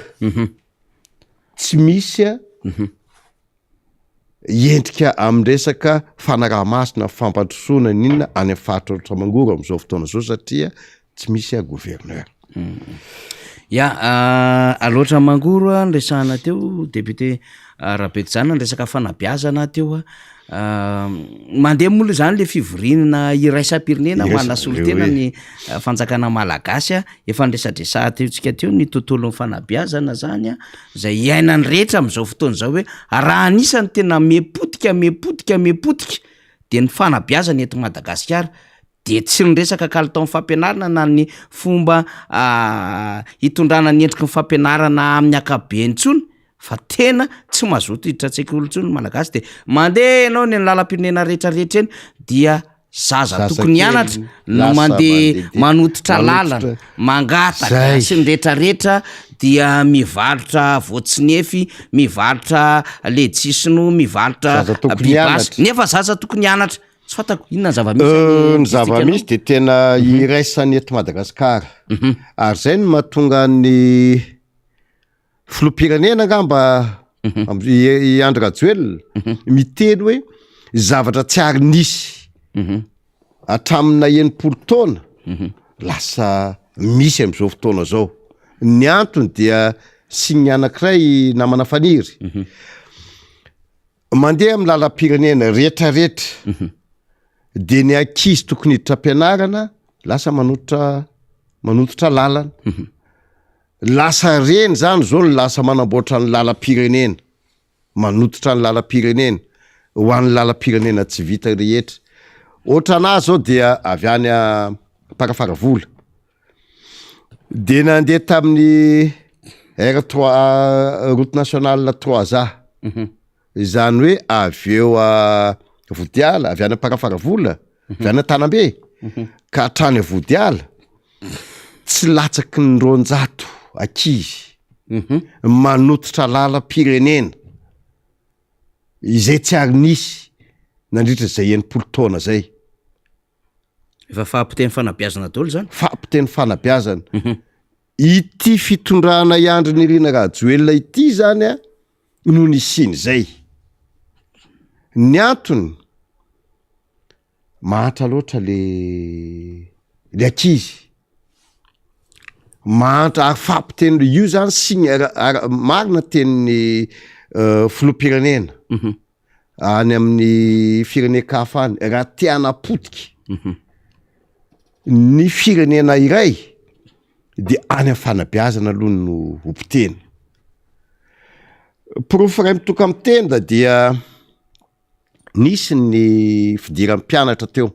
tsy misy a endrika amin'ny resaka fanaraha-maso na fampandrosoana n'inona any amin'ny faritra Alaotra Mangoro amin'izao fotoana izao satria tsy misy a gouverneur. Ya, Alaotra Mangoro a niresahana teo député Rabetojana niresaka fanabeazana teo a, mandeha moa aloha zany le fivoriana iraisam-pirenena manasolo tena ny fanjakana malagasy a, efa niresadresaha teo tsika teo ny tontolon'ny fanabeazana zany a, zay iainan'ny rehetra am'zao fotoana zao hoe raha anisan'ny tena miha-potika miha-potika miha-potika de ny fanabeazana eto Madagasikara, de tsy ny resaka kalitaon'ny fampianarana na ny fomba hitondrana ny endriky ny fampianarana amin'ny ankapobeny intsony fa tena tsy mazoto hiditra an-tsekoly intsony ny malagasy de mandeha ianao ny lalam-pirenena rehetrarehetra eny dia. Zaza tokony hianatra no mandeha manototra lalana, mangataka sy ny retraretra dia mivarotra voatsinefy, mivarotra ledsi sinoa, mivarotra bibasy nefa zaza tokony hianatra. Tsy fantako inona ny zava-misy any Ny zava-misy dia tena iraisan'ny eto Madagasikara. Ary zay no mahatonga ny Filoham-pirenena angamba i Andry Rajoelina miteny hoe zavatra tsy ary nisy hatramina 60 taona lasa misy amin'izao fotoana izao. Ny antony dia signe anankiray namana Faniry. Mandeha amin'ny lalam-pirenena retraretra de ny ankizy tokony hiditra am-pianarana lasa manototra manototra lalana. Lasa reny zany zao no lasa manamboatra ny lalam-pirenena, manototra ny lalam-pirenena ho an'ny lalam-pirenena tsy vita rehetra. Ohatranà zao dia avy any Amparafaravola, de nandeha tamin'ny R trois route nationale trois A, Izany hoe avy eo Vodiala, avy any Amparafaravola, avy any Antanambe ka hatrany Vodiala, tsy latsaky ny 200 ankizy manototra lalam-pirenena izay tsy ary nisy nandritra izay 60 taona izay. Efa fahapotehan'ny fanabeazana daholo izany. Fahapotehan'ny fanabeazana. Ity fitondrana i Andry Nirina Rajoelina ity izany a, no nisian'izay. Ny antony, mahantra loatra le le ankizy. Mahantra ary fahapotehan'ny, io zany signe ara- ara- marina tenin'ny filoham-pirenena. Any amin'ny firenen-kafa any, raha te hanapotika ny firenena iray de any amin'ny fanabeazana aloha no ho potehina. Porofo iray mitoka amin'ny tenda dia nisy ny fidiran'ny mpianatra teo.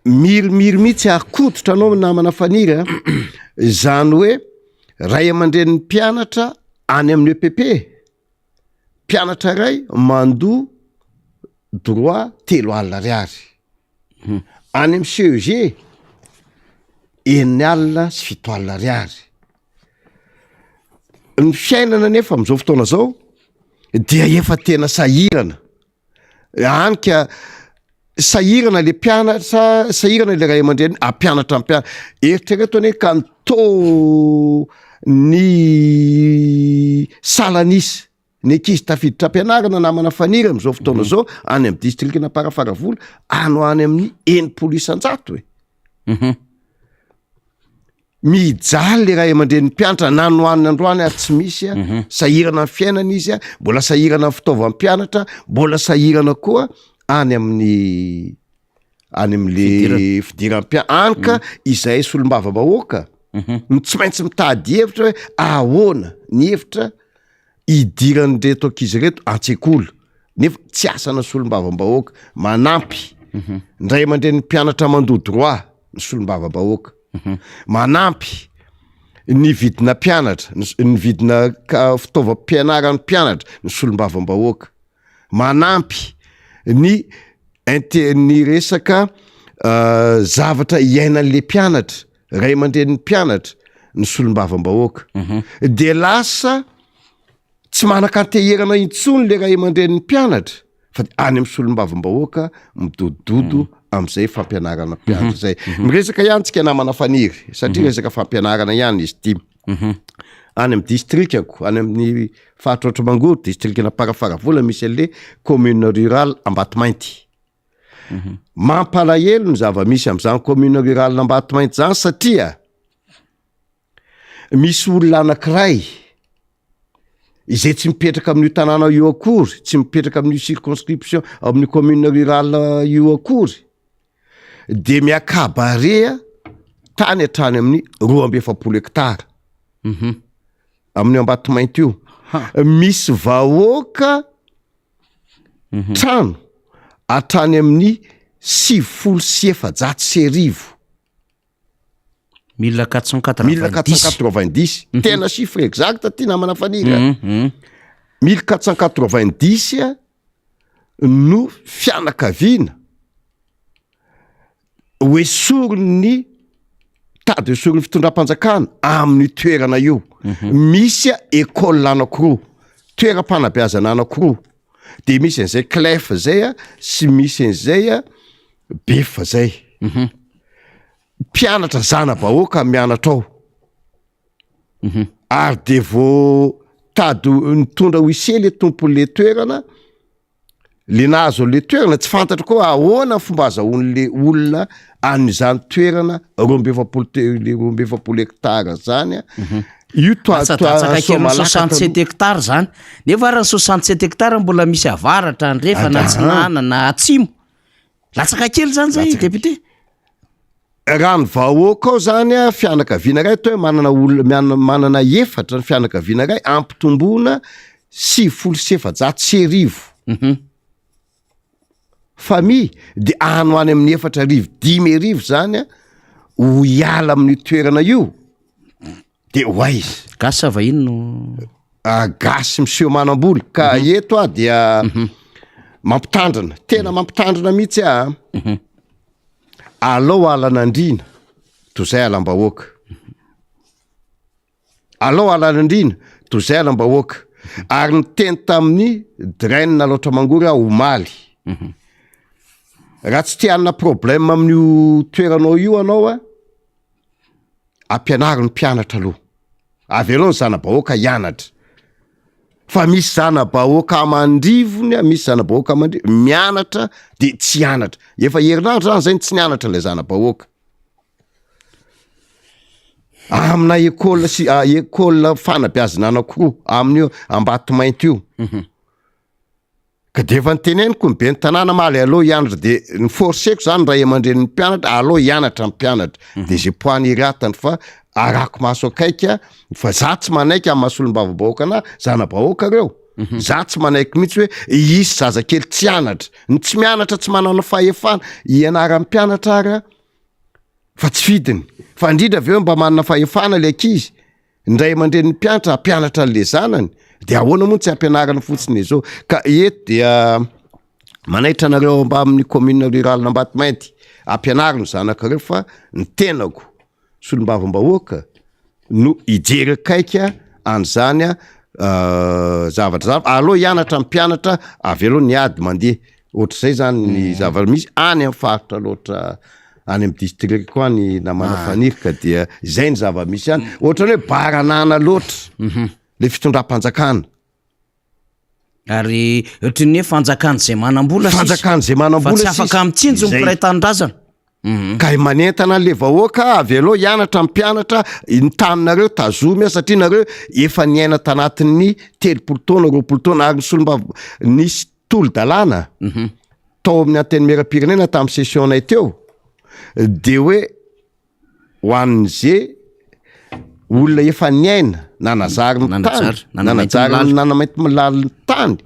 Mirimiry mihitsy ary koditra anao namana Faniry a, izany hoe ray aman-drenin'ny mpianatra any amin'ny EPP, mpianatra iray mandoa droit 30 ariary, any amin'ny CEG 760 ariary. Ny fiainana anefa amin'izao fotoana izao dia efa tena sahirana. Hany ka sahirana le mpianatra, sahirana le ray aman-dreny hampianatra ny mpianatra. Eritrereto anie ka ny taux ny salan'isa ny ankizy tafiditra am-pianarana namana Faniry amin'izao fotoana izao any amin'ny distrikan'Amparafaravola any ho any amin'ny 60% e. Mijaly le ray aman-drenin'ny mpianatra na ny hohaniny androany ary tsy misy a, sahirana ny fiainana izy a, mbola sahirana ny fitaovam-pianatra, mbola sahirana koa any amin'ny any am'le fidiram-pia- any ka izahay solombavambahoaka no tsy maintsy mitady hevitra hoe ahoana ny hevitra idiran'ireto ankizy ireto an-tsekoly nefa tsy asana solombavambahoaka, manampy ny ray aman-drenin'ny mpianatra mandoa droit ny solombavambahoaka, manampy ny vidina mpianatra, ny s- ny vidina ka- fitaovam-pianaran'ny mpianatra ny solombavambahoaka, manampy ny inte- ny resaka zavatra iainan'le mpianatra, ray aman-drenin'ny mpianatra ny solombavambahoaka, de lasa tsy manan-kanteherana intsony le ray aman-drenin'ny mpianatra fa de any amin'ny solombavambahoaka midodododo am'izay fampianarana mpianatra zay. Miresaka ihany tsika namana Faniry satria resaka fampianarana ihany izy ity. Any amin'ny distrikako, any amin'ny faritra Aotra-Mangoro, distrikan'Amparafaravola misy an'le commune rurale Ambatomainty. Mampalahelo ny zava-misy am'zany commune rurale Ambatomainty zany satria misy olona anankiray izay tsy mipetraka amin'io tanàna io akory, tsy mipetraka amin'io circonscription, amin'io commune rurale io akory, de miakabarea tany hatrany amin'ny 42 hectara amin'io Ambatomainty io. Misy vahoaka trano hatrany amin'ny 1490. 1490. 1490 tena chiffre exact ty namana Faniry a. 1490 a. no fianakaviana ho esorin'ny tady esorin'ny fitondram-panjakana amin'io toerana io. Misy école anankiroa, toeram-panabeazana anankiroa, de misy an'izay CLEF zay a sy misy an'izay a BEF zay. Mpianatra zana-bahoaka mianatra ao. Ary de vao tady nitondra huissier le tompon'le toerana, le nahazo an'le toerana tsy fantatro koa ahoana ny fomba azahoan'le olona an'izany toerana 42 te- le 42 hectare zany a. Io toa- toa- Latsadatsaka kely soamalaka 67 hectare zany. Nefa ary ny 67 hectare mbola misy avaratra, andrefana, atsinanana, atsimo. Latsaka kely zany zay député. Raha ny vahoaka ao zany a, fianakaviana iray atao hoe manana olona miana- manana efatra ny fianakaviana iray, ampitomboina 1490 famille de any ho any amin'ny 4000 5000 zany a ho hiala amin'io toerana io de ho aiza? Gasy sa vahiny no. Ah, gasy miseho manam-bola ka eto aho dia mampitandrina, tena mampitandrina mihitsy aho a. Alao alan'andriana toy izay alam-bahoaka. Alao alan'andriana toy izay alam-bahoaka. Ary niteny tamin'ny Drain Alaotra Mangoro aho omaly. Raha tsy te hanana problème amin'io toeranao io anao a, ampianaro ny mpianatra aloha. Avelao ny zana-bahoaka hianatra. Fa misy zana-bahoaka aman-drivony, misy zana-bahoaka aman-drivony mianatra de tsy hianatra. Efa herinandro zany zay no tsy nianatra ilay zana-bahoaka. Amina école sy école fanabeazana anankiroa amin'io Ambatomainty io. Ka de efa noteneniko ny ben'ny tanàna maly aleo hianatra de ni-forcer-ko zany ny ray aman-drenin'ny mpianatra aleo hianatra ny mpianatra de ze poids niriatany fa arahako maso akaiky a, fa za tsy manaiky amin'ny maha solombavambahoaka anahy, zana-bahoaka reo, za tsy manaiky mihitsy hoe hisy zazakely tsy hianatra, ny tsy mianatra tsy manana fahefana hianaran'ny mpianatra ary a fa tsy fidiny, fa indrindra avy eo mba manana fahefana le ankizy Ny ray aman-drenin'ny mpianatra hampianatra an'le zanany de ahoana moa no tsy hampianarany fotsiny izao? Ka eto dia manaitra anareo mba amin'ny commune rurale Ambatomainty, ampianaro ny zanakareo fa ny tenako solombavambahoaka no hijery akaiky an'izany zavatra zany, aleo hianatra ny mpianatra avy aloha ny ady mandeha. Ohatr'izay zany ny zava-misy any amin'ny faritra loatra any amin'ny district koa any namana Faniry ka dia izay ny zava-misy any. Ohatran'ny hoe baranana loatra le fitondram-panjakana. Ary ohatran'ny hoe fanjakan'izay manam-bola sisa. Fanjakan'izay manam-bola Fa tsy afaka sisa. mitsinjo ny Izay. mpiray tanindrazana. Ka manentana an'le vahoaka avy aloha hianatra ny mpianatra ny taninareo tazomy a satria nareo efa niaina tanatin'ny 30 taona 20 taona ary ny solombava nisy tolo-dalàna tao amin'ny antenimieram-pirenena tamin'ny session-nay teo de hoe ho an'ze olona efa niaina nanazary ny tany Nanajary, nanamainty nanajary milaly. nanamainty milaly ny tany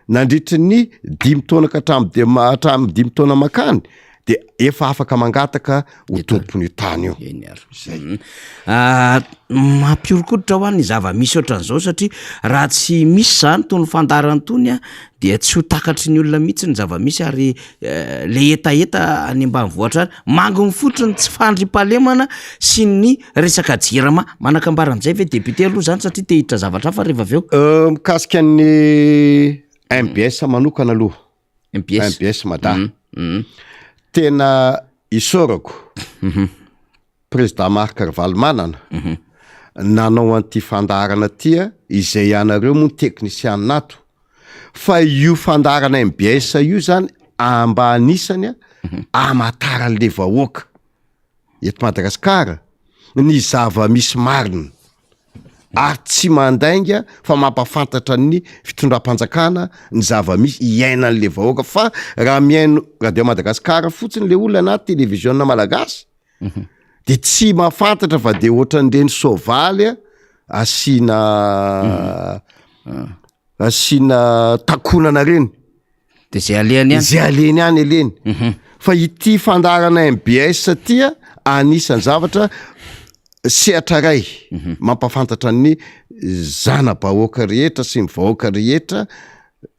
nandritry ny 5 taona ka hatramin'ny de- hatramin'ny 5 taona makany de efa afaka mangataka ho tompon'io tany io. Eny ary. Zay. Ah, mampihoron-koditra hoa ny zava-misy ohatran'izao satria raha tsy misy zany tony fandaharana tony a dia tsy ho takatry ny olona mihitsy ny zava-misy ary eh, le hetaheta any ambanivohitra any manginy fotsiny tsy fandriampahalemana sy ny resaka jirama. Manakambara an'izay ve député aloha zany satria te hiditra zavatra hafa rehefa avy eo? Euh, mikasika ny MBS manokana aloha MPS. MPS Mada. Tena isaorako Président Marc Ravalomanana nanao an'ity fandaharana ity a, izay ianareo moa ny teknisianina ato, fa io fandaharana MBS io zany mba anisany a hamantaran'le vahoaka eto Madagasikara ny zava-misy marina. ary tsy mandainga fa mampafantatra ny fitondram-panjakana ny zava-misy iainan'le vahoaka fa raha mihaino radio Madagascar fotsiny le olona na televiziona malagasy de tsy mahafantatra fa de ohatran'ireny soavaly a asiana asiana takonana reny De zay alehany any. Zay alehany any alehany. Fa ity fandaharana MBS ty a, anisan'ny zavatra sehatra iray mampahafantatra ny zana-bahoaka rehetra sy ny vahoaka rehetra.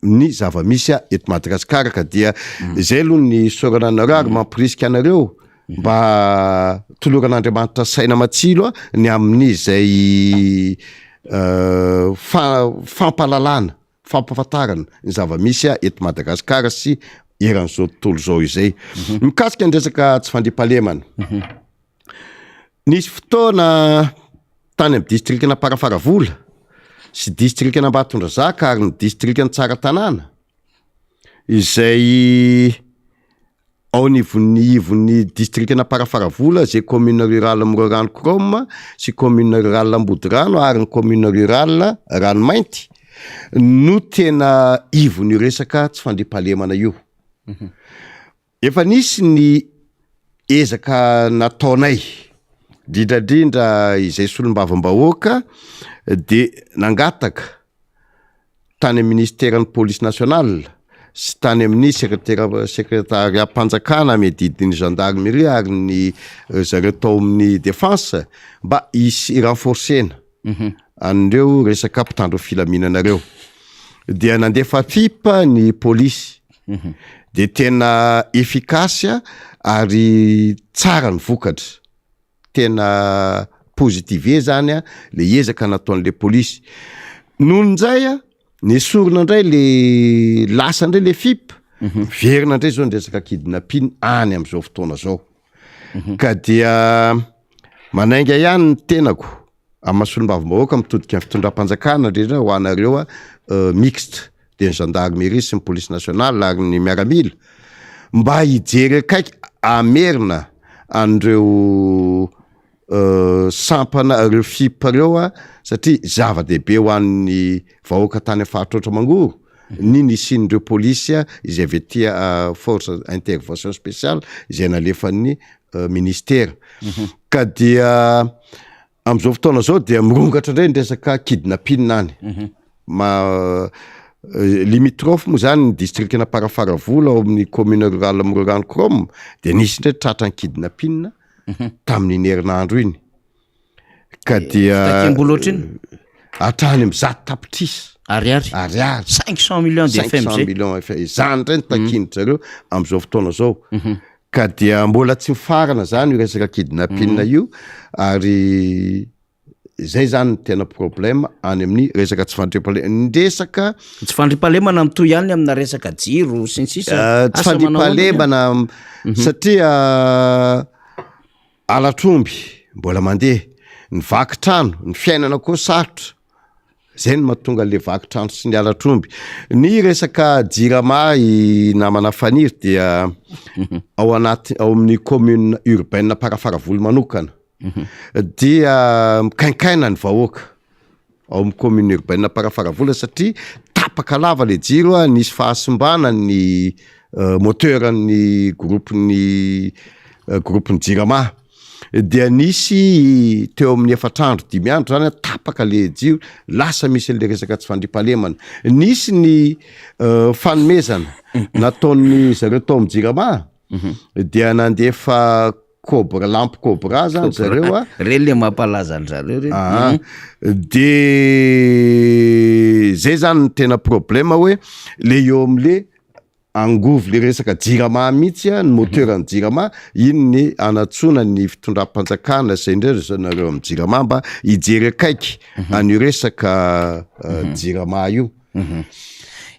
ny zava-misy eto Madagasikara ka dia izay aloha ny isaorana anareo ary mamporisika anareo mba toloran'Andriamanitra saina matsilo ny amin'izay fampahalalana, fampahafantarana ny zava-misy eto Madagasikara sy eran'izao tontolo izao izay. Mikasika ny resaka tsy fandriampahalemana, nisy fotoana tany amin'ny distrikan'Amparafaravola sy distrikan'Ambatondrazaka ary ny distrikan'i Tsaratanàna izay ao anivon'ny ivon'ny distrikan'Amparafaravola izay commune rurale Morarano Chrome sy commune rurale Ambodirano ary ny commune rurale Ranomainty no tena ivon'io resaka tsy fandriampahalemana io. Efa nisy ny ezaka nataonay, indrindrandrindra izay solombavambahoaka de nangataka tany amin'ny ministeran'ny police nationale sy tany amin'ny sekretera sekretariam-panjakana miadidy ny gendarmerie ary ny zareo tao amin'ny defense mba hisy renforcer-na an'ireo resaka mpitandro filaminana ireo. Dia nandefa FIP ny polisy de tena efficace ary tsara ny vokatra. Tena positive zany a le ezaka nataon'le polisy. Nony njay a, nesorina ndray le lasa ndray le FIP, miverina ndray zao ny resaka kidnapping any am'zao fotoana zao. Ka dia manainga ihany ny tenako Amin'ny maha solombavambahoaka mitodika ny fitondram-panjakana indrindra ho anareo mixte dia ny gendarmerie sy ny police nationale ary ny miaramila mba hijery akaiky hamerina an'ireo sampana ireo FIP ireo a satria zava-dehibe ho an'ny vahoaka tany amin'ny faritra Aotra Mangoro ny nisian'ireo polisy izay avy aty force intervention spéciale izay nalefan'ny ministera ka dia am'izao fotoana zao dia mirongatra indray ny resaka kidnapping any ma limitrophe moa zany ny district an'Amparafaravola ao amin'ny commune rurale Morarano Chrome de nisy indray tratra ny kidnapping tamin'iny herinandro iny ka dia Fitakiam-bola ohatr'inona? hatrany amin'ny 100 tapitrisa Ariary. Ariary. 500 millions de 500 FMG. millions FMG. Izany indray no takian-dry zareo amin'izao fotoana izao. Ka dia mbola tsy mifarana zany io resaka kidnapping io ary zay zany ny tena problème any amin'ny resaka tsy fandriampahalemana. Ny resaka Tsy fandriampahalemana mitohy ihany amina resaka jiro sy ny sisa. Tsy Asa manao ahoana ny fandriampahalemana satria halatr'omby mbola mandeha, ny vaky trano, ny fiainana koa sarotra. Zay no mahatonga an'le vaky trano sy ny halatr'omby. Ny resaka jirama i namana Faniry dia ao anaty ao amin'ny commune urbaine Amparafaravola manokana dia mikainkaina ny vahoaka ao amin'ny commune urbaine Amparafaravola satria tapaka lava le jiro a, nisy fahasimbana ny moteur ny groupe ny groupe ny jirama. dia nisy teo amin'ny efatra andro dimy andro zany tapaka le jiro lasa misy an'le resaka tsy fandriampahalemana nisy ny fanomezana nataon'ny zareo tao amin'ny jirama dia nandefa cobra lampe cobra zany zareo a reny le mampalaza an zareo reny Aa, de zay zany ny tena problème hoe le eo am'le Angovo le resaka jirama mihitsy a, ny moteur ny jirama, iny ny anatsoana ny fitondram-panjakana zay indray ry zareo amin'ny jirama mba hijery akaiky an'io resaka jirama io.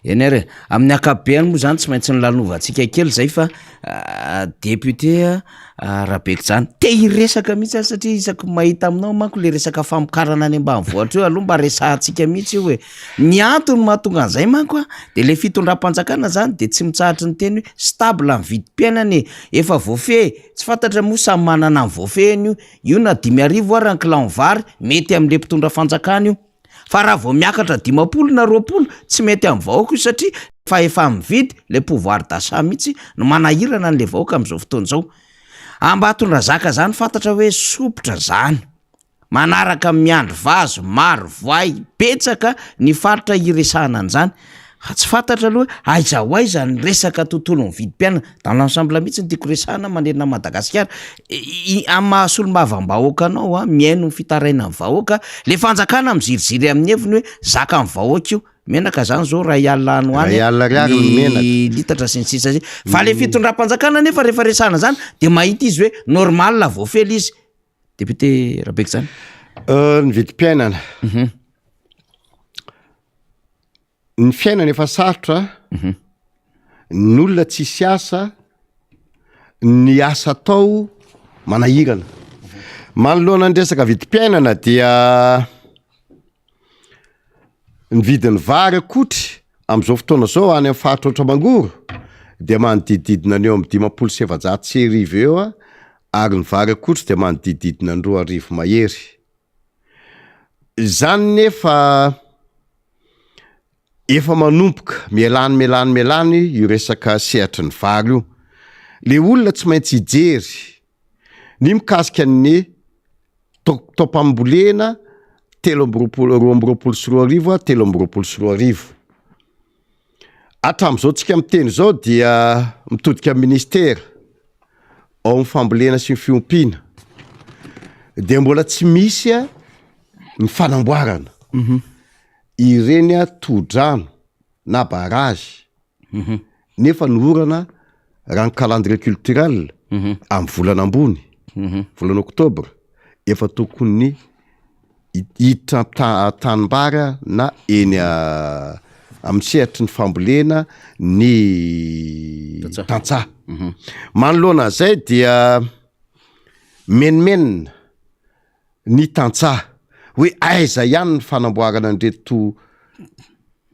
Eny ary e, amin'ny ankapobeany moa zany tsy maintsy nolalovantsika kely zay fa député Rabekojaona, te hiresaka mihitsy aho satria isaky ny mahita aminao manko le resaka famokarana any ambanivohitra io aloha mba resahantsika mihitsy io e. Ny antony mahatonga an'izay manko a, de le fitondram-panjakana zany de tsy mitsahatry ny teny hoe stable ny vidim-piainana e, efa voafehy, tsy fantatra moa samy manana ny voafehiny io, io na 5000 ara ny kilao vary mety am'le mpitondra fanjakana io. Fa raha vao miakatra 50 na 20 tsy mety amin'ny vahoaka io satria fahefa-mividy, le pouvoir d'achat mihitsy no manahirana an'le vahoaka amin'izao fotoana izao. Ambatondrazaka zany fantatra hoe sompitra zany, manaraka ny miandry vazo, marovoay, betsaka ny faritra iresahana an'izany. Fa tsy fantatra aloha hoe aiza ho aiza ny resaka tontolon'ny vidim-piainana, dans l'ensemble mihitsy no tiako resahana manerana an'i Madagasikara. Amin'ny maha solombavambahoaka anao a, mihaino ny fitarainan'ny vahoaka, le fanjakana miziriziry amin'ny heviny hoe zakan'ny vahoaka io. Menaka zany zao ray alina any ho any Ray alina ariary ny menaka. ny litatra sy ny sisa sy fa le fitondram-panjakana nefa rehefa resahana zany de mahita izy hoe normal voafely izy. Député Rabeky zany. Euh, ny vidim-piainana. Ny fiainana efa sarotra, ny olona tsisy asa, ny asa atao manahirana. Manoloana ny resaka vidim-piainana dia ny vidin'ny vary akotry amin'izao fotoana izao any amin'ny faritra Aotra Mangoro dia manodidididina ny eo amin'ny 1450 eo ary ny vary akotry dia manodidididina ny 2000 mahery. Izany nefa efa manomboka mialany mialany mialany io resaka sehatry ny vary io. Le olona tsy maintsy hijery ny mikasika ny taom-pambolena 2023 a 2023. Hatramin'izao tsika miteny izao dia mitodika amin'ny ministera ao amin'ny fambolena sy ny fiompiana dia mbola tsy misy ny fanamboarana ireny tohodrano na barrage nefa ny orana raha ny calendrier culturel amin'ny volana ambony, volana oktobra efa tokony hiditra an-tanimbary na eny amin'ny sehatry ny fambolena ny tantsaha. Manoloana an'izay dia menomenona ny tantsaha hoe aiza ihany ny fanamboarana an'ireto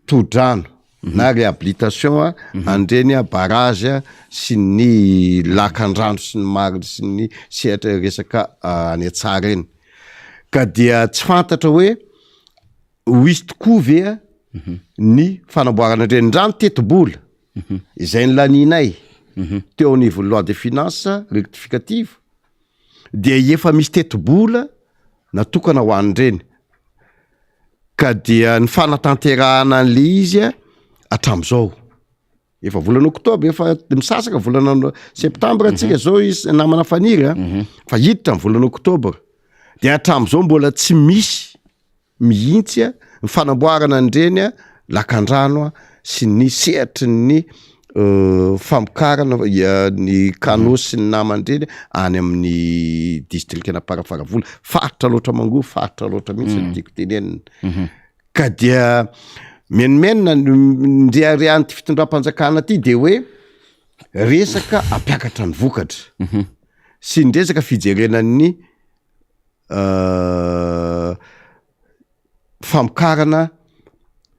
tohodrano na réhabilitation an'ireny barrage sy ny lakan-drano sy ny maro sy ny sehatra resaka any an-tsaha ireny. Ka dia tsy fantatra hoe ho hisy tokoa ve ny fanamboarana an'ireny. Ndra ny tetibola izay nolanianay teo anivon'ny loi de finances rectificative dia efa misy tetibola natokana ho an'ireny. Ka dia ny fanatanterahana an'le izy hatramin'izao, efa volana oktobra, efa misasaka volana septambra antsika zao izy namana Faniry a, fa hiditra ny volana oktobra, de hatramin'izao mbola tsy misy mihitsy a ny fanamboarana an'ireny a lakandrano a sy ny sehatry ny famokarana ny canaux sy ny namany ireny any amin'ny distrikan'Amparafaravola, faritra Alaotra Mangoro, faritra Alaotra mihitsy no tiako tenenina. Ka dia menomenona ny nireharehan'ity fitondram-panjakana ity de hoe resaka hampiakatra ny vokatra sy ny resaka fijerena ny famokarana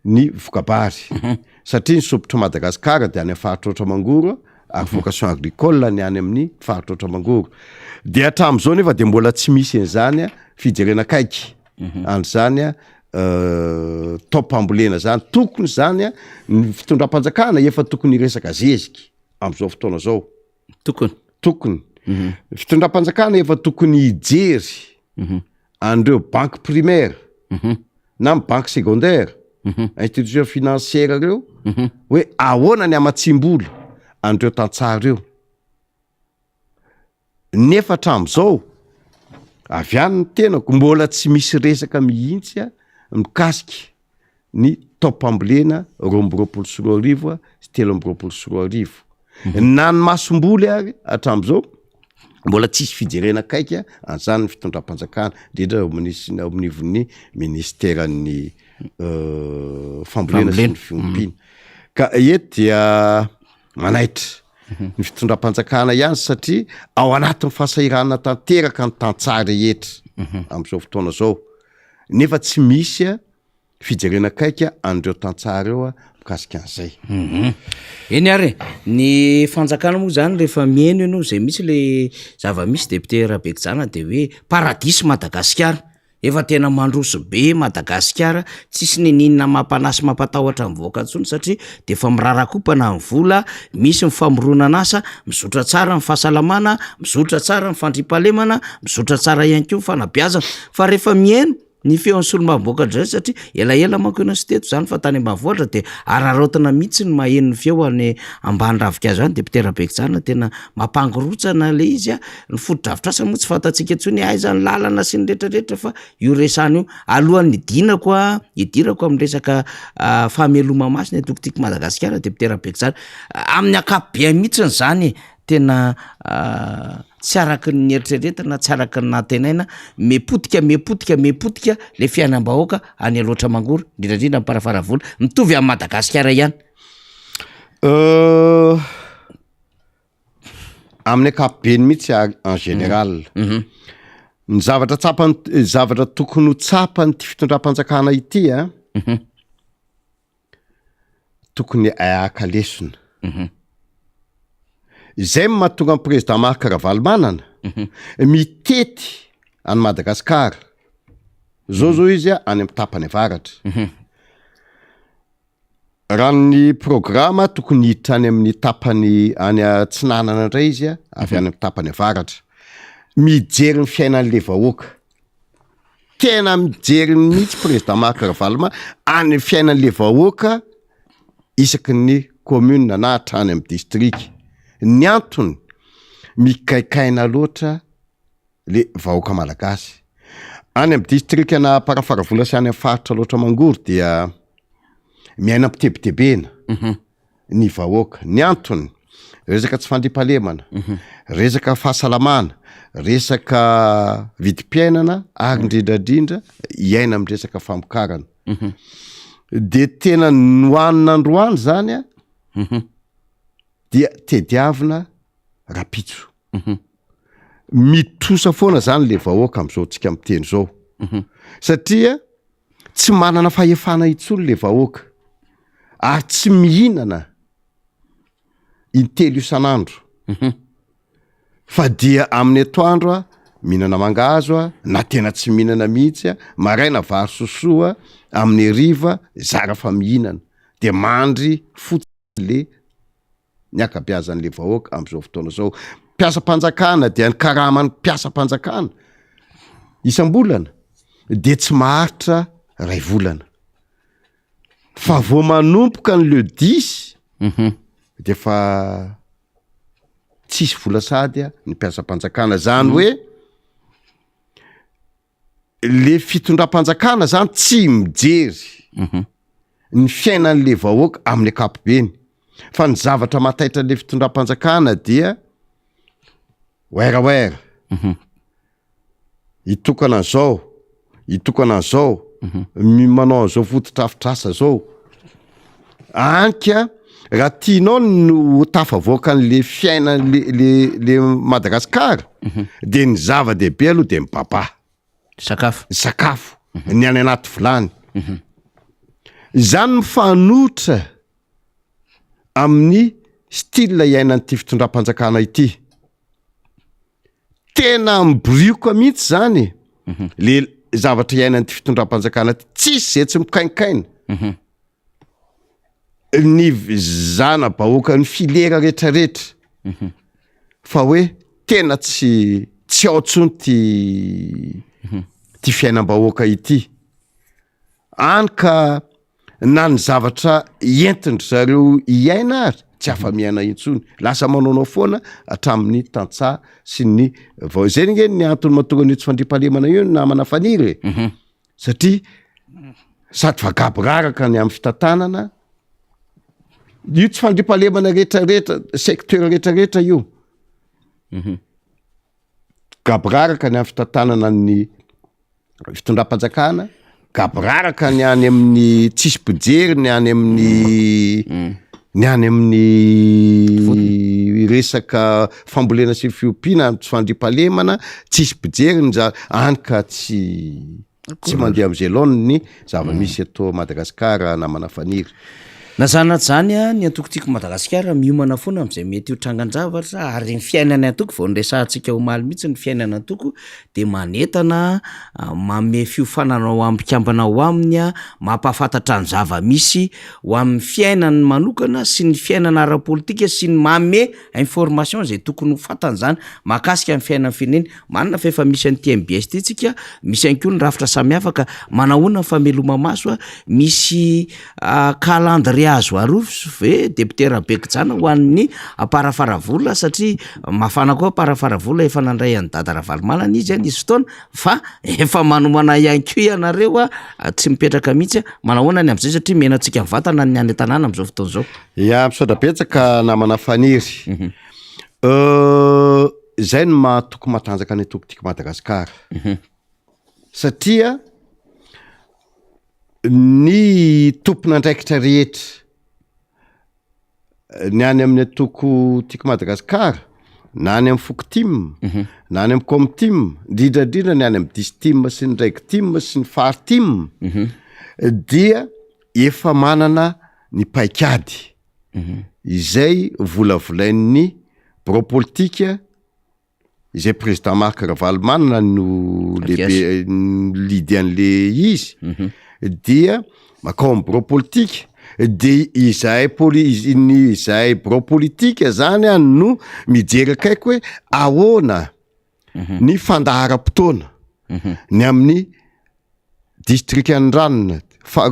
ny voka-bary satria ny sompitry Madagasikara de any amin'ny faritra Aotra Mangoro ary vocation agricole ny any amin'ny faritra Aotra Mangoro de hatramin'izao nefa de mbola tsy misy an'izany fijerena akaiky an'izany a taom-pambolena zany tokony zany a ny fitondram-panjakana efa tokony hiresaka zeziky am'izao fotoana zao Tokony. Tokony. Ny fitondram-panjakana efa tokony hijery an'ireo banque primaire na ny banque secondaire, institution financière ireo hoe ahoana ny hamatsiam-bola an'ireo tantsaha ireo. Nefa hatramin'izao, avy any ny tenako, mbola tsy misy resaka mihitsy mikasika ny taom-pambolena 2022 sy 2023. Na ny masomboly ary hatramin'izao, mbola tsisy fijerena akaiky an'izany ny fitondram-panjakana, indrindra eo amin'ny ao anivon'ny ministeran'ny fambolena sy ny fiompiana. Ka eto dia manaitra ny fitondram-panjakana ihany satria ao anatin'ny fahasahiranana tanteraka ny tantsaha rehetra amin'izao fotoana izao nefa tsy misy fijerena akaiky an'ireo tantsaha ireo mikasika an'izay. Eny ary e, ny fanjakana moa zany rehefa mihaino ianao zay mihitsy le zava-misy député Rabekijana de hoe paradis Madagasikara. Efa tena mandroso be Madagasikara, tsisy niniana mampanahy sy mampatahotra ny vahoaka intsony satria de efa mirarakopana ny vola, misy ny famoronana asa, mizotra tsara ny fahasalamana, mizotra tsara ny fandriampahalemana, mizotra tsara ihany koa ny fanabeazana, fa rehefa mihaino. Ny feon'ny solombavambahoaka indray satria elaela manko ianao tsy teto izany fa tany ambanivohitra dia araraotina mihitsy ny maheno ny feo any ambany ravinkazo any député Rabekijanona tena mampangorotsana ilay izy a, ny fotodrafitrasa moa tsy fantatsika intsony hoe aiza ny lalana sy ny rehetrarehetra fa io resahana io, alohan'ny hidinako a, hidirako amin'ny resaka fahameloma-maso ny antoko Tiako Madagasikara député Rabekijanona, amin'ny ankapobeany mihitsiny izany e, tena Tsy araka ny nieritreretina, tsy araka ny nantenaina, miha-potika, miha-potika, miha-potika le fiainam-bahoaka any Alaotra Mangoro, indrindra indrindra Amparafaravola, mitovy amin'i Madagasikara ihany. Euh, amin'ny ankapobeny mihitsy ary en général. Ny zavatra tsapany, zavatra tokony ho tsapan'ity fitondram-panjakana ity a, tokony haka lesona. Izay no mahatonga ny président Marc Ravalomanana mitety an'i Madagasikara. Zao zao izy any amin'ny tapany avaratra. Raha ny programa tokony hiditra any amin'ny tapany any atsinanana indray izy avy any amin'ny tapany avaratra. Mijery ny fiainan'le vahoaka. Tena mijery mihitsy président Marc Ravaloma any fiainan'le vahoaka isaky ny commune na hatrany amin'ny district. Ny antony, mikaikaina loatra le vahoaka malagasy. Any amin'ny district an'Amparafaravola sy any amin'ny faritra Alaotra Mangoro dia miaina am-pitebitebena. ny vahoaka. Ny antony, resaka tsy fandriampahalemana, resaka fahasalamana, resaka vidim-piainana ary indrindra indrindra hiaina amin'ny resaka famokarana. De tena nohanina androany zany a, dia tediavina rapitso. Mitrosa foana zany le vahoaka am'izao tsika miteny zao. Satria Tsy manana fahefana intsony le vahoaka ary tsy mihinana intelo isan'andro fa dia amin'ny atoandro a mihinana mangahazo a na tena tsy mihinana mihitsy a, maraina vary sosoa, amin'ny hariva zara fa mihinana de mandry fotsiny le ny ankabeazan'le vahoaka am'zao fotoana zao. Mpiasam-panjakana dia ny karaman'ny mpiasam-panjakana isam-bolana de tsy maharitra ray volana fa vao manomboka ny le dix de fa tsisy vola sady ny mpiasam-panjakana zany hoe le fitondram-panjakana zany tsy mijery ny fiainan'le vahoaka amin'ny ankapobeny fa ny zavatra mahataitra le fitondram-panjakana dia werawera hitokana an'izao hitokana an'izao mi- manao an'izao fotodrafitrasa zao anka raha tianao no ho tafavoaka an'le fiainan'le le le Madagasikara de ny zava-dehibe aloha de ny baba Sakafo. ny sakafo ny any anaty vilany izany mifanohitra amin'ny style iainan'ity fitondram-panjakana ity Tena mibirioka mihitsy zany e. Le zavatra iainan'ity fitondram-panjakana ty, tsisy zay tsy mikainkaina. Ny zana-bahoaka ny filière retraretra fa hoe tena tsy tsy ao tsony ty ty fiainam-bahoaka ity. Any ka na ny zavatra entin-dry zareo hiaina ary tsy afa-miaina intsony, lasa manaonao foana hatramin'ny tantsaha sy ny vao, zay nge ny antony mahatonga an'io tsy fandriampahalemana io namana Faniry e, mhm. satria sady fa gaboraraka ny amin'ny fitantanana io tsy fandriampahalemana rehetrarehetra secteur rehetrarehetra io, mhm. gaboraraka ny amin'ny fitantanana ny fitondram-panjakana, gaboraraka ny any amin'ny tsisy mpijery ny any amin'ny ny any amin'ny resaka fambolena sy fiompiana, tsy fandriampahalemana, tsisy mpijery ny za- any ka tsy tsy mandeha am'zay laoniny ny zava-misy eto Madagasikara namana Faniry. Na izany na tsy izany, ny antoko Tiako Madagasikara miomana foana amin'izay mety ho trangan-javatra ary ny fiainan'ny antoko, vao niresahantsika omaly mihitsy ny fiainana antoko dia manentana, manome fiofanana ho an'ny mpikambana ao aminy, mampahafantatra ny zava-misy ho amin'ny fiainany manokana sy ny fiainana ara-politika sy ny manome information izay tokony ho fantany izany mahakasika ny fiainan'ny firenena. Marina fa efa misy an'ity mbs ity tsika, misy ihany koa ny rafitra samihafa ka manahoana ny fameloma-maso a? Misy calendrier azo aroso ve député Rabekojanah ho an'ny Amparafaravola satria mafana koa Amparafaravola efa nandray an'i Dada Ravalomanana izy nisy fotoana fa efa manomana ihany koa ianareo a, tsy mipetraka mihitsy a, manahoana ny amin'izay satria mihena antsika mivantana ny any an-tanàna amin'izao fotoana izao. Ya, misaotra betsaka namana Faniry. Izay no maha toko matanjaka ny antoko Tiako Madagasikara. Satria ny tompon'andraikitra rehetra ny any amin'ny antoko Tiako Madagasikara na any amin'ny foko tim na any amin'ny com-tim, indrindra indrindra ny any amin'ny distim sy ny reg-tim sy ny fari-tim dia efa manana ny paikady. izay volavolain'ny birao politika izay président Marc Ravalomanana no lehibe leader an'le izy dia makao amin'ny birao politika de izahay poli- ny izahay birao politika zany a no mijery akaiky hoe ahoana ny fandaharam-potoana ny amin'ny distrikan'i Ranona, fa-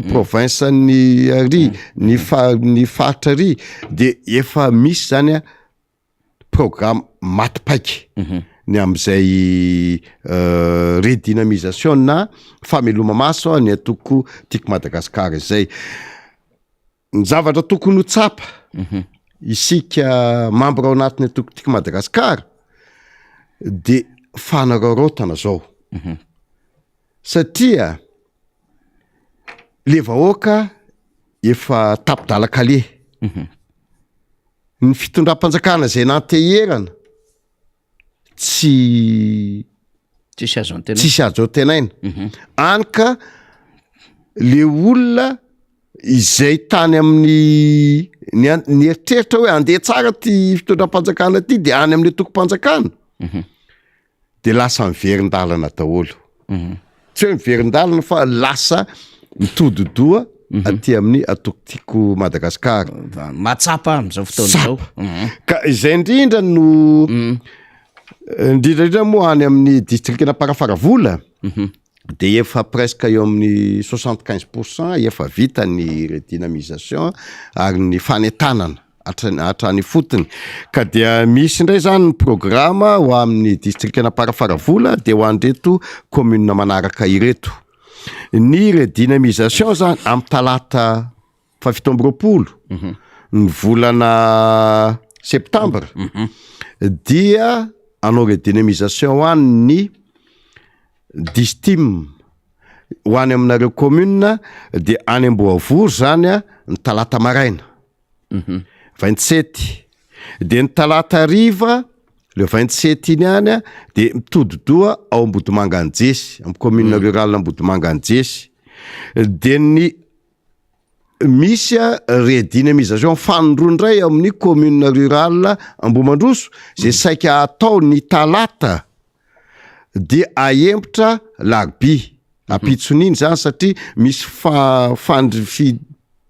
province an'i ary, ny fa- ny faritra ary de efa misy zany a programme maty paika ny am'izay redynamisation na fameloma-maso ny antoko Tiako Madagasikara izay. Ny zavatra tokony ho tsapa isika membre ao anatin'ny antoko Tiako Madagasikara de fanararaotana zao satria le vahoaka efa tapi-dalan-kaleha, ny fitondram-panjakana zay nanteherana tsy Tsisy azo antenaina. Tsisy azo antenaina. Any ka le olona izay tany amin'ny ny an- nieritreritra hoe andeha tsara ty fitondram-panjakana ty de any amin'ny antokom-panjakana de lasa miverin-dalana daholo. Tsy hoe miverin-dalana fa lasa mitodi-doha aty amin'ny antoko Tiako Madagasikara. Mahatsapa amin'izao fotoana izao. Ka izay indrindra no indrindra indrindra moa any amin'ny distrikan'Amparafaravola de efa presque eo amin'ny 75 pourcent efa vita ny redynamisation ary ny fanentanana hatrany hatrany ifotony ka dia misy indray zany ny programa ho amin'ny distrikan'Amparafaravola de ho an'ireto commune manaraka ireto. Ny redynamisation zany amin'ny talata faha 27 ny volana septambra dia hanao redynamisation ho an'ny distim ho any aminareo commune de any Amboavory zany a ny talata maraina 27 de ny talata hariva le 27 iny ihany a de mitodi-doha ao Ambodimanga Anjesy amin'ny commune rurale Ambodimanga Anjesy de ny misy a redynamisation fanindroa indray amin'ny commune rurale Ambohimandroso zay saika atao ny talata de ahemotra larobia ampitson'iny zany satria misy fa- fandry fi-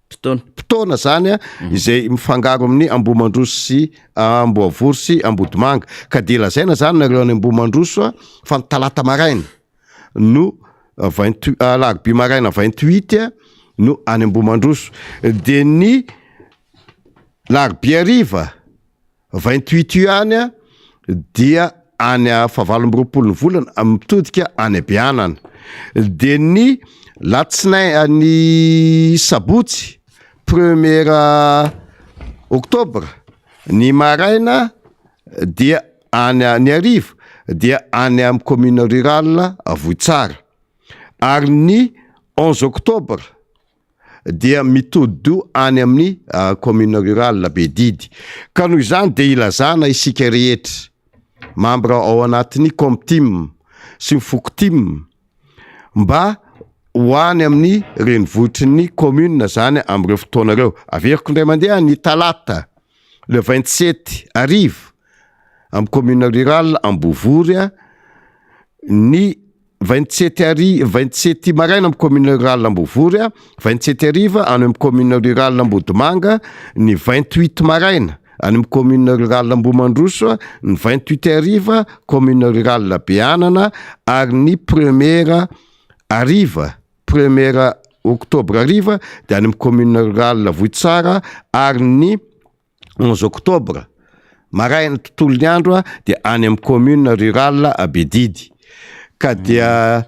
Fotoana. potoana zany a izay mifangaro amin'ny Ambohimandroso sy Amboavory sy Ambodimanga ka de lazaina zany nareo any Ambohimandroso a fa ny talata maraina no vingt alarobia maraina 28 a no any Ambohimandroso de ny larobia hariva 28 io ihany a dia any faha 28 ny volana mitodika any Beanana de ny latsinay ny sabotsy premier octobre ny maraina dia any ny hariva dia any amin'ny commune rurale Vohitsara ary ny 11 octobre dia mitodi-doha any amin'ny commune rurale Bedidy ka noho izany de ilazana isika rehetra membre ao anatin'ny comtim sy ny fokotim mba. ho any amin'ny renivohitry ny commune zany amin'ireo fotoana ireo. Averiko indray mandeha ny talata le 27 hariva amin'ny commune rurale Ambovory, ny 27 hari 27 maraina amin'ny commune rurale Ambovory, 27 hariva any amin'ny commune rurale Ambodimanga, ny 28 maraina any amin'ny commune rurale Ambohimandroso, ny 28 hariva commune rurale Beanana ary ny première hariva, première octobre hariva de any amin'ny commune rurale Vohitsara ary ny 11 octobre maraina tontolo ny andro a de any amin'ny commune rurale Bedidy. Ka dia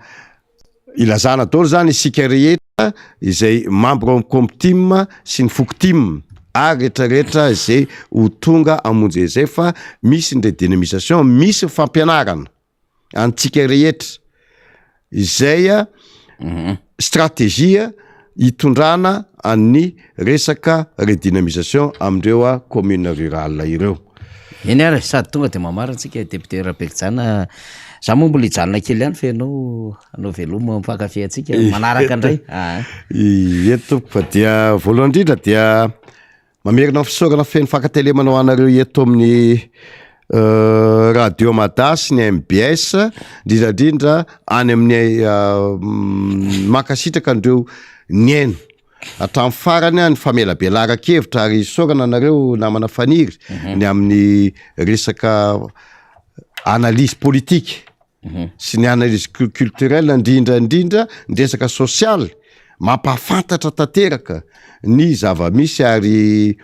ilazana daholo zany isika rehetra izay membre ao amin'ny Comtim sy ny Fokotim ary rehetrarehetra izay ho tonga hamonjy izay fa misy ny redynamisation, misy ny fampianarana antsika rehetra izay a stratégie hitondrana an'ny resaka redynamisation amindreo a commune rurale ireo. Eny ary, sady tonga de mamarana antsika député Raberijana. Za moa mbola hijanona kely ihany fa ianao hanao veloma mifankafy antsika manaraka indray. Ah. Eto tompoko fa dia voalohany indrindra dia mamerina ny fisaorana feno fankatelemana ho anareo eto amin'ny Radio Mada sy ny MBS, indrindra indrindra any amin'ny mankasitraka an'ireo nihaino hatramin'ny farany ny famelabelaran-kevitra ary isaorana anareo namana Faniry ny amin'ny resaka analyse politique sy ny analyse culturelle, indrindra indrindra ny resaka sosialy mampahafantatra tanteraka ny zava-misy ary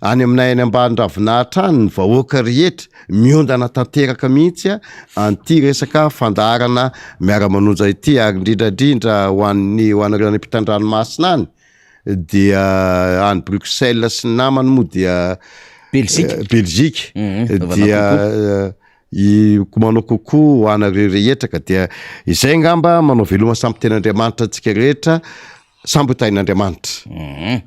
any aminay any ambany ravinahitra any ny vahoaka rehetra miondana tanteraka mihitsy an'ity resaka fandaharana miara-manonja ity ary indrindra indrindra ho an'ny ho anareo any ampitan-dranomasina any dia any Bruxelles sy ny namany moa dia Belgique. Belgique dia i manao kokoa ho anareo rehetra ka dia izay angamba manao veloma samy tenin'Andriamanitra antsika rehetra samby ho tahin'Andriamanitra.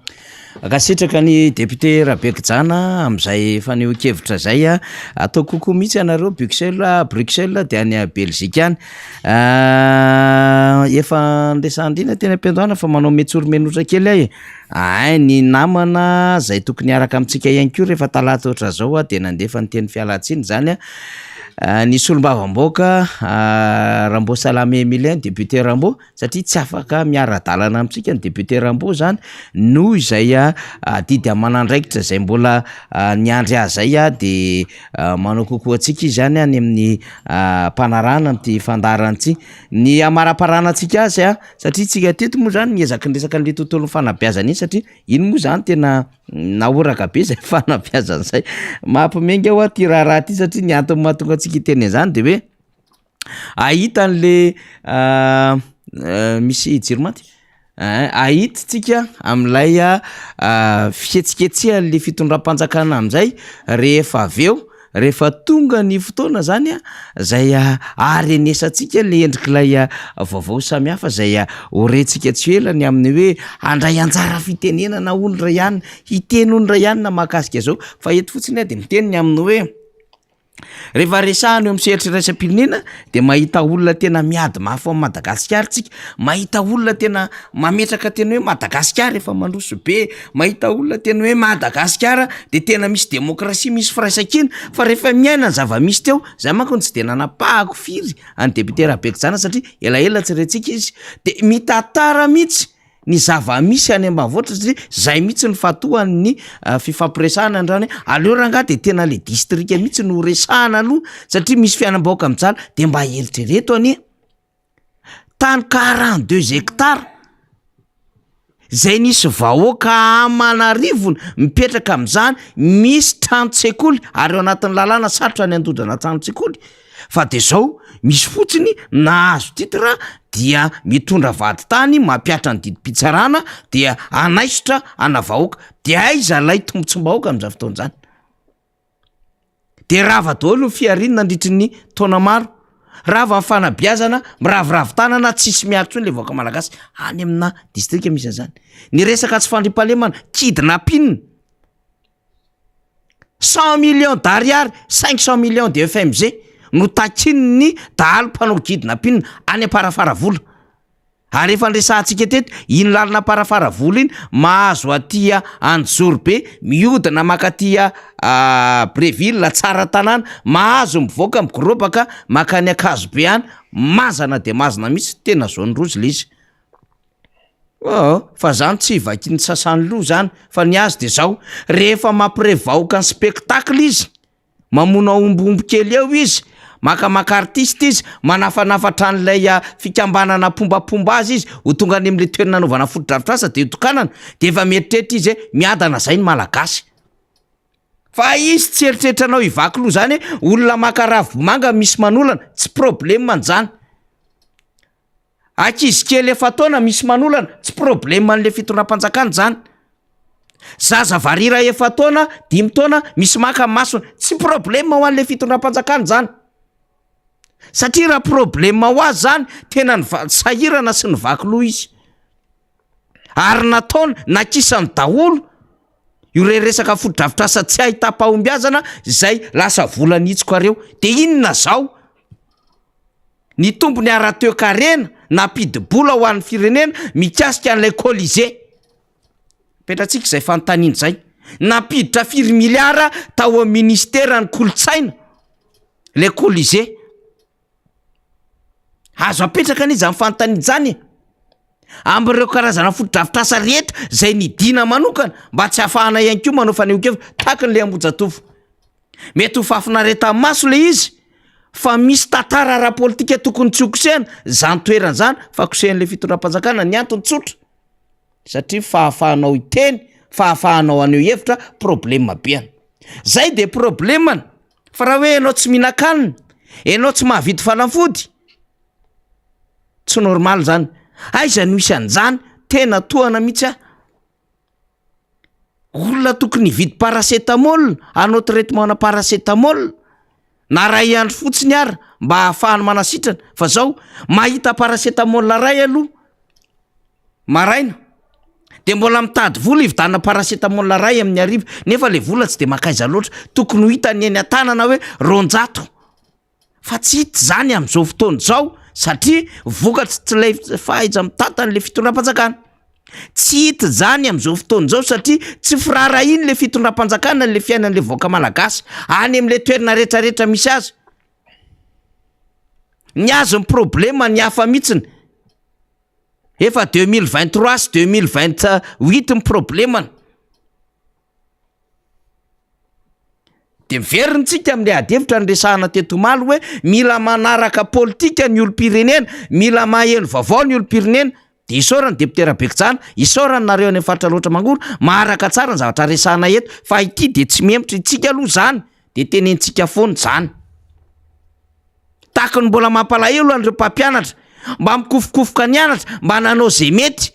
Ankasitraka ny député Rabekijana amin'izay fanehoan-kevitra izay a. Atao kokoa mihitsy ianareo Bruxelles, Bruxelles dia any Belgique any. Efa niresahan-drina teny am-piandohana fa manao metsoro menotra kely aho e. Hay ny namana izay tokony hiaraka amintsika ihany koa rehefa talata ohatran'izao aho dia nandefa ny teny fialantsiny izany a. Ny solombavambahoaka Rambo Salame Emilien, député Rambo, satria tsy afaka miara-dalana amintsika ny député Rambo zany noho izay adidy aman'andraikitra izay mbola niandry azy zay de manao kokoa antsika izy zany any amin'ny mpanarahana amin'ity fandaharana ity. Ny hamaraparana antsika azy a, satria tsika teto moa zany niezaky niresaka an'le tontolon'ny fanabeazana iny satria iny moa zany tena nahoraka be zay fanabeazana zay. Mampime hoa ty raharaha ty satria ny antony mahatonga antsika hiteny an'izany de hoe ahita an'le misy jiro maty? Ein, ahititsika amin'ilay fihetsiketsehan'le fitondram-panjakana am'zay rehefa avy eo, rehefa tonga ny fotoana zany a zay aharenesantsika le endrik'ilay vaovao samihafa zay ho rentsika tsy ho ela ny amin'ny hoe handray anjara fitenenana hono ray ihany, hiteny hono ray ihany mahakasika zao fa eto fotsiny aho de miteny ny amin'ny hoe rehefa resahana eo amin'ny sehatra iraisam-pirenena de mahita olona tena miady mafy ho an'i Madagasikara tsika, mahita olona tena mametraka tena hoe Madagasikara efa mandroso be, mahita olona tena hoe Madagasikara de tena misy demokrasia, misy firaisankina fa rehefa miaina ny zava-misy teo, zay manko no tsy de nanapahako firy an'i député Rabekojanana satria elaela tsy rentsika izy de mitantara mihitsy ny zava-misy any ambanivohitra satria zay mihitsy ny fatohan'ny fifampiresahana androany hoe aleo rangahy de tena le distrika mihitsy no resahana aloha satria misy fiainam-bahoaka mijaly de mba eritrereto anie tany 42 hectares zay nisy vahoaka aman'arivony mipetraka am'zany, misy tranon-tsekoly ary eo anatin'ny lalàna sarotra ny handodrana tranon-tsekoly fa de zao misy fotsiny nahazo titre dia mitondra vadintany mampihatra ny didim-pitsarana dia anaisotra ana vahoaka de aiza lay tombontsom-bahoaka am'zany fotoana zany? De rava daholo ny fihariana nandritry ny taona maro, rava ny fanabeazana, miraviravy tanana tsisy miaro intsony le vahoaka malagasy any amina distrika misy an'zany. Ny resaka tsy fandriampahalemana, kidnapping, 100 millions d'ariary, 500 millions de FMG no takin'ny dahalo mpanao kidnapping any Amparafaravola. Ary efa niresahantsika teto, iny lalana Amparafaravola iny, mahazo aty Anjozorobe, mihodina mankaty Breville, Tsaratanàna, mahazo mivoaka mikorobaka mankany Ankazobe any, mazana dia mazana mihitsy, tena zone rouge le izy. Aa fa zany tsy vakin'ny sasany loha zany fa ny azy de zao, rehefa mampirevy vahoaka ny spectacle izy, mamono aombiomby kely eo izy, makamaka artiste izy, manafanafatra an'ilay fikambanana mpombapomba azy izy ho tonga any am'le toerana anaovana fotodrafitrasa de hotokanana, de efa mieritreritra izy hoe miadana zay ny malagasy. Fa izy tsy eritreritra anao hivaky loha zany hoe olona maka ravimanga misy manolana, tsy problème-ny zany. Ankizy kely efa-taona misy manolana, tsy problème an'le fitondram-panjakana zany. Zaza varira efa-taona, dimy taona misy maka ny masony, tsy problème ho an'le fitondram-panjakana zany. Satria raha problème ho azy zany, tena niva- sahirana sy nivaky loha izy. Ary nataony, nakisany daholo io re resaka fotodrafitrasa tsy ahitam-pahombiazana izay lasa vola nitsoka reo. De inona zao? Ny tombony ara-toekarena nampidi-bola ho an'ny firenena mikasika an'ilay Colisée. Apetratsika izay fanontaniana izay. Nampiditra firy miliara tao amin'ny ministeran'ny kolontsaina ilay Colisée? Azo apetraka anie izany fanontaniana izany e! Amin'ireo karazana fotodrafitrasa rehetra izay nidina manokana mba tsy hahafahana ihany koa manao fanehoan-kevitra tahaka an'ilay Ambohijatovo. Mety ho fahafinaretan'ny maso le izy fa misy tantara ara-politika tokony tsy ho kosehana zany toerana zany fa kosehan'le fitondram-panjakana ny antony tsotra satria fahafahanao hiteny, fahafahanao haneho hevitra problema be any. Zay de problemany fa raha hoe ianao tsy mihinan-kanina, ianao tsy mahavidy fanafody, tsy normal zany. Aiza no hisy an'zany? Tena tohana mihitsy aho. Olona tokony hividy paracétamol, hanao traitement ana paracétamol na ray andro fotsiny ara mba hahafahany manasitrana fa zao mahita paracétamol ray aloha maraina de mbola mitady vola hividianana paracétamol ray amin'ny hariva nefa le vola tsy de mankaiza loatra, tokony ho hitany eny an-tanana hoe 200. Fa tsy hita izany amin'izao fotoana izao satria vokatry tsy ilay fahaiza-mitantana ilay fitondram-panjakana. Tsy hita izany amin'izao fotoana izao satria tsy firaharahian'ilay ilay fitondram-panjakana ilay fiainan'ilay vahoaka malagasy any amin'ilay toerana rehetrarehetra misy azy. Ny azy ny problema ny hafa mihitsiny. Efa 2023 sy 2028 ny problemany. De miverina tsika amin'ilay adihevitra niresahana teto omaly hoe mila manaraka politika ny olom-pirenena, mila maheno vaovao ny olom-pirenena. De isaorana député Rabekotsana, isaorana nareo any amin'ny faritra Alaotra Mangoro, maharaka tsara ny zavatra resahana eto fa ity de tsy mihemotra itsika aloha zany de tenenitsika foana zany. Tahaka ny mbola mampalahelo an'ireo mpampianatra, mba mikofokofoka nianatra, mba nanao ze mety.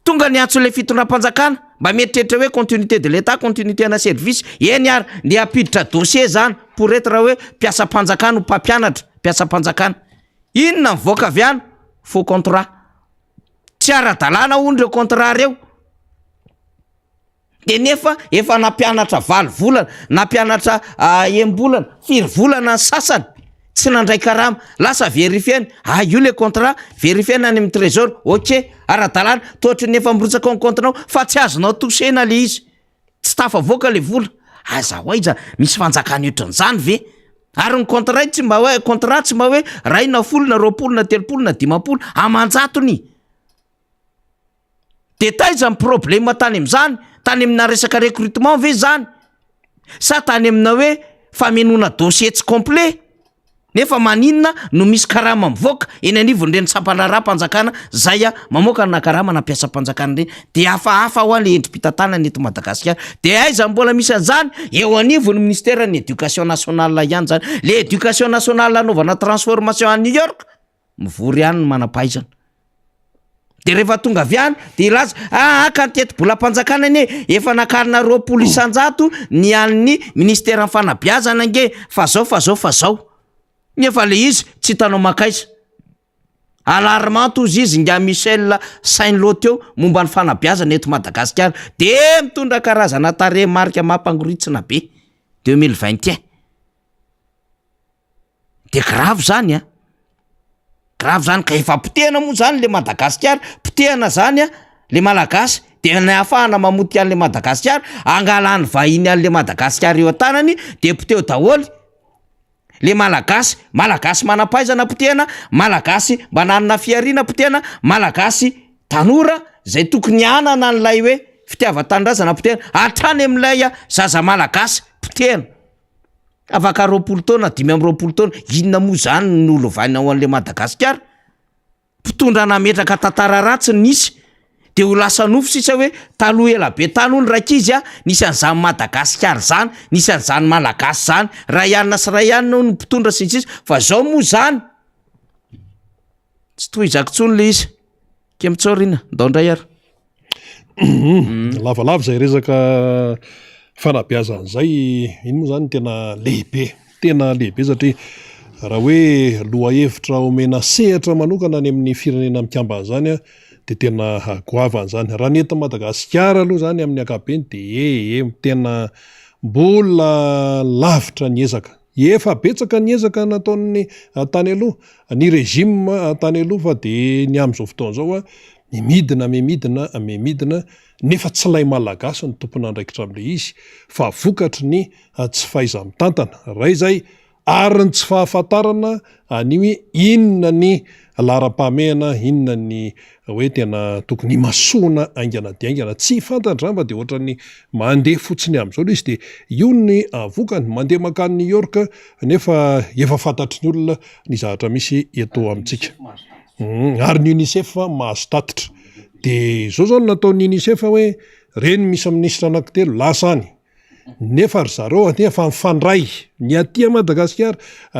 Tonga ny antson'ilay fitondram-panjakana, mba mieritreritra hoe continuité de l'Etat, continuité ana service, eny ary, ndeha hampiditra dossier zany pour être hoe mpiasam-panjakana ho mpampianatra, mpiasam-panjakana. Inona mivoaka avy any? Faux contrat. Tsy ara-dalàna hono ireo contrat ireo. De nefa efa nampianatra valo volana, nampianatra enim-bolana, firy volana ny sasany tsy nandray karama, lasa verifiena, ah io le contrat, verifiena any amin'ny trésor, ok, ara-dalàna, toa ohatran'ny efa mirotsaka ao amin'ny compte-nao fa tsy azonao tosehina le izy, tsy tafavoaka le vola, aiza ho aiza misy fanjakana ohatran'izany ve? Ary ny contrat tsy mba hoe contrat tsy mba hoe ray na folo na 20 na 30 na 50, aman-jatony. De taiza ny problème tany am'zany? Tany amina resaka recrutement ve zany? Sa tany amina hoe famenoana dossier tsy complet? Nefa maninona no misy karama mivoaka eny anivon'ireny sampan-draharaham-panjakana zay a mamoaka na karama na mpiasam-panjakana ireny? De hafahafa hoa le endri-pitantanana eto Madagasikara. De aiza mbola misy an'zany? Eo anivon'ny ministeran'ny éducation nationale ihany zany. Le éducation nationale anaovana transformation any New York, mivory any ny manam-pahaizana. De rehefa tonga avy any de hilaza aa ka ny tetibolam-panjakana anie efa nakarina 20% ny an'ny ministeran'ny fanabeazana ange fa zao fa zao fa zao. Nefa le izy tsy hitanao mankaiza. Alarmante hozy izy ingahy Michel Sainlot teo momba ny fanabeazana eto Madagasikara. De mitondra karazana tarehimarika mampangoritsina be 2021. De grave zany an! Grave zany ka efa potehana moa zany le Madagasikara, potehana zany a le Malagasy de ny ahafahana mamotika an'le Madagasikara, angalan'ny vahiny an'le Madagasikara eo an-tanany de poteho daholo le Malagasy, Malagasy manam-pahaizana potehana, Malagasy mba nanana fihariana potehana, Malagasy tanora zay tokony hanana an'ilay hoe fitiavan-tanindrazana potehana, hatrany amin'ilay zaza Malagasy potehana. Afaka 20 taona, 25 taona, inona moa zany no lovaina ao an'le Madagasikara? Mpitondra nametraka tantara ratsy ny nisy, de ho lasa nofy sisa hoe taloha ela be tany hono rankizy a, nisy an'izany Madagasikara zany, nisy an'izany Malagasy zany, ray alina sy ray alina hono ny mpitondra sy ny sisa, fa zao moa zany, tsy tohizako intsony le izy. Kemitsao rina, ndao ndray ary. Lavalava izay resaka fanabeazana izay, iny moa izany tena lehibe, tena lehibe satria raha hoe lohahevitra omena sehatra manokana any amin'ny firenena mikambana izany dia tena goavana izany. Raha ny eto Madagasikara aloha izany amin'ny ankapobeny dia ee, ee, tena mbola lavitra ny ezaka. Efa betsaka ny ezaka nataon'ny tany aloha, ny régime tany aloha fa dia ny amin'izao fotoana izao mimidina mimidina mimidina nefa tsy ilay Malagasy no tompon'andraikitra amin'ilay izy fa vokatry ny tsy fahaiza-mitantana, iray izay, ary ny tsy fahafantarana an'io hoe inona ny laharam-pahamehana, inona ny hoe tena tokony himasoana haingana dia haingana, tsy fantatra angamba dia ohatran'ny mandeha fotsiny amin'izao ilay izy dia io ny vokany, mandeha mankany New York nefa efa fantatry ny olona ny zavatra misy eto amintsika. Ary ny Unicef mahazo tatitra. Dia izao izao no nataon'ny Unicef hoe ireny misy minisitra anankitelo lasa any. Nefa ry zareo anie efa mifandray. Ny aty Madagasikara,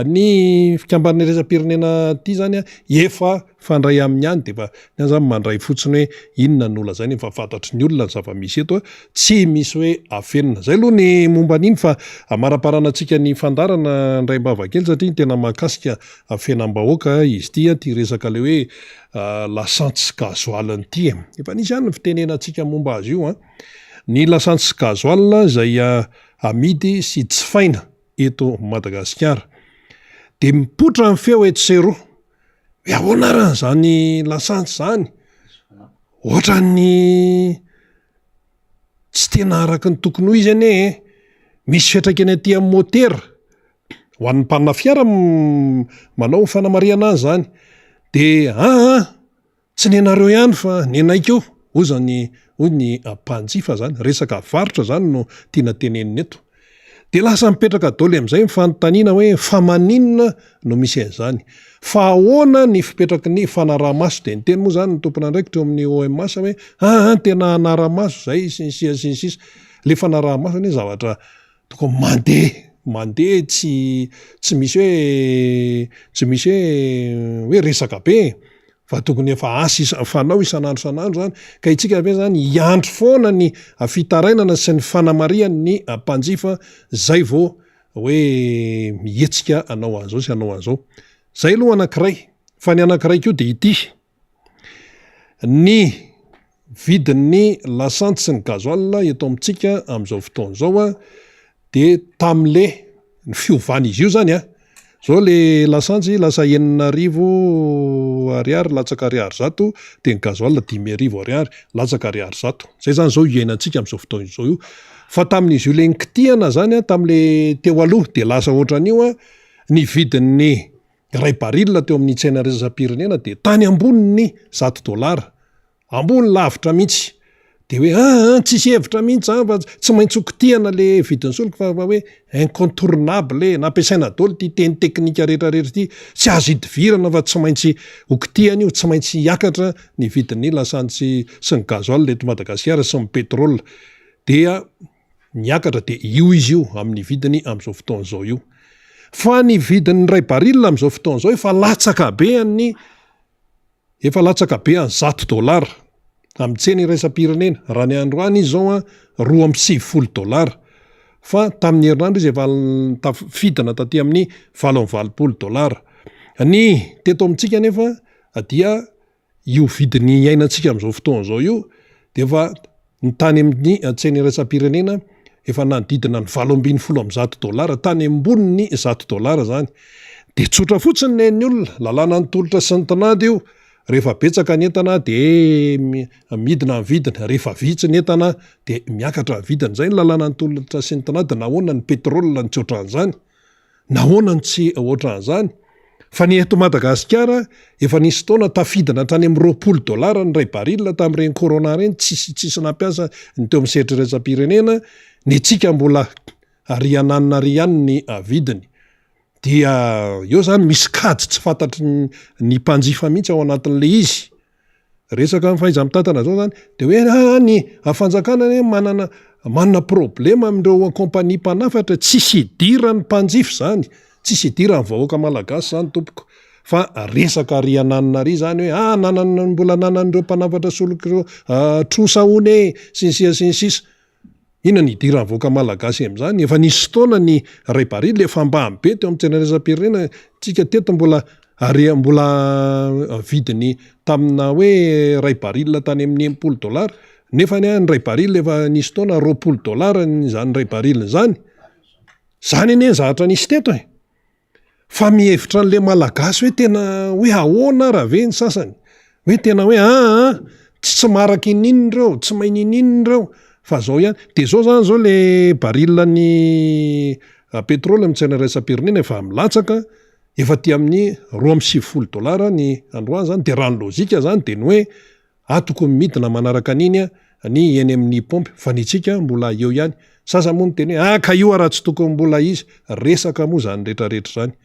ny fikambanana iraisam-pirenena aty zany efa mifandray amin'ny any dia efa ny any zany mandray fotsiny hoe inona no lazainy efa fantatry ny olona ny zava-misy eto, tsy misy hoe afenina. Zay aloha ny momba an'iny fa amaraparanantsika ny fandaharana indray am-bava kely satria tena mahakasika fiainam-bahoaka izy ity, ity resaka ilay hoe lasantsy gasoil ity e. Efa nisy ihany ny fitenenantsika momba azy io an. Ny lasantsy sy gasoil izay amidy sy jifaina eto Madagasikara. Dia mipoitra ny feo etsy sy eroa hoe ahoana ary an'izany lasantsy izany? Ohatran'ny tsy tena araka ny tokony ho izy anie e! Misy fiantraikany aty amin'ny motera, ho an'ny mpanana fiara manao fanamarihana an'izany. Dia aa! Tsy nenareo ihany fa nenay koa, hoy zany hoy ny mpanjifa zany, resaka varotra zany no tiana tenenina eto. Dia lasa mipetraka daholo amin'izay ny fanontaniana hoe fa maninona no misy an'izany? Fa ahoana ny fipetraky ny fanaraha-maso? Dia niteny moa zany ny tompon'andraikitra eo amin'ny OMH hoe aa tena hanara-maso izay sy ny sisa sy ny sisa. Ilay fanaraha-maso anie zavatra tokony mandeha, mandeha tsy tsy misy hoe tsy misy hoe hoe resaka be e! Fa tokony efa asa isa- fanao isan'andro isan'andro zany, ka itsika ve zany hiandry foana ny fitarainana sy ny fanamarihan'ny mpanjifa zay vao hoe mihetsika hanao an'izao sy hanao an'izao. Zay aloha anankiray, fa ny anankiray koa de ity, ny vidin'ny lasantsy sy ny gasoil eto amintsika amin'izao fotoana izao a de tamle ny fiovan'izy io zany a, zao le lasantsy lasa 6000 ariary latsaka ariary 100 de ny gasoil 5000 ariary latsaka ariary 100, zay zany zao iainantsika amin'izao fotoana izao io, fa tamin'izy io le nikitihana zany a tamle teo aloha de lasa ohatran'io a ny vidin'ny iray baril teo amin'ny tsena iraisam-pirenena dia tany ambonin'ny 100 dolara, ambony lavitra mihitsy, dia hoe aa tsisy hevitra mihitsy zany fa tsy maintsy ho kitihana le vidin'ny solika fa fa hoe incontournable e, nampiasaina daholo ity teny teknika rehetra rehetra ity, tsy azo idivirana fa tsy maintsy ho kitihana io, tsy maintsy hiakatra ny vidin'ny lasantsy sy ny gasoil eto Madagasikara sy ny pétrole, dia Niakatra dia io izy io amin'ny vidiny amin'izao fotoana izao io. Fa ny vidin'ny iray baril amin'izao fotoana izao efa latsaka be an'ny efa latsaka be an'ny 100 dollars amin'ny tsena iraisam-pirenena. Raha ny androany izy izao an, 92 dollars. Fa tamin'ny herinandro izy efa tafidina taty amin'ny 88 dollars. Ny teto amintsika anefa dia Io vidiny iainantsika amin'izao fotoana izao io dia efa ny tany amin'ny tsena iraisam-pirenena efa nanodidina ny 118 dolara, tany ambonin'ny 100 dolara izany. Dia tsotra fotsiny ny an'ny olona, lalàna ny tolotra sy ny tinady io, rehefa betsaka ny entana dia midina ny vidiny, rehefa vitsy ny entana dia miakatra ny vidiny, izay ny lalàna ny tolotra sy ny tinady, nahoana ny pétrole no tsy ohatran'izany? Nahoana no tsy ohatran'izany? Fa ny eto Madagasikara efa nisy fotoana tafidina hatrany amin'ny 20 dollars ny iray baril tamin'ireny corona ireny, tsisy tsisy nampiasa ny teo amin'ny sehatra iraisam-pirenena, ny antsika mbola ary ananina ary ihany ny vidiny. Dia eo zany misy kajy tsy fantatry ny mpanjifa mihitsy ao anatin'ilay izy. Resaka amin'ny fahaiza-mitantana zao zany de hoe aa ny fanjakana anie manana manana problema amin'ireo compagnie mpanafatra, tsisy idiran'ny mpanjifa zany, tsisy idiran'ny vahoaka malagasy zany tompoko fa resaka ary ananina ary zany hoe aa ananana mbola ananan'ireo mpanafatra solika ireo trosa hono e sy ny sisa sy ny sisa. Inona ny idiran'ny vahoaka malagasy amin'izany? Efa nisy fotoana ny iray baril efa ambany be teo amin'ny tsena iraisam-pirenena, tsika teto mbola ary mbola vidiny tamina hoe iray baril tany amin'ny 60 dollars, nefa ny iray baril efa nisy fotoana 20 dollars izany iray baril izany. Izany anie ny zavatra nisy teto e. Fa mihevitra an'le malagasy hoe tena hoe ahoana ara ve ny sasany? Hoe tena hoe aa tsy tsy maharaka ininona ireo, tsy mahay n'ininona ireo fa zao ihany. De zao zany zao le baril ny pétrole amin'ny tsena iraisam-pirenena efa milatsaka, efa aty amin'ny 92 dollars ny androany zany, de raha ny lojika zany de ny hoe Ah tokony midina manaraka an'iny ny eny amin'ny paompy fa ny antsika mbola eo ihany. Sasany moa miteny hoe ah ka io ara tsy tokony mbola izy. Resaka moa izany retraretra izany.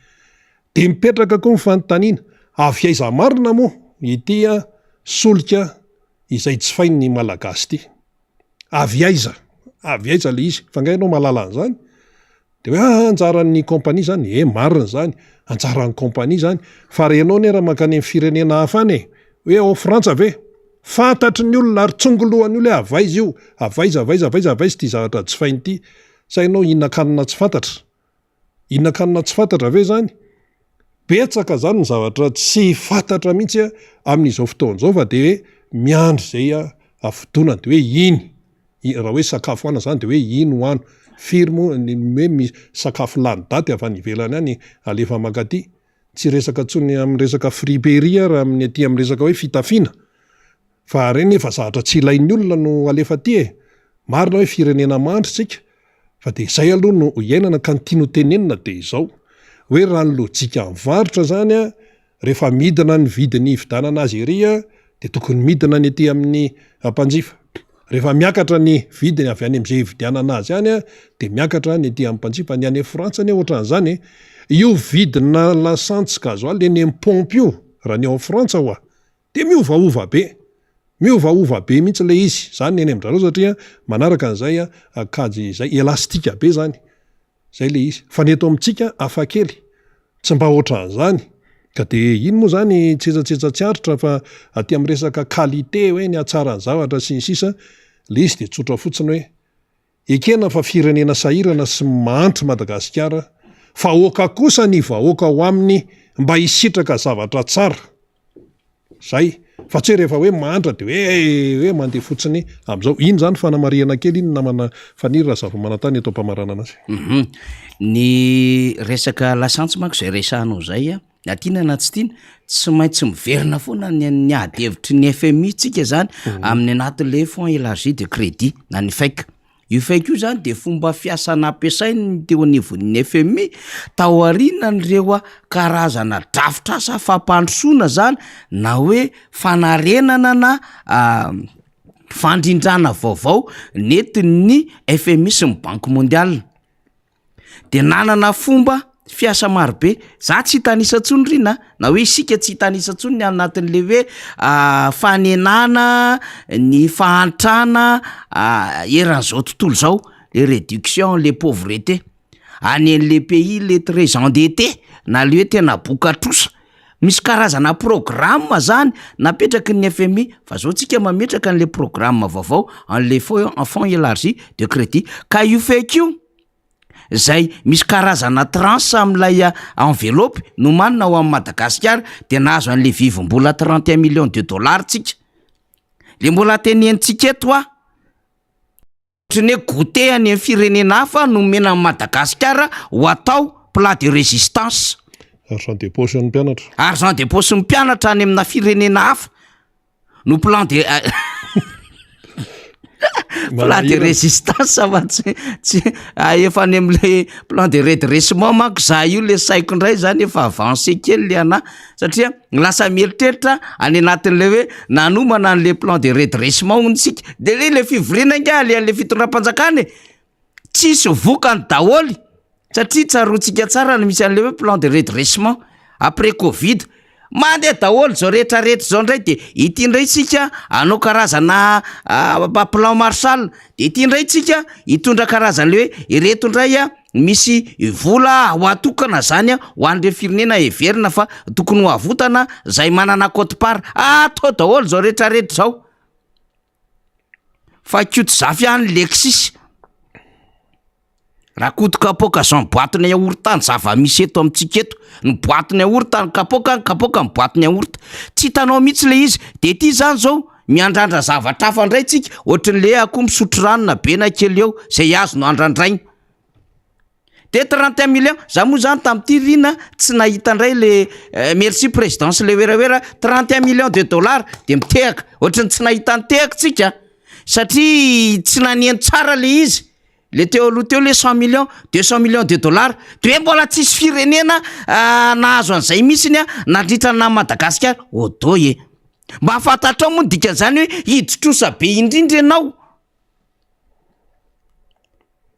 Dia mipetraka koa ny fanontaniana, avy aiza marina moa ity solika izay jifain'ny Malagasy ity? Avy aiza? Avy aiza ilay izy? Fa angaha ianao mahalala an'izany? Dia hoe ah anjaran'ny compagnie izany, eh marina izany, anjaran'ny compagnie izany, fa raha ianao anie raha mankany amin'ny firenena hafa any e, hoe ao Frantsa ve? Fantatry ny olona ary tsongolohan'ny olona hoe avy aiza io, avy aiza, avy aiza, avy aiza, avy aiza ity zavatra jifainy ity, sa ianao hihinan-kanina tsy fantatra? Hihinan-kanina tsy fantatra ve izany? Betsaka izany ny zavatra tsy fantatra mihitsy amin'izao fotoana izao fa dia hoe miandry izay fotoana dia hoe iny. Raha hoe sakafo hohanina zany de hoe ino hoano? Firy moa ny hoe misy sakafo lany daty avy any ivelany any alefa mankaty? Tsy hiresaka intsony amin'ny resaka friperie aho raha amin'ny aty amin'ny resaka hoe fitafiana fa reny efa zavatra tsy ilain'ny olona no alefa aty e! Marina hoe firenena mandry tsika fa de izay aloha no iainana ka ny tiany ho tenenina de izao hoe raha ny lojikan'ny varotra zany an Rehefa midina ny vidiny hividanana azy ery dia tokony midina ny aty amin'ny mpanjifa. Rehefa miakatra ny vidiny avy any amin'izay hividianana azy any dia miakatra ny aty amin'ny mpanjifa. Ny any Frantsa anie ohatran'izany e. Io vidina lasantsy gasoil eny amin'ny paompy io raha ny ao Frantsa ho'a dia miovaova be. Miovaova be mihitsy ilay izy. Izany ny any amin-dry zareo satria manaraka an'izay kajy izay. Elastique be izany. Zay le izy. Fa ny eto amintsika hafa kely. Tsy mba ohatran'izany. Ka de iny moa zany tsetsatsetsa tsy aritra fa aty amin'ny resaka qualité hoe ny hatsaran'ny zavatra sy ny sisa, le izy de tsotra fotsiny hoe ekena fa firenena sahirana sy mahantra Madagasikara fa aoka kosa ny vahoaka ao aminy mba hisitraka zavatra tsara. Zay. Fa tsy hoe rehefa hoe mahantra de hoe hoe mandeha fotsiny am'zao. Iny zany fanamarihana kely iny namana Faniry Razafimanantany eto am-pamaranana azy. Hum. Ny resaka lasantsy manko zay resahanao zay a, na tiana na tsy tiana, tsy maintsy miverina foana ny ny ady hevitry ny FMI tsika zany amin'ny anatin'le fonds élargi de crédit na ny FEC. Io FEC io zany de fomba fiasa nampiasainy teo anivon'ny FMI taorianan'ireo karazana drafitr'asa fampandrosoana zany na hoe fanarenana na fandrindrana vaovao nentin'ny FMI sy ny banque mondiale. De nanana fomba fiasa marobe, za tsy hitanisa intsony ry na, na hoe isika tsy hitanisa intsony ny ao anatin'le hoe fanenana ny fahantrana eran'izao tontolo izao, le réduction le pauvreté, any an'le pays le très endetté na le hoe tena boka trosa, misy karazana programme zany napetraky ny FMI fa zao tsika mametraka an'le programme vaovao an'le fonds fonds élargi de crédit ka io FEC io zay misy karazana tranche amin'ilay enveloppe nomanina ho an'i Madagasikara de nahazo an'le vivim-bola 31 millions de dollars tsika, le mbola tenenintsika eto hoa, ohatry ny hoe goûter any amin'ny firenena hafa no omena an'i Madagasikara ho atao plat de résistance. Argent de poche an'ny mpianatra. Argent de poche ny mpianatra any amina firenena hafa no plan de plan de résistance fa tsy tsy efa any am'le plan de redressement manko za io le saiko indray zany efa avancé kely le anahy satria lasa mieritreritra any anatin'le hoe nanomana an'le plan de redressement hono isika de le le fivoriana angaha le an'le fitondram-panjakana e. Tsisy vokany daholo satria tsaroantsika tsara ny misy an'le hoe plan de redressement après covid. Mandeha daholo zao rehetra rehetra zao ndray de ity ndray tsika hanao karazana plan Marshall de ity ndray tsika hitondra karazan'le hoe ireto ndray a misy vola ho atokana zany a ho an'ireo firenena heverina fa tokony ho avotana zay manana quote part. Atao daholo zao rehetra rehetra zao. Fa Koto Zafy ihany Lexis. Rakoto kapoaka zao ny boatina yaourt ny zava-misy eto amintsika eto. Ny boatina yaourt ny kapoaka, ny kapoaka ny boatina yaourt. Tsy hitanao mihitsy le izy. De ity zany zao miandrandra zavatra hafa indray tsika, ohatran'le akoho misotro rano na be na kely eo, zay azo no andrandraina. De 31 millions, za moa zany tamin'ity rina tsy nahita indray le merci président sy le werawera, 31 millions de dollars de mitehaka, ohatran'ny tsy nahita nitehaka tsika satria tsy naneno tsara le izy, le teo aloha teo le 100 millions, 200 millions de dollars, de hoe mbola tsisy firenena nahazo an'izay mihitsiny a nandritra ny naha Madagasikara, odoy e! Mba fantatrao moa ny dikan'izany hoe hidi-trosa be indrindra ianao.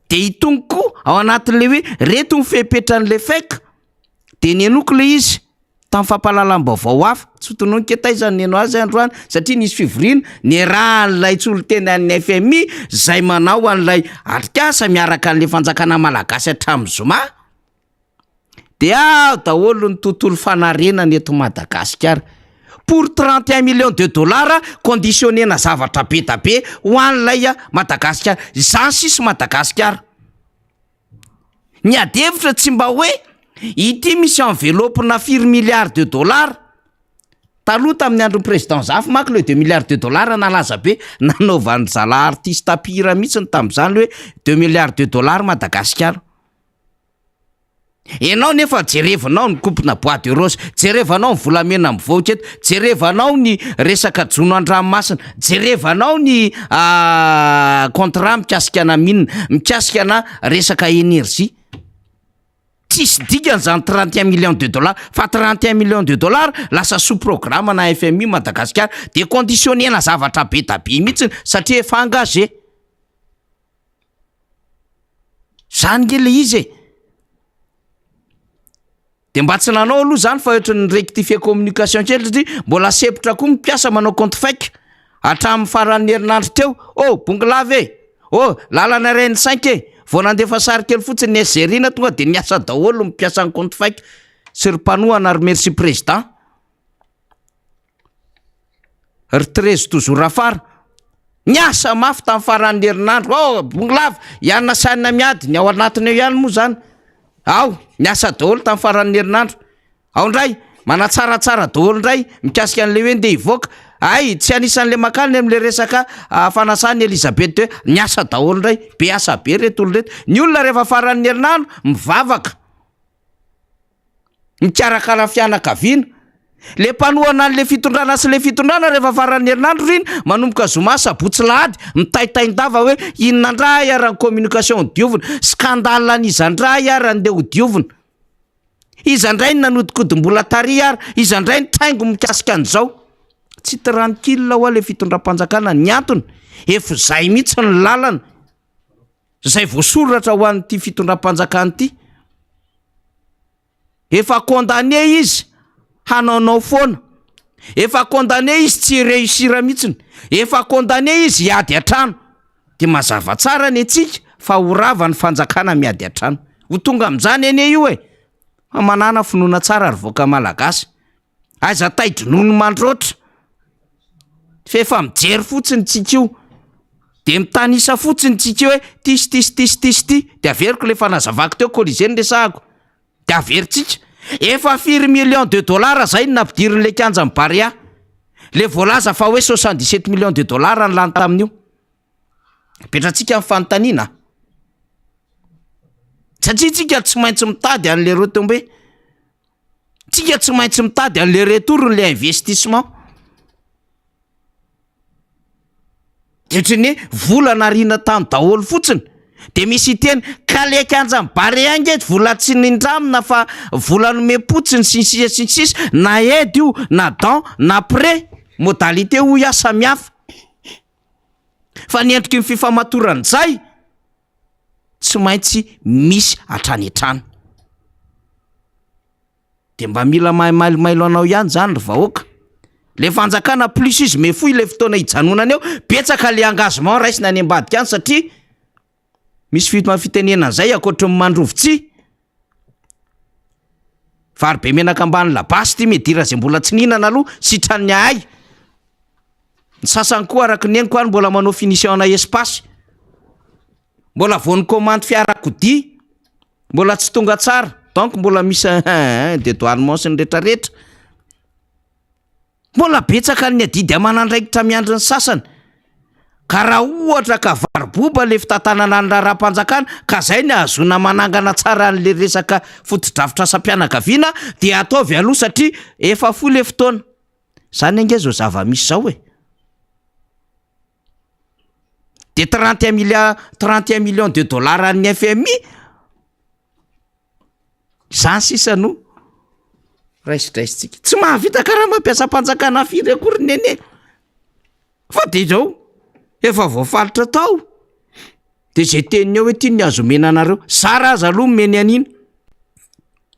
De itony koa ao anatin'le hoe reto ny fepetran'le FEC de nenoko le izy tamin'ny fampahalalam-baovao hafa, tsy ho tononiko hoe taiza no neno azy androany satria nisy fivoriana niarahan'ilay solontenan'ny FMI zay manao an'ilay atrikasa miaraka an'le fanjakana malagasy hatramin'ny zoma. De ao daholo ny tontolo fanarenana eto Madagasikara. Pour 31 millions de dollars conditionnena zavatra be da be ho an'ilay Madagasikara. Izany sisa Madagasikara. Ny ady hevitra tsy mba hoe ity misy enveloppe na firy milliards de dollars. Taloha tamin'ny andron'ny président Zafy manko le deux milliards de dollars nalaza be, nanaovan'ny zalahy artiste mpihira mihitsy tamin'izany hoe deux milliards de dollars Madagasikara. Enao nefa jerevinao ny coupe-na bois de rose, jerevanao ny volamena mivoaka eto, jerevanao ny resaka jono an-dranomasina, jerevanao ny contrat mikasika ana mine, mikasika ana resaka énergie. Tsisy dikany zany 31 millions de dollars, fa 31 millions de dollars lasa sous programme na FMI Madagasikara, de conditionnena zavatra be da be mihitsiny satria efa engagé. Zany nge le izy e! De mba tsy nanao aloha zany fa ohatry ny rectifier communication kely satria mbola sempotra koa ny mpiasa manao compte fake hatramin'ny faran'ny herinandro teo, oh bongolava e! oh lalana RN cinq e! Vao nandefa sary kely fotsiny ny SGRI-na tonga de niasa daholo ny mpiasan'ny compte fake sy ry mpanohana ry merci président. Ry Trezo toujours afara. Niasa mafy tamin'ny faran'ny herinandro. Oh, bongolava, ianona sy anona miady, ny ao anatiny ao ihany moa zany. Ao, niasa daholo tamin'ny faran'ny herinandro. Ao indray, manatsaratsara daholo indray mikasika an'ilay hoe ndeha hivoaka. Hay, tsy anisan'ilay makany amin'ilay resaka ah, fanasan'i Elizabeth hoe niasa daholo indray. Be asa be reto olona reto. Ny olona rehefa faran'ny herinandro mivavaka. Mikarakara fianakaviana. Le mpanohana an'le fitondrana sy le fitondrana rehefa faran'ny herinandro ry iny, manomboka zoma, sabotsy, lahady, mitaintain-dava hoe inona ndray ara ny communication ho diovina, scandale an'iza ndray ara ndeha ho diovina, iza ndray no nanodinkodim-bola tary ara, iza ndray no traingo mikasika an'izao. Tsy tranquille hoa le fitondram-panjakana, ny antony, efa izay mihitsy ny lalana izay voasoratra ho an'ity fitondram-panjakana ity. Efa condamné izy hanaonao foana, efa condamné izy tsy hi-réussir mihitsiny, efa condamné izy hiady an-trano, de mazava tsara ny antsika fa ho rava ny fanjakana miady an-trano, ho tonga amin'izany anie io e, fa manàna finoana tsara ry vahoaka malagasy. Aiza tai-dronono mandroatra f'efa mijery fotsiny tsika io de mitanisa fotsiny tsika io hoe ty sy ty sy ty sy ty sy ty de averiko le fanazavako teo Colisée no resahako de averintsika efa firy millions de dollars zay no nampidirin'le kianjan'i Barea le voalaza fa hoe 77 millions de dollars ny lany tamin'io apetratsika ny fanontaniana satria tsika tsy maintsy mitady an'le retombées. Tsika tsy maintsy mitady an'le retour n'le investissement. De ohatran'ny hoe vola nariana tany daholo fotsiny. De misy hiteny ka le kianjan'i Barea ange vola tsy nindramina fa vola nomem-potsiny sy ny sisa sy ny sisa, na aide io na don na prêt, modalité hoy aho samihafa. Fa ny endriky ny fifamatoran'izay tsy maintsy misy hatrany hatrany. De mba mila mahay mailomailo anao ihany zany ry vahoaka. Le fanjakana plus izy me fohy le fotoana hijanonany eo, betsaka le engagement raisina any ambadika any satria misy fitma- fitenenana zay ankoatry ny mandrovitsihy, vary be menaka ambany labasy ty midira zay mbola tsy nihinana aloha sitran'ny ahay. Ny sasany koa araka ny henoko any mbola manao finition ana espace. Mbola vao nikomandy fiarakodia, mbola tsy tonga tsara, donc mbola misy dedouanement sy ny retraretra. Mbola betsaka ny adidy aman'andraikitra miandry ny sasany. Ka raha ohatra ka varoboba le fitantanana ny raharaham-panjakana ka zay ny ahazoana manangana tsara an'le resaka fotodrafitrasam-pianakaviana dia ataovy aloha satria efa fohy le fotoana. Zany ange zao zava-misy zao e. De 31 milliard, 31 millions de dollars an'ny FMI, zany sisa no raisidraisintsika. Tsy mahavita karama mpiasam-panjakana firy akory nene fa de zao efa voafaritra tao de zay teniny eo hoe ty ny azo omena anareo, zara aza aloha omeny an'iny.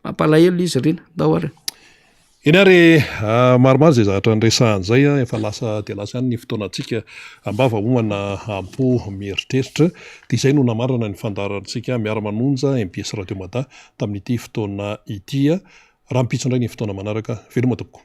Mampalahelo izy reny, ndao ary. Eny ary e, maromaro izay zavatra niresahana izay, efa lasa dia lasa ihany ny fotoanantsika am-bava homana am-po mieritreritra. Dia izay no namarana ny fandaharantsika Miara-manonja mbs Radio Mada tamin'ity fotoana ity. Rahampitso indray ny fotoana manaraka. Veloma tompoko.